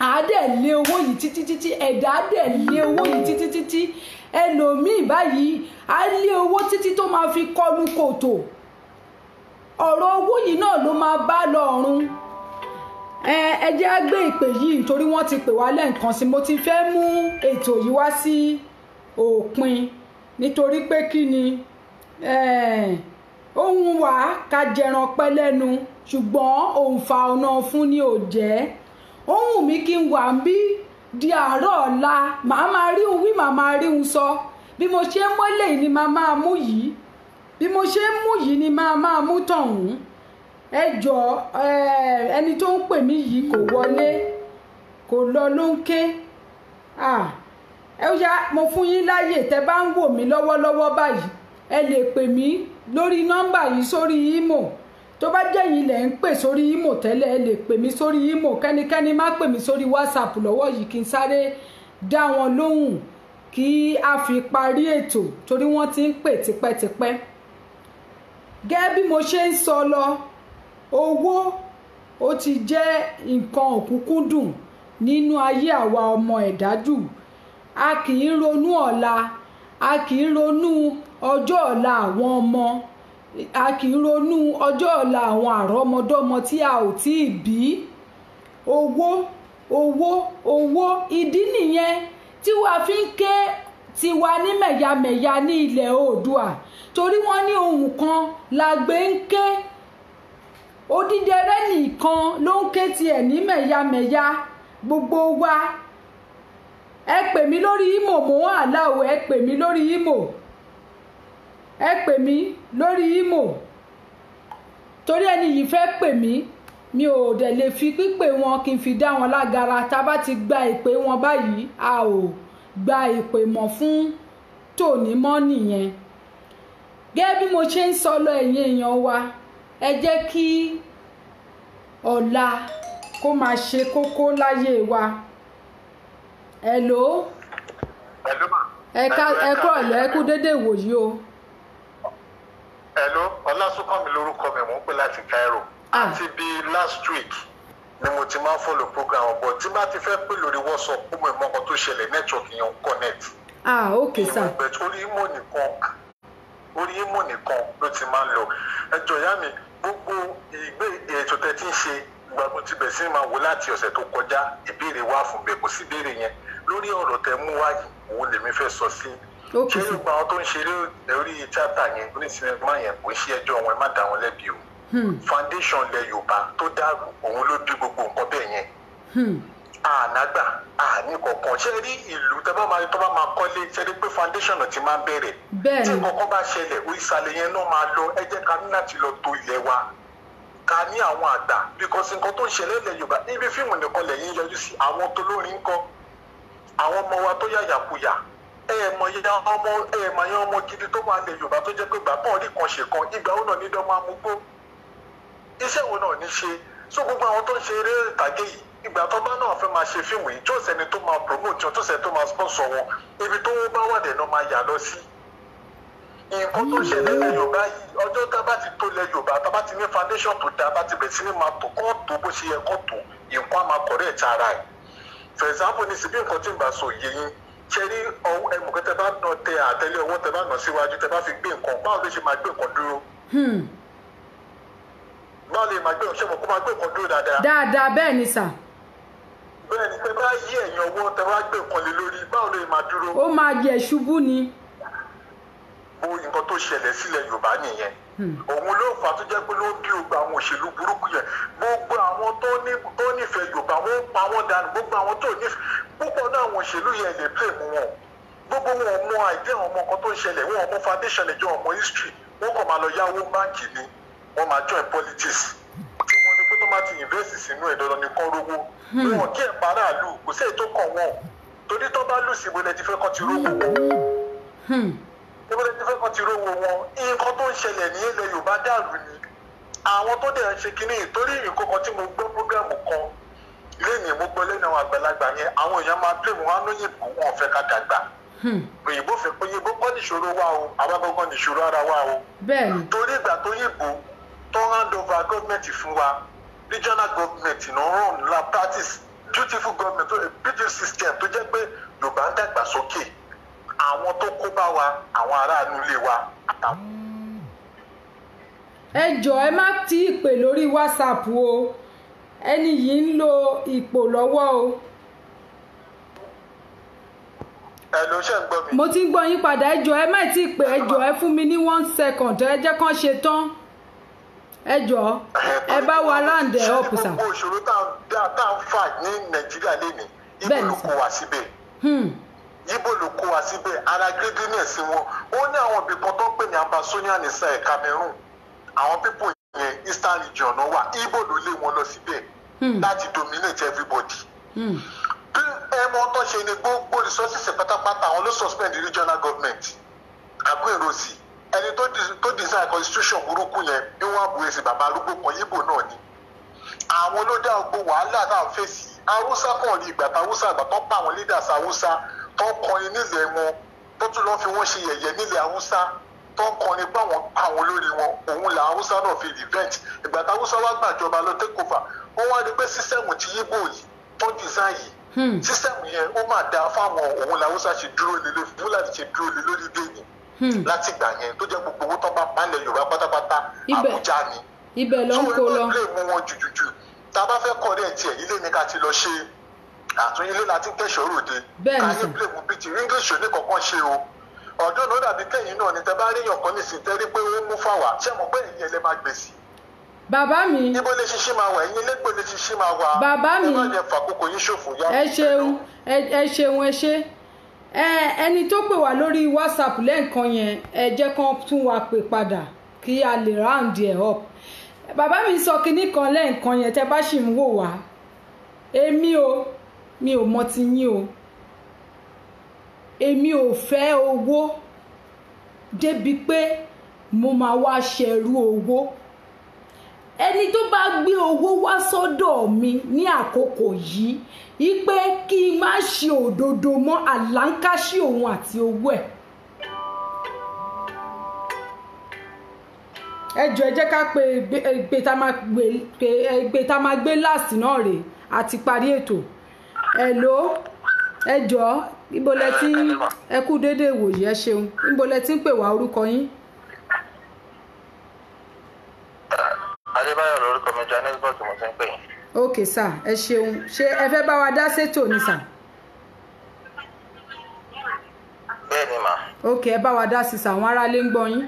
Àádẹ́ lé owó yìí títí títí, ẹ̀dá dẹ̀ lé owó yìí títí títí. Ẹlòmíì báyìí á lé owó títí tó máa fi kọlu kòtò. Ọ̀rọ̀ owó yìí náà ló máa bá lọ ọ̀run. Ẹ jẹ́ á gbé ìpè yìí nítorí wọ́n ti pè wá lẹ́ǹkan sí. Mo ti fẹ́ mú ètò yìí wá sí òpin nítorí pé kí ni ohun wà ká jẹran pẹ́ lẹ́nu, ṣùgbọ́n òǹfà ọ̀nà fún ni ò jẹ́. Ohun mi kí n wà ń bí di àárọ̀ ọ̀la, màá máa rí un wí, màá máa rí un sọ. Bí mo ṣe ń mọ́lẹ̀ ni màá máa mú yìí, bí mo ṣe ń mú yìí ni màá máa mú tọ̀hún. Ẹ jọ̀ọ́, ẹni tó ń pè mí yìí kò wọlé, kò lọ ló ń ké. Ẹ yá, mo fún yín láàyè, tẹ́ bá ń wò mí lọ́wọ́lọ́wọ́ báyìí, ẹ lè pè mí lórí nọ́mbà yìí sórí Imo. Tó bá jẹ́ yín lẹ̀ ń pè sórí Imo tẹ́lẹ̀, ẹ lè pè mí sórí Imo. Kẹ́nikẹ́ni má pè mí sórí WhatsApp lọ́wọ́ yìí, kí n sáré dá wọn lóhùn kí a fi parí ètò, torí wọ́n ti ń pè tipẹ́tipẹ́. Gẹ́gẹ́ bí mo ṣe ń sọ lọ, owó ó ti jẹ́ nǹkan òkúnkúndùn nínú ayé àwa ọmọ ẹ̀dá jù. A kì í ronú ọ̀la, a kì í ronú ọjọ́ ọ̀la àwọn ọmọ, a kì í ronú ọjọ́ ọ̀la àwọn àrọ́mọdọ́mọ tí a ò tí ì bí. Owó owó owó, ìdí nìyẹn tí wàá fi ń ké tiwa ní mẹ̀yàmẹ̀yà ní ilẹ̀ Oòduà, torí wọ́n ní ohùn kan la gbé ń ké. Odídẹrẹ́ nìkan ló ń ké tiẹ̀ ní mẹ̀yàmẹ̀yà gbogbo wa. Ẹ pè mí lórí Imo, mò ń àláwọ̀. Ẹ pè mí lórí Imo, ẹ pè mí lórí Imo, torí ẹni yìí fẹ́ pè mí, mi ò dẹ̀ lè fi pípè wọn kí n fi dá wọn lágara. Tá a bá ti gba ìpè wọn báyìí, a ò gba ìpè mọ́ fún tòní mọ́ nìyẹn. Gẹ́gẹ́ bí mo ṣe ń sọ lọ, ẹ̀yin èèyàn wa, ẹ jẹ́ kí ọ̀la kó máa ṣe kókó láyé wa. Hello. Ẹ kúrọ̀lẹ́, ẹ kú dédé ìwòyí o. Hello, Ọlásùnkànmí lórúkọ mi, mò ń pè láti Cairo. Àti bí last week ni mo ti máa ń follow program, but tí bá ti fẹ́ pè lórí WhatsApp, ó mọ ìmọ̀ kan tó ṣẹlẹ̀, network yẹn ń connect. Ok sir. But orí Imo nìkan, orí Imo nìkan ló ti máa ń lọ. Ẹ jọ̀ọ́ ìyá mi, gbogbo ìgbé ètò tẹ́ ti ń ṣe, ìgbàgbọ́ ti bẹ̀ sí máa wò láti ọ̀sẹ̀ tó kọjá, ìbéèrè wà fún bẹ́ẹ̀, kò sí ìbéèrè yẹn lórí ọ̀rọ̀ tẹ́ mú wáyé, òun lèmi fẹ́ sọ sí. Ṣé gbogbo àwọn tó ń ṣeré orí tíátà yẹn, orí sinimá yẹn, kò sí ẹjọ́ wọn, ẹ má dá wọn lẹ́bi o. Foundation ilẹ̀ Yorùbá tó dàrú, òun ló bí gbogbo nǹkan bẹ́ẹ̀ yẹn. Ànágbà àní kọ̀ọ̀kan ṣé rí ìlú tó bá máa kọ́lé, ṣe rí pé foundation ti máa ń bẹ̀rẹ̀. Tí nǹkan bá ṣẹlẹ̀, ìsàlẹ̀ yẹn náà máa lọ. Ẹ jẹ́ ká ní láti lọ tó ilẹ̀ wa, ká ní àwọn àgbà, because nǹkan tó ń ṣẹlẹ̀ ilẹ̀ Yorùbá, níbi fíìmù nìkan lẹ́yìn yọjú sí, àwọn tó lórin ń kọ́, àwọn ọmọ wa tó yàyàkuyà. Ẹ mọ̀ yẹn ọmọ gidi tó wà lẹ̀ Yorùbá tó jẹ́ pé bàbá orí kan ṣe kan, ìgbà ó náà ní dán máa mú gbó, iṣẹ́ wo náà ní ṣe. So gbogbo àwọn tó ń ṣe eré ìtàgé yìí, ìgbà tó bá náà fẹ́ máa ṣe fíìmù yìí, tó sẹ́ni tó máa promote wọn, tó sẹ́ni tó máa sponsor wọn, ibi tó wọ́n bá wà dẹ̀ náà máa yà lọ sí. Nǹkan tó ṣẹlẹ̀ lẹ̀ Yorùbá yìí, ọjọ́ tá a bá ti tó lẹ̀ Yorùbá, tá a bá ti ní foundation tó dáa, bá ti bẹ̀rẹ̀ sí ní máa tò kọ́ tó bó ṣe yẹ kọ́ tó, nǹkan á máa correct ara ẹ̀. For example, ní síbí nǹkan tí ń bá sọ yé yín, ṣe rí ẹmùkẹ́ tẹ bá nà tẹ àtẹlé ọwọ́, tẹ bá nà síwájú, tẹ bá fi gbé nǹkan, báwo ló ṣe máa gbé nǹkan dúró? Báwo lè máa gbé nǹkan, ṣé mo kó máa gbé nǹkan dúró dáadáa? Dáadáa, bẹ́ẹ̀ ni sà. Bẹ́ẹ̀ ni, tẹ bá yí ẹ̀yìn ọwọ́, tẹ bá gbé nǹkan lé lórí, báwo ló máa dúró? Ó máa yẹ̀ ṣubú ni. Bó nǹkan tó ṣẹlẹ̀ sílẹ̀ Yorùbá nìyẹn. Òun ló fà á tó jẹ́ pé ló ń bí gbogbo àwọn òṣèlú burúkú yẹn. Gbogbo àwọn tó nífẹ̀ẹ́ Yorùbá, wọ́n ń pa wọ́n dànù. Gbogbo àwọn tó nífẹ̀ẹ́ púpọ̀ náà, àwọn òṣèlú yẹn lè blame wọn. Gbogbo wọn mọ àìdí àwọn ọmọ kan tó ń ṣẹlẹ̀, wọn mọ foundation ẹjọ́, ọmọ history, wọn kàn máa lọ yáwó báǹkì ni, wọ́n máa join politics. Tí wọ́n ní pé tó máa ti invest sínú ẹ̀, dandan ni kán rówó. Wọn kí ẹ̀ paráàlú, kò sí èyí tó kàn wọ́n. Torí tó bá lù sí, ibo lẹ ti fẹ́ kán ti rówó wọn? Ibo lẹ ti fẹ́ kán ti rówó wọn? Nǹkan tó ń ṣẹlẹ̀ ní ilẹ̀ Yorùbá dàrú ni. Àwọn tó dẹ̀ ń ṣe kínní, torí nǹkan kan tí mo gbọ́, program kan lẹ́yìn mo gbọ́ lẹ́nu àwọn àgbàlagbà yẹn, àwọn èèyàn máa blame wọn lóyìnbó, wọn ò fẹ́ ká dàgbà. Òyìnbó fẹ́ pé òyìnbó kọ́ nìṣòro wa o, àwa gangan nìṣòro ara wa o. Bẹ́ẹ̀ni. Torí ìgbà tó yìnbó tó hand over government fún wa, regional government ló run la practice beautiful government, beautiful system tó jẹ́ pé Yorùbá ń dàgbà sókè. Àwọn tó kó bá wa, àwọn aráàlú ilé wa àtàwọn. Ẹ jọ̀ọ́, ẹ má tí ì pè lórí WhatsApp o, ẹni yìí ń lo ìpò lọ́wọ́ o. Ẹ ló ṣe ń gbọ́ mi. Mo ti ń gbọ́ yín padà. Ẹ jọ̀ọ́, ẹ má tí ì pè. Ẹ jọ̀ọ́, ẹ fún mi ní one second, ẹ jẹ́ kán ṣe tán. Ẹ jọ̀ọ́, ẹ bá wa round ẹ̀ up sà. Gbogbo ìṣòro tá à ń fà ní Nàìjíríà lénìí, Ìgbò ló kó wa síbẹ̀. Ìgbò ló kó wa síbẹ̀, ara greediness wọn. Ó ní àwọn ibì kan tó ń pè ní Ambazonia ní side Cameroon. Àwọn people yẹn, Eastern region náà wà. Ìgbò ló lé wọn lọ síbẹ̀ láti dominate everybody. Bí ẹ mọ tó ṣe ni, gbogbo resources pátápátá, àwọn ló suspend the regional government. Aguiyi-Ironsi, ẹni tó design constitution burúkú yẹn ní wọn àbúrò èsì, bàbá arúgbó kan, Yíbò náà ni. Àwọn ló dá gbogbo wàhálà náà fèsì. Haúsá kàn rí ìgbà tá Haúsá àgbà tó pa àwọn leaders Haúsá tó ń kọrin nílẹ̀ wọn, tó tún lọ́ọ́ fi wọ́n ṣe yẹ̀yẹ́ nílẹ̀ Haúsá, tó ń kọrin pé àwọn pa àwọn olórí wọn, òun là Haúsá náà fi revenge. Ìgbà tá Haúsá wá gbàjọba lọ, take over, wọ́n wá rí pé system ti Yíbò yìí tó design yìí, system yẹn ó máa dáa fáwọn. Òun là Haúsá ṣe dúró lé lórí, Fúlàní ṣe dúró lé lórí déyìn láti gbà yẹn, tó jẹ́ gbogbo owó tó bá palẹ̀ Yorùbá pátápátá, Àbújá ni. Ibẹ̀ ló ń kó lọ. Tó ẹ mú wọn jùjùjù, tá a bá fẹ́ kọ́ rẹ̀ tiẹ̀, ilé ni ká ti lọ ṣe àtún, ilé la ti ń kẹ́sọ̀ ròde. Káyé blame bíi ti English ní kankan ṣe o. Ọ̀dọ́ náà dàbí kẹ́yìn náà ni, tẹ bá rí èèyàn kan nísìnyí, tẹ́ rí pé ó mú fáwà, ṣé mo pé ìyẹn lè máa gbèsè. Bàbá mi. Ibo lè ṣiṣẹ́ máa wà, ẹ̀yin lẹ́gbẹ̀ẹ́ lè ṣiṣẹ́ máa wà. Bàbá mi. Ẹ má jẹ́ fàkókò yín ṣòfò yá. Ẹ ṣeun, ẹ ṣeun, ẹ ṣe. Ẹni tó pè wá lórí WhatsApp lẹ́ǹkan yẹn, ẹ jẹ́ kán tún wa pè padà kí a lè round ẹ̀ up. Bàbá mi sọ kinní kan lẹ́ǹkan yẹn, tẹ́ bá sì ń wò wá. Èmi o, mi ò mọ ti yín o. Èmi ò fẹ́ owó débi pé mo máa wá ṣẹrú owó. Ẹni tó bá gbé owó wá sọ́dọ̀ mi ní àkókò yìí ipe kí n má ṣe òdodo mọ́, àlàńkáṣí òun àti owó ẹ̀. Ẹ jọ̀ọ́, ẹ jẹ́ ká pe ìpè tá máa gbé last náà rèé, àti parí ètò. Hello, ẹ jọ̀ọ́, ibo lẹ ti ẹ kú déédéé wòye, ẹ ṣeun. Ibo lẹ ti ń pè wá, orúkọ yín? Adébáyọ̀ lórúkọ mi, Johannesburg mo ti ń pè yín. Ok sir, ẹ ṣeun. Ṣé ẹ fẹ́ bá wa dá sétò ni sir? Bẹ́ẹ̀ ni mà. Ok, ẹ bá wa dá sí sir, àwọn aráalé ń gbọ́ yín.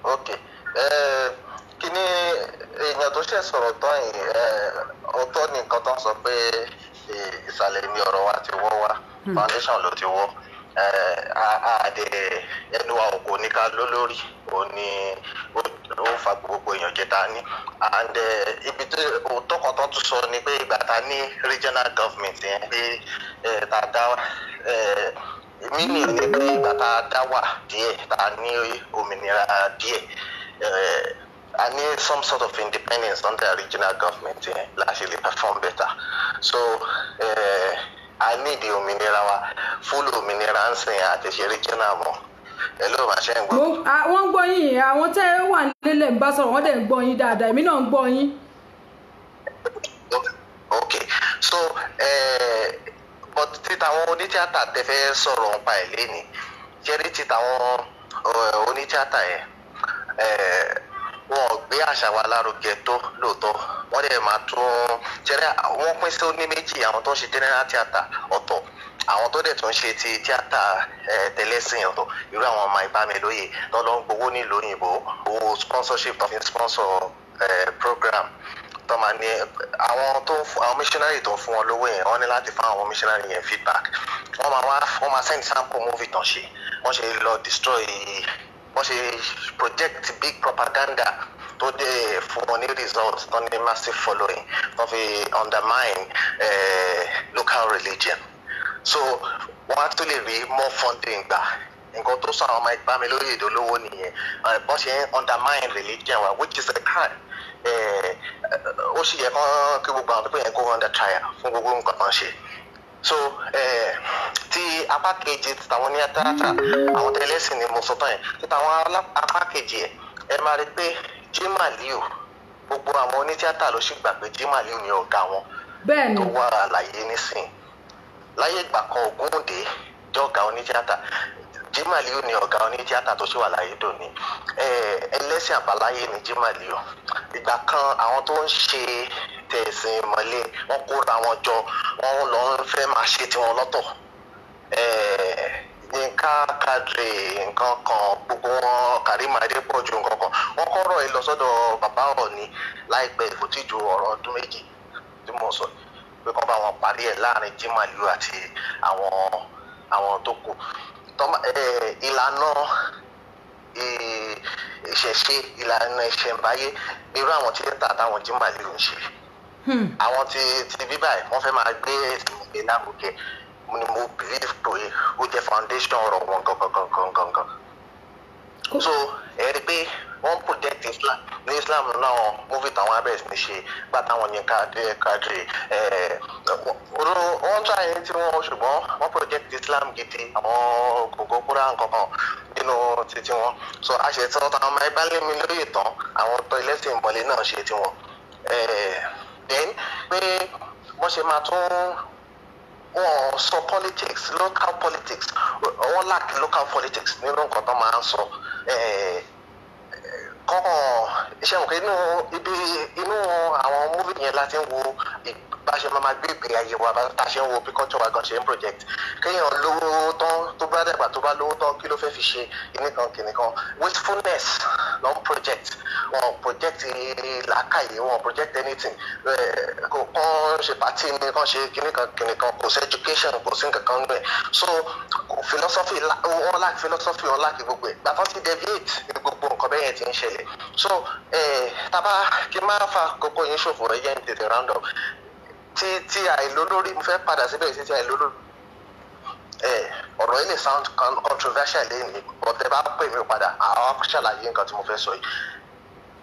Ok, kíní èèyàn tó ṣe sọ̀rọ̀ tán yìí, ọ̀tọ̀ ní nǹkan tó ń sọ pé ìsàlẹ̀ ni ọ̀rọ̀ wa ti wọ́ wá, foundation ló ti wọ́. Àdè ẹnu wa kò ní ká ló lórí, ò ní ó fa gbogbo èèyàn jẹ ta ní. And ibi tó òótọ́ kan tó tún sọ ni pé ìgbà ta ní regional government yẹn pé ta dá mímì ní pé ìgbà ta dá wà díẹ̀, ta ní òmìnira díẹ̀. A ní some sort of independence under regional government yẹn láti lè perform better. So a need òmìnira wa, full òmìnira ń sìn àti ṣe regional mọ́. Ẹ ló máa ṣe ń gbọ́. Wọ́n ń gbọ́ yín. Àwọn tẹ́ ẹ wà nílẹ̀ ń bá sọ̀rọ̀, wọ́n dẹ̀ ń gbọ́ yín dáadáa. Èmi náà ń gbọ́ yín. Okay, so but títa àwọn onítíátà tẹ fẹ́ sọ̀rọ̀ nípa ẹ̀ lénìí, ṣẹ́rí títa àwọn onítíátà yẹn, wọn ò gbé àṣà wa lárugẹ tó lóòótọ́. Wọ́n dẹ̀ máa tún ṣẹ́rí, wọ́n pín sí ní méjì: àwọn tó ń ṣe general theatre ọ̀tọ̀, àwọn tó dẹ̀ tún ṣe ti tíátà tẹlẹ́sìn ọ̀tọ̀. Irú àwọn ọmọ ìbámilóye tó lọ ń gbowó nílùú òyìnbó, owó sponsorship tó fi ń sponsor program tó máa ní, àwọn tó ń fún àwọn missionary tó ń fún wọn lówó yẹn, wọ́n ní láti fún àwọn missionary yẹn feedback. Wọ́n máa wá, wọ́n máa send sample movie tán ṣe, wọ́n ṣe lọ destroy, wọ́n ṣe project big propaganda tó dé fún wọn ní results tó ní massive following, tó fi undermine local religion, so wọ́n á tún lè rí more funding gbà. Nǹkan tó sọ àwọn ọmọ ìgbà mi lórí èdè olówó nìyẹn. Bọ́n ṣe ń undermine religion wa, which is a crime. Ó sì yẹ kán kí gbogbo àwọn pípẹ́ yẹn kó under trial fún gbogbo nǹkan kan ṣe. So ti apá kejì tàwọn ní tíátà, àwọn tẹlẹsìn ni mo sọ tán yẹn. Tí tàwọn apá kejì ẹ, ẹ máa rí pé Jimoh Aliu, gbogbo àwọn onítíátà ló sì gbà pé Jimoh Aliu ni ọ̀gá wọn tó wà láyé nísìn. Láyé ìgbà kan, Ògúndé jọ̀gá onítíátà. Jimoh Aliu ni ọ̀gá onítíátà tó ṣì wà láyé dòní. Ẹlẹ́sìn àbáláyé ni Jimoh Aliu. Ìgbà kan, àwọn tó ń ṣe tẹ̀sìn ìmọ̀le, wọ́n kóra wọn jọ, wọ́n lọ ń fẹ́ máa ṣe tiwọn lọ́tọ̀. Yínká Quadri, nǹkan kan, gbogbo wọn, Karim Adépọ̀jù, nǹkan kan, wọ́n kọ́rọ̀ ẹ lọ sọ́dọ̀ bàbá Ọọ̀ni láìpẹ́. Kò tí ju ọ̀rọ̀ ọdún 2 tí mo sọ pé kán bá wọn parí ẹ̀ láàrin Jimoh Aliu àti àwọn tó kù. Ìlànà ìṣẹ̀ṣe, ìlànà ìṣẹ̀ǹbáyé, irú àwọn tíátà táwọn Jimoh Aliu ń ṣe, àwọn ti bíbá ẹ̀, wọ́n fẹ́ máa gbé ẹ̀sìn ìgbé lárugẹ ni. Mo believe pé ó jẹ́ foundation ọ̀rọ̀ wọn gangan gangan gangan. So ẹ rí i pé wọ́n project Islam ní Islam náà. Movie táwọn abẹ́rẹ́ sí ní ṣe gbà táwọn yẹn Quadri, wọ́n try ẹni tí wọ́n, ṣùgbọ́n wọ́n project Islam gidi, àwọn kòkó kúrá nǹkan kan nínú títí wọn. So àṣẹ tí wọ́n táwọn ọmọ ẹgbẹ́ lé mi lóye tán, àwọn tó ẹlẹ́sìn ìmọ̀lẹ́ náà ṣe tiwọn. Then pé wọ́n ṣe máa tún wọ́n sọ politics, local politics, wọ́n lack local politics nínú nǹkan tó máa ń sọ. Kọ́kàn iṣẹ́ mọ̀ pé inú ibi inú àwọn movie yẹn láti ń wo bá ṣe máa gbé ìgbé ayé wa, bá ṣe ń wo bí culture wa gan ṣe ń project. Kéèyàn lówó tán, tó bá dàgbà, tó bá lówó tán, kí ló fẹ́ fi ṣe? Ìnìkan kìnìkan, wastefulness ló ń project. Wọn project làákàyè, wọn project anything. Kò kàn ṣe party ni, kàn ṣe kìnìkan kìnìkan, kò sí education, kò sí nǹkan kan níbẹ̀. So philosophy, wọn lack philosophy, wọn lack gbogbo ẹ̀. Gbàtọ́ ti deviate, gbogbo nǹkan bẹ́ẹ̀ yẹn ti ń ṣẹlẹ̀. So tábà kí n má fa kókó yín ṣòfò, ẹ jẹ́ n tètè round up. Ti àìlólórí, mo fẹ́ padà síbẹ̀ sí ti àìlólórí. Ọ̀rọ̀ yìí lè sound controversial lẹ́yìn, but ẹ bá pè mí padà, àwọn ṣàlàyé nǹkan tí mo fẹ́ sọ yìí.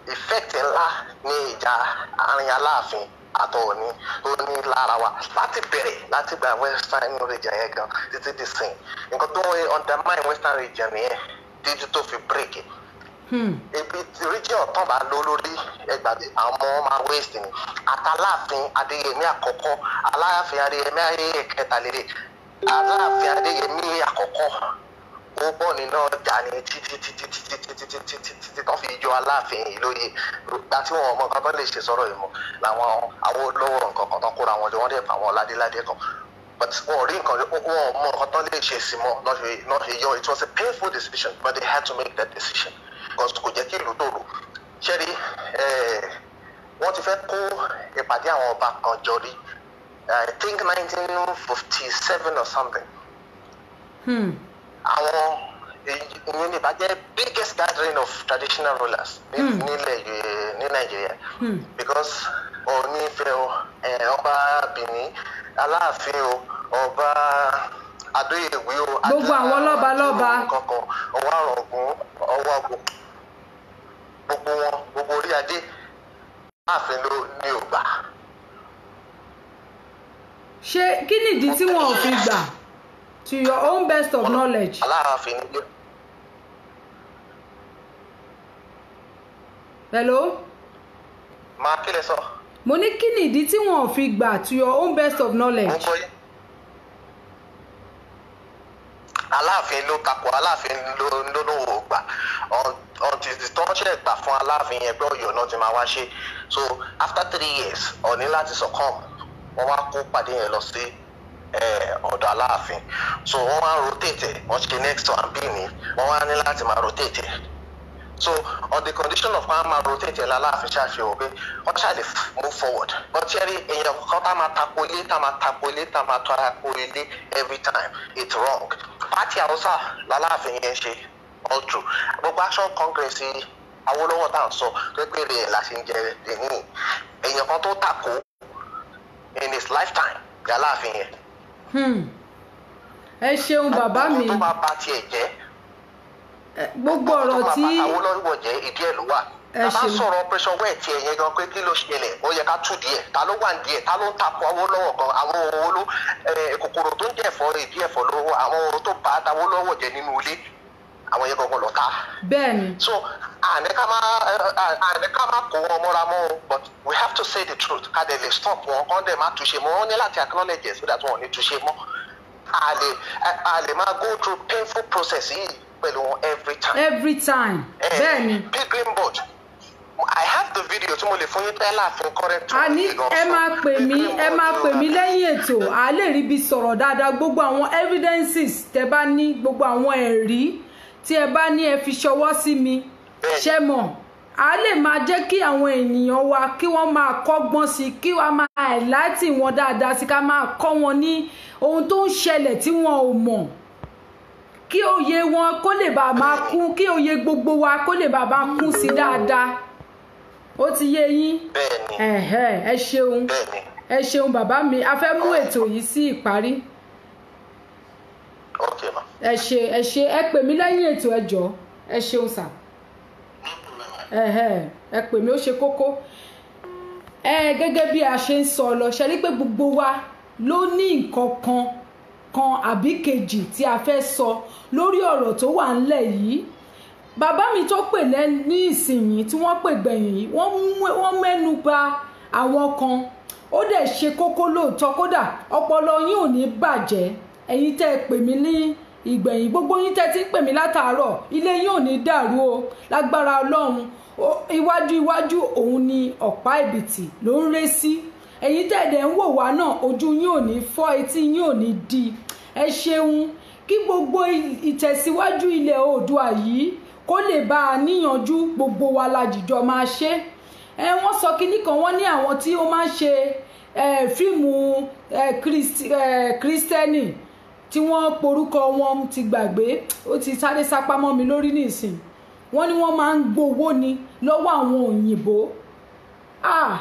Effect ńlá ní ìjà àárín Aláàfin àtọ̀ọ̀ni tó ní lára wa láti bẹ̀rẹ̀, láti gba western region yẹn gan títí di sìn. Nǹkan tó ń undermine western region yẹn títí tó fi break ibi region tán bá lọ lórí ẹgbàá, àwọn ọmọ máa waste ni. Àtàláàfin Adéyẹmí àkọ́kọ́, Aláàfin Adéyẹmí kẹtàlélẹ̀, Aláàfin Adéyẹmí àkọ́kọ́, ó bọ̀ nínú ọjà ní títí títí títí títí títí títí tó fi yọ Aláàfin yìí lóye. Gba tí wọn mọ nǹkan tó lè ṣe sọ̀rọ̀ yìí mọ́ làwọn àwọn olówó nǹkan kan tó kóra wọn jọ, wọ́n dẹ̀ fà wọn ládéládé kan, but wọn ò rí nǹkan, wọn ò mọ nǹkan tó lè ṣe sí mọ́ náà ṣe yọ. It was a painful decision, but they had to make that decision because kò jẹ́ kí ìlú tòrò. Ṣẹ́rí, wọ́n ti fẹ́ kó ìpàdé àwọn ọba kan jọ rí, I think 1957 or something. Àwọn ìyẹn ní ìbàjẹ́ biggest gathering of traditional rulers nílẹ̀ ní Nàìjíríà, because Ọọ̀ni Ifẹ̀ o, ọba Benin, Aláàfin o, ọba Adó-Èwì o, Gbogbo àwọn lọ́ba lọ́ba. Kankan, ọwọ́ àrọ̀gùn, ọwọ́ àgbò, gbogbo adé, Aláàfin ló ní ò gbà. Ṣé kí nìdí tí wọn ò fi gbà, to your own best of knowledge? Aláàfin ní. Hello? Máa kí lẹ sọ. Mo ní kí nìdí tí wọn ò fi gbà, to your own best of Mo ń knowledge. gbọ́ yín. Aláàfin ló takò, Aláàfin ló lóun ò gbà until the tó ṣe gbà fún Aláàfin yẹn pé Ọ̀yọ́ náà ti máa wá ṣe. So after 3 years, Ọọ̀ni láti succumb. Wọ́n wá kó pàdé yẹn lọ sí ọ̀dọ̀ Aláàfin. So wọ́n wá rotate ẹ̀, wọ́n ṣe next one bí ní wọ́n wá ní láti máa rotate ẹ̀. So on the condition of wọn máa rotate ẹ̀, l'Aláàfin ṣàfihàn pé wọ́n ṣáà lè move forward. But ṣẹ́rí èèyàn kan tá máa tako ilé, tá máa tako ilé, tá máa tako ilé every time, it's wrong. Party Hausa l'Aláàfin yẹn ṣe all through. Gbogbo Action Congress Awólọ́wọ̀ tá à ń sọ pé pé rẹ̀ la ṣe ń jẹ lẹ́yìn, èèyàn kan tó tako in his lifetime l'Aláàfin yẹn. Ẹ ṣeun, bàbá mi. Gbogbo tó bá ba tiẹ̀ jẹ́, Gbogbo ọ̀rọ̀ tí tó bá bá Awólọ́wọ̀ jẹ́, ìdí ẹ̀ ló wà. Ẹ Tá a bá ṣeun. sọ̀rọ̀ operation wẹ̀ tiẹ̀ yẹn gan pé kí ló ṣẹlẹ̀, ó yẹ ká tú díẹ̀. Ta ló wà ní díẹ̀? Ta ló ń takò Awólọ́wọ̀ gan? Àwọn owó ló kòkòrò tó ń jẹ́ ẹ̀fọ́, ìdí ẹ̀fọ́ ló wà. Àwọn ohun tó bá Awólọ́wọ̀ jẹ́ nínú ilé, àwọn yẹn gangan lọ́ta. Bẹ́ẹ̀ ni. So àní ká má kó wọn mọ́ra mọ́ o, but we have to say the truth ká dẹ̀ lè stop wọn kán dẹ̀ má túnṣe mọ́. Wọ́n ní láti acknowledge it so that wọn ò ní túnṣe mọ́. A lè máa go through painful process yìí pẹ̀lú wọn every time. Every time, bẹ́ẹ̀ ni. Pilgrim board, I have the video tí mo lè fún yín tẹ́lá Aláàfin current. A ní ẹ máa pè mí, ẹ máa pè mí lẹ́yìn ètò, à lè rí ibi sọ̀rọ̀ dáadáa. Gbogbo àwọn evidences tẹ bá ní, gbogbo àwọn ẹ̀rí tí ẹ bá ní, ẹ fi ṣọwọ́ sí mi. Ṣe mọ̀, a lè máa jẹ́ kí àwọn ènìyàn wa kí wọ́n máa kọ́gbọ́n sí i, kí wọ́n máa enlighten wọn dáadáa sí, ká máa kọ́ wọn ní ohun tó ń ṣẹlẹ̀ tí wọn ò mọ̀, kí òye wọn kó lè bàa máa kún, kí òye gbogbo wa kó lè bàa máa kún sí dáadáa. Ó ti yé yín? Bẹ́ẹ̀ni. Ẹ̀hẹ́, ẹ ṣeun. Bẹ́ẹ̀ni. Ẹ ṣeun, bàbá mi. A fẹ́ mú ètò yìí sí ìparí. Ok ma. Ẹ ṣe, ẹ ṣe. Ẹ pè mí lẹ́yìn ètò, ẹ jọ̀ọ́. Ẹ ṣeun sà. Ẹ̀hẹ́, ẹ pè mí, ó ṣe kókó. Ẹ gẹ́gẹ́ bí a ṣe ń sọ lọ, ṣe rí pé gbogbo wa ló ní nǹkan kan kan àbí kejì tí a fẹ́ sọ lórí ọ̀rọ̀ tó wà ńlẹ̀ yìí. Bàbá mi tó pè lẹ́ ní ìsinyìí, tí wọ́n pè gbẹ̀yìn yìí, wọ́n mẹ́nu bà àwọn kan, ó dẹ̀ ṣe kókó lóòótọ́. Kódà ọpọlọ yín ò ní bàjẹ́, ẹ̀yin tẹ́ ẹ pè mí ní ìgbẹ̀yìn. Gbogbo yín tẹ́ ti ń pè mí látàárọ̀, ilé yín ò ní dàrú o, lágbára Ọlọ́run. Iwájú iwájú òun ni ọ̀pá ìbìtì ló ń ré sí. Ẹ̀yin tẹ́ ẹ dẹ̀ ń wò wá náà, ojú yín ò ní fọ́, etí yín ò ní di. Ẹ ṣeun. Kí gbogbo ìtẹ̀síwájú ilẹ̀ Oòduà yìí kó lè bá a níyànjú, gbogbo wa la jìjọ máa ṣe ẹ. Wọ́n sọ kinní kan, wọ́n ní àwọn tí ó máa ń ṣe fíìmù kírísítẹ́nì tí wọ́n porúkọ wọn ti gbàgbé, ó ti sáré sápamọ́ mi lórí nísìn. Wọ́n ní wọ́n máa ń gbowó ni lọ́wọ́ àwọn òyìnbó. Ah,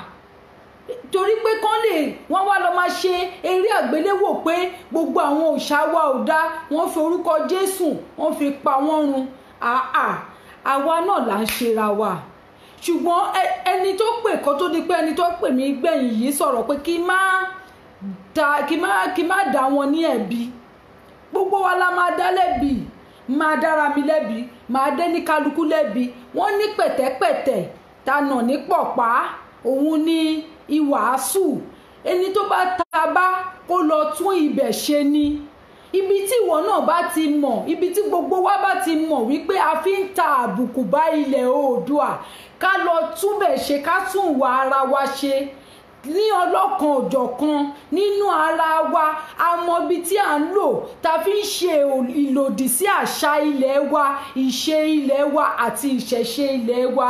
torí pé kán lè wọ́n wá lọ máa ṣe eré àgbéléwò pé gbogbo àwọn òòṣà wa ò dá, wọ́n fi orúkọ Jésù, wọ́n fi pa wọ́n run. Àà, àwa náà là ń ṣera wa. Ṣùgbọ́n ẹni tó pè kó tó di pé ẹni tó pè mí gbẹ̀yìn yìí sọ̀rọ̀ pé kí má dá wọn ní ẹ̀bi, gbogbo wa la máa dá lẹ́bi. Máa dára mi lẹ́bi, máa dé ní kálukú lẹ́bi. Wọ́n ní pẹ̀tẹ́pẹ̀tẹ̀ ta nà ní pọ̀pá, òun ní ìwàásù. Ẹni tó bá ta bá kó lọ tún ibẹ̀ ṣe ni. Ibi tí ìwọ náà bá ti mọ̀, ibi tí gbogbo wa bá ti mọ̀ wípé a fi ń ta àbùkù bá ilẹ̀ Oòduà, ká lọ túbẹ̀ ṣe, ká tún ìwà ara wa ṣe ní ọlọ́kan òjọ̀kan nínú ara wa. A mọ ibi tí à ń lò ta fi ń ṣe ìlòdì sí àṣà ilẹ̀ wa, ìṣe ilẹ̀ wa àti ìṣẹ̀ṣe ilẹ̀ wa.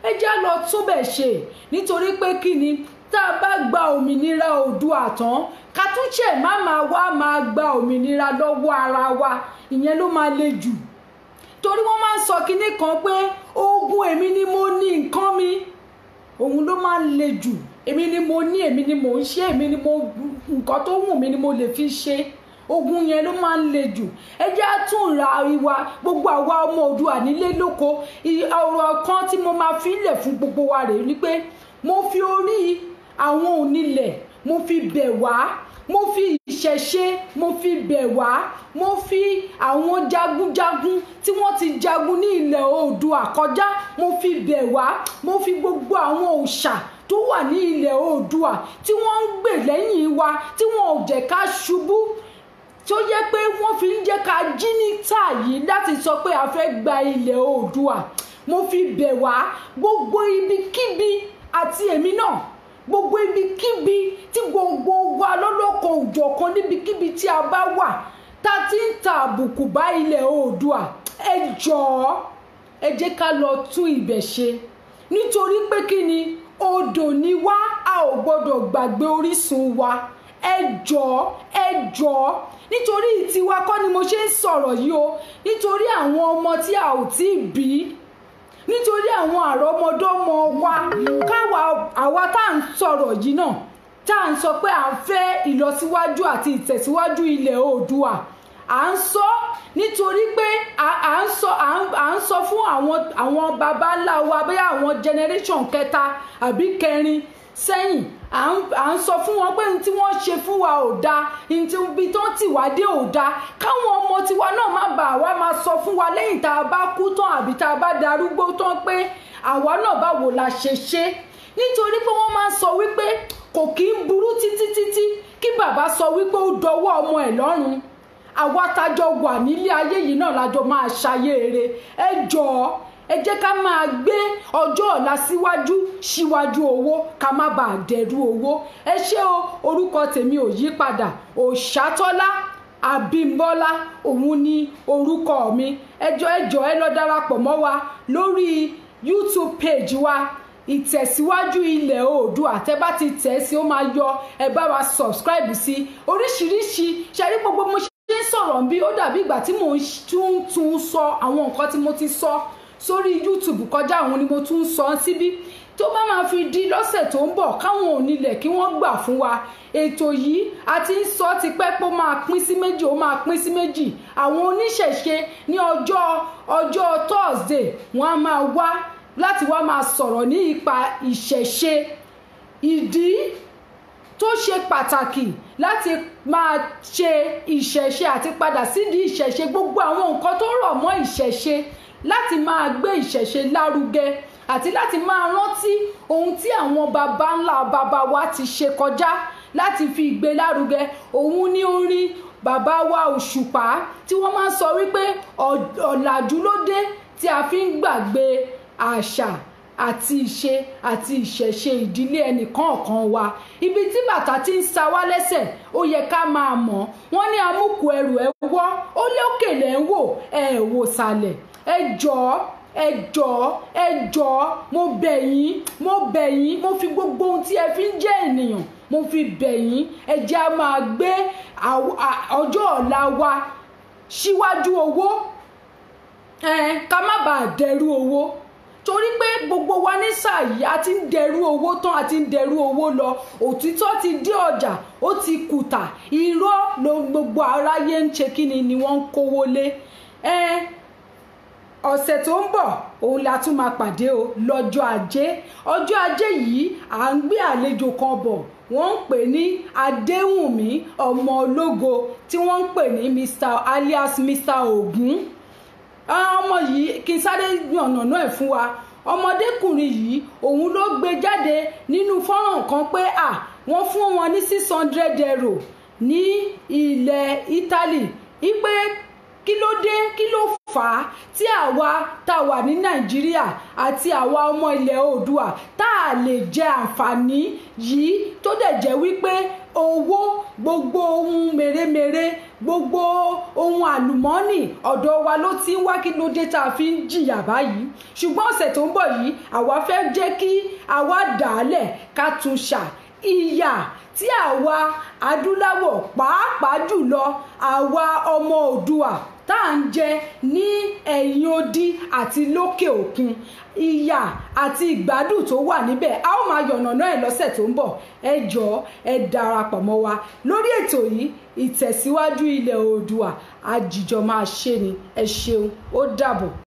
Ẹ já lọ túbẹ̀ ṣe, nítorí pé kí ni, tá a bá gba òmìnira Oòduà tán, ká tún ṣe má máa wá máa gba òmìnira lọ́wọ́ ara wa, ìyẹn ló máa le jù. Torí wọ́n máa ń sọ kinní kan pé ogun èmi ni mo ní nǹkan mi, òun ló máa ń le jù. Èmi ni mo ní, èmi ni mò ń ṣe, èmi ni mo nǹkan tó wù mí ni mo lè fi ṣe. Ogun yẹn ló máa ń le jù. Ẹ jẹ́ á tún ra ìwà gbogbo àwa ọmọ Oòduà nílé lóko. Ọ̀rọ̀ kan tí mo máa fi lẹ̀ fún gbogbo wa rèé ni pé mo fi orí àwọn onílẹ̀ mo fi bẹ̀ wá, mo fi ìṣẹ̀ṣe mo fi bẹ̀ wá, mo fi àwọn jagunjagun tí wọ́n ti jagun ní ilẹ̀ Oòduà kọjá mo fi bẹ̀ wá, mo fi gbogbo àwọn òòṣà tó wà ní ilẹ̀ Oòduà tí wọ́n ń gbè lẹ́yìn wa, tí wọ́n ò jẹ́ ká ṣubú, tó yẹ pé wọ́n fi ń jẹ́ ká jí ní tà yìí láti sọ pé a fẹ́ gba ilẹ̀ Oòduà. Mo fi bẹ̀ wá gbogbo ibikíbi àti èmi náà, gbogbo ibikíbi tí gbogbo wa lọ́lọ́kan òjọ̀kan níbikíbi tí a bá wà tá a ti ń ta àbùkù bá ilẹ̀ Oòduà, ẹ jọ̀ọ́ ẹ jẹ́ ká lọ tún ibẹ̀ ṣe. Nítorí pé kí ni, odò ni wá, a ò gbọ́dọ̀ gbàgbé orísun wa. Ẹ jọ̀ọ́, ẹ jọ̀ọ́, nítorí tiwa kọ́ ni mo ṣe ń sọ̀rọ̀ yìí o, nítorí àwọn ọmọ tí a ò tí ì bí, nítorí àwọn àrọ́mọdọ́mọ wa, káwa àwa tá à ń sọ̀rọ̀ yìí náà, tá à ń sọ pé à ń fẹ́ ìlọsíwájú àti ìtẹ̀síwájú ilẹ̀ Oòduà, à ń sọ nítorí pé à ń sọ fún àwọn baba ńlá wa, bóyá àwọn generation kẹta àbí kẹrin sẹ́yìn, à ń sọ fún wọn pé ní tí wọ́n ṣe fún wa ò dáa, ní tí ibi tó ń tì wá dé ò dáa, káwọn ọmọ tiwa náà má bàa wá máa sọ fún wa lẹ́yìn tá a bá kú tán àbí tá a bá darúgbó tán pé àwa náà báwo la ṣe ṣe. Nítorí pé wọ́n máa ń sọ wípé kò kí ń burú títí títí kí bàbá sọ wípé ó dọwọ́ ọmọ ẹ̀ lọ́rùn. Àwa tájọ wà nílé ayé yìí náà lájọ máa ṣayé eré. Ẹ jọ̀ọ́, ẹ jẹ́ ká máa gbé ọjọ́ ọ̀la síwájú síwájú owó, ká má bàa dẹrú owó. Ẹ ṣé o, orúkọ tèmi ò yí padà, Òṣàtọ́lá Abímbọ́lá òun ni orúkọ mi. Ẹ jọ̀ọ́, ẹ jọ̀ọ́, ẹ lọ darapọ̀ mọ́ wa lórí YouTube page wa, Ìtẹ̀síwájú Ilẹ̀ Oòduà. Tẹ́ bá ti tẹ̀ sí, ó máa yọ, ẹ bá wa subscribe sí oríṣiríṣi. Ṣe rí gbogbo mo ṣe ń sọ̀rọ̀ bí ó dàbí ìgbà tí mò ń tún sọ àwọn nǹkan tí mo ti sọ sórí YouTube kọjá, òun ni mo tún sọ síbí. Tó bá máa fi di lọ́sẹ̀ tó ń bọ̀, káwọn onílẹ̀ kí wọ́n gbà fún wa. Ètò yìí a ti ń sọ tipẹ́ pé ó máa pín sí méjì, ó máa pín sí méjì. Àwọn oníṣẹ̀ṣe ní ọjọ́ Thursday wọ́n á máa wá láti wá máa sọ̀rọ̀ ní ipa ìṣẹ̀ṣe, ìdí tó ṣe pàtàkì láti máa ṣe ìṣẹ̀ṣe àti padà sídìí ìṣẹ̀ṣe, gbogbo àwọn nǹkan tó rọ̀ mọ́ ìṣẹ̀ṣe, láti máa gbé ìṣẹ̀ṣe lárugẹ àti láti máa rántí ohun tí àwọn baba ńlá baba wa ti ṣe kọjá láti fi ìgbé lárugẹ. Òun ní orin bàbá wa Òṣùpá tí wọ́n máa ń sọ wípé ọ̀làjú ló dé tí a fi ń gbàgbé àṣà àti ìṣe àti ìṣẹ̀ṣe ìdílé ẹnìkọ̀ọ̀kan wa. Ibi tí bàtà ti ń sa wá lẹ́sẹ̀ ó yẹ ká máa mọ̀. Wọ́n ní amúkù ẹrù ẹ wọ́, ó lókè lẹ́ ń wò, ẹ wò sàlẹ̀. Ẹ jọ̀ọ́, ẹ jọ̀ọ́, ẹ jọ̀ọ́, mo bẹ̀ yín, mo bẹ̀ yín, mo fi gbogbo ohun tí ẹ fi ń jẹ́ ènìyàn mo fi bẹ̀ yín. Ẹ jẹ́ á máa gbé ọjọ́ ọ̀la wa síwájú owó, ká má bàa dẹrú owó. Torí pé gbogbo wa ní sáà yìí a ti ń dẹrú owó tán, a ti ń dẹrú owó lọ. Òtítọ́ ti dé ọjà, ó ti kùtà, irọ́ ló gbogbo aráyé ń ṣe kíni ni wọ́n ń kówó lé. Ọ̀sẹ̀ tó ń bọ̀ òun la tún máa pàdé o, lọ́jọ́ ajé. Ọjọ́ ajé yìí à ń gbé àlejò kan bọ̀, wọ́n ń pè ní Adéwùnmí ọmọ ológo tí wọ́n ń pè ní Mr alias Mr Ogun. Ọmọ yìí kí n sáré yànnàná ẹ̀ fún wa. Ọmọdékùnrin yìí òun ló gbé jáde nínú fọ́nrán kan pé à wọ́n fún wọn ní €600 ní ilẹ̀ Italy, ipe kí ló dé, kí ló fà á tí àwa tá a wà ní Nàìjíríà àti àwa ọmọ ilẹ̀ Oòduà tá a lè jẹ àǹfààní yìí, tó dẹ̀ jẹ́ wípé owó gbogbo ohun mèremère, gbogbo ohun àlùmọ́ọ́nì ọ̀dọ̀ wa ló ti ń wá, kí ló dé tá a fi ń jìyà báyìí? Ṣùgbọ́n ọ̀sẹ̀ tó ń bọ̀ yìí àwa fẹ́ jẹ́ kí àwa dàálẹ̀ ká tún ṣà ìyà tí àwa adúláwọ̀, pàápàá jùlọ àwa ọmọ Oòduà tá à ń jẹ ní ẹ̀yìn odi àti lókè òkun, ìyà àti ìgbádùn tó wà níbẹ̀. A ó máa yànnàná ẹ̀ lọ́sẹ̀ tó ń bọ̀. Ẹ jọ̀ọ́, ẹ darapọ̀ mọ́ wa lórí ètò yìí, Ìtẹ̀síwájú Ilẹ̀ Oòduà. Àjìjọ máa ṣe ni. Ẹ ṣeun, ó dàbọ̀.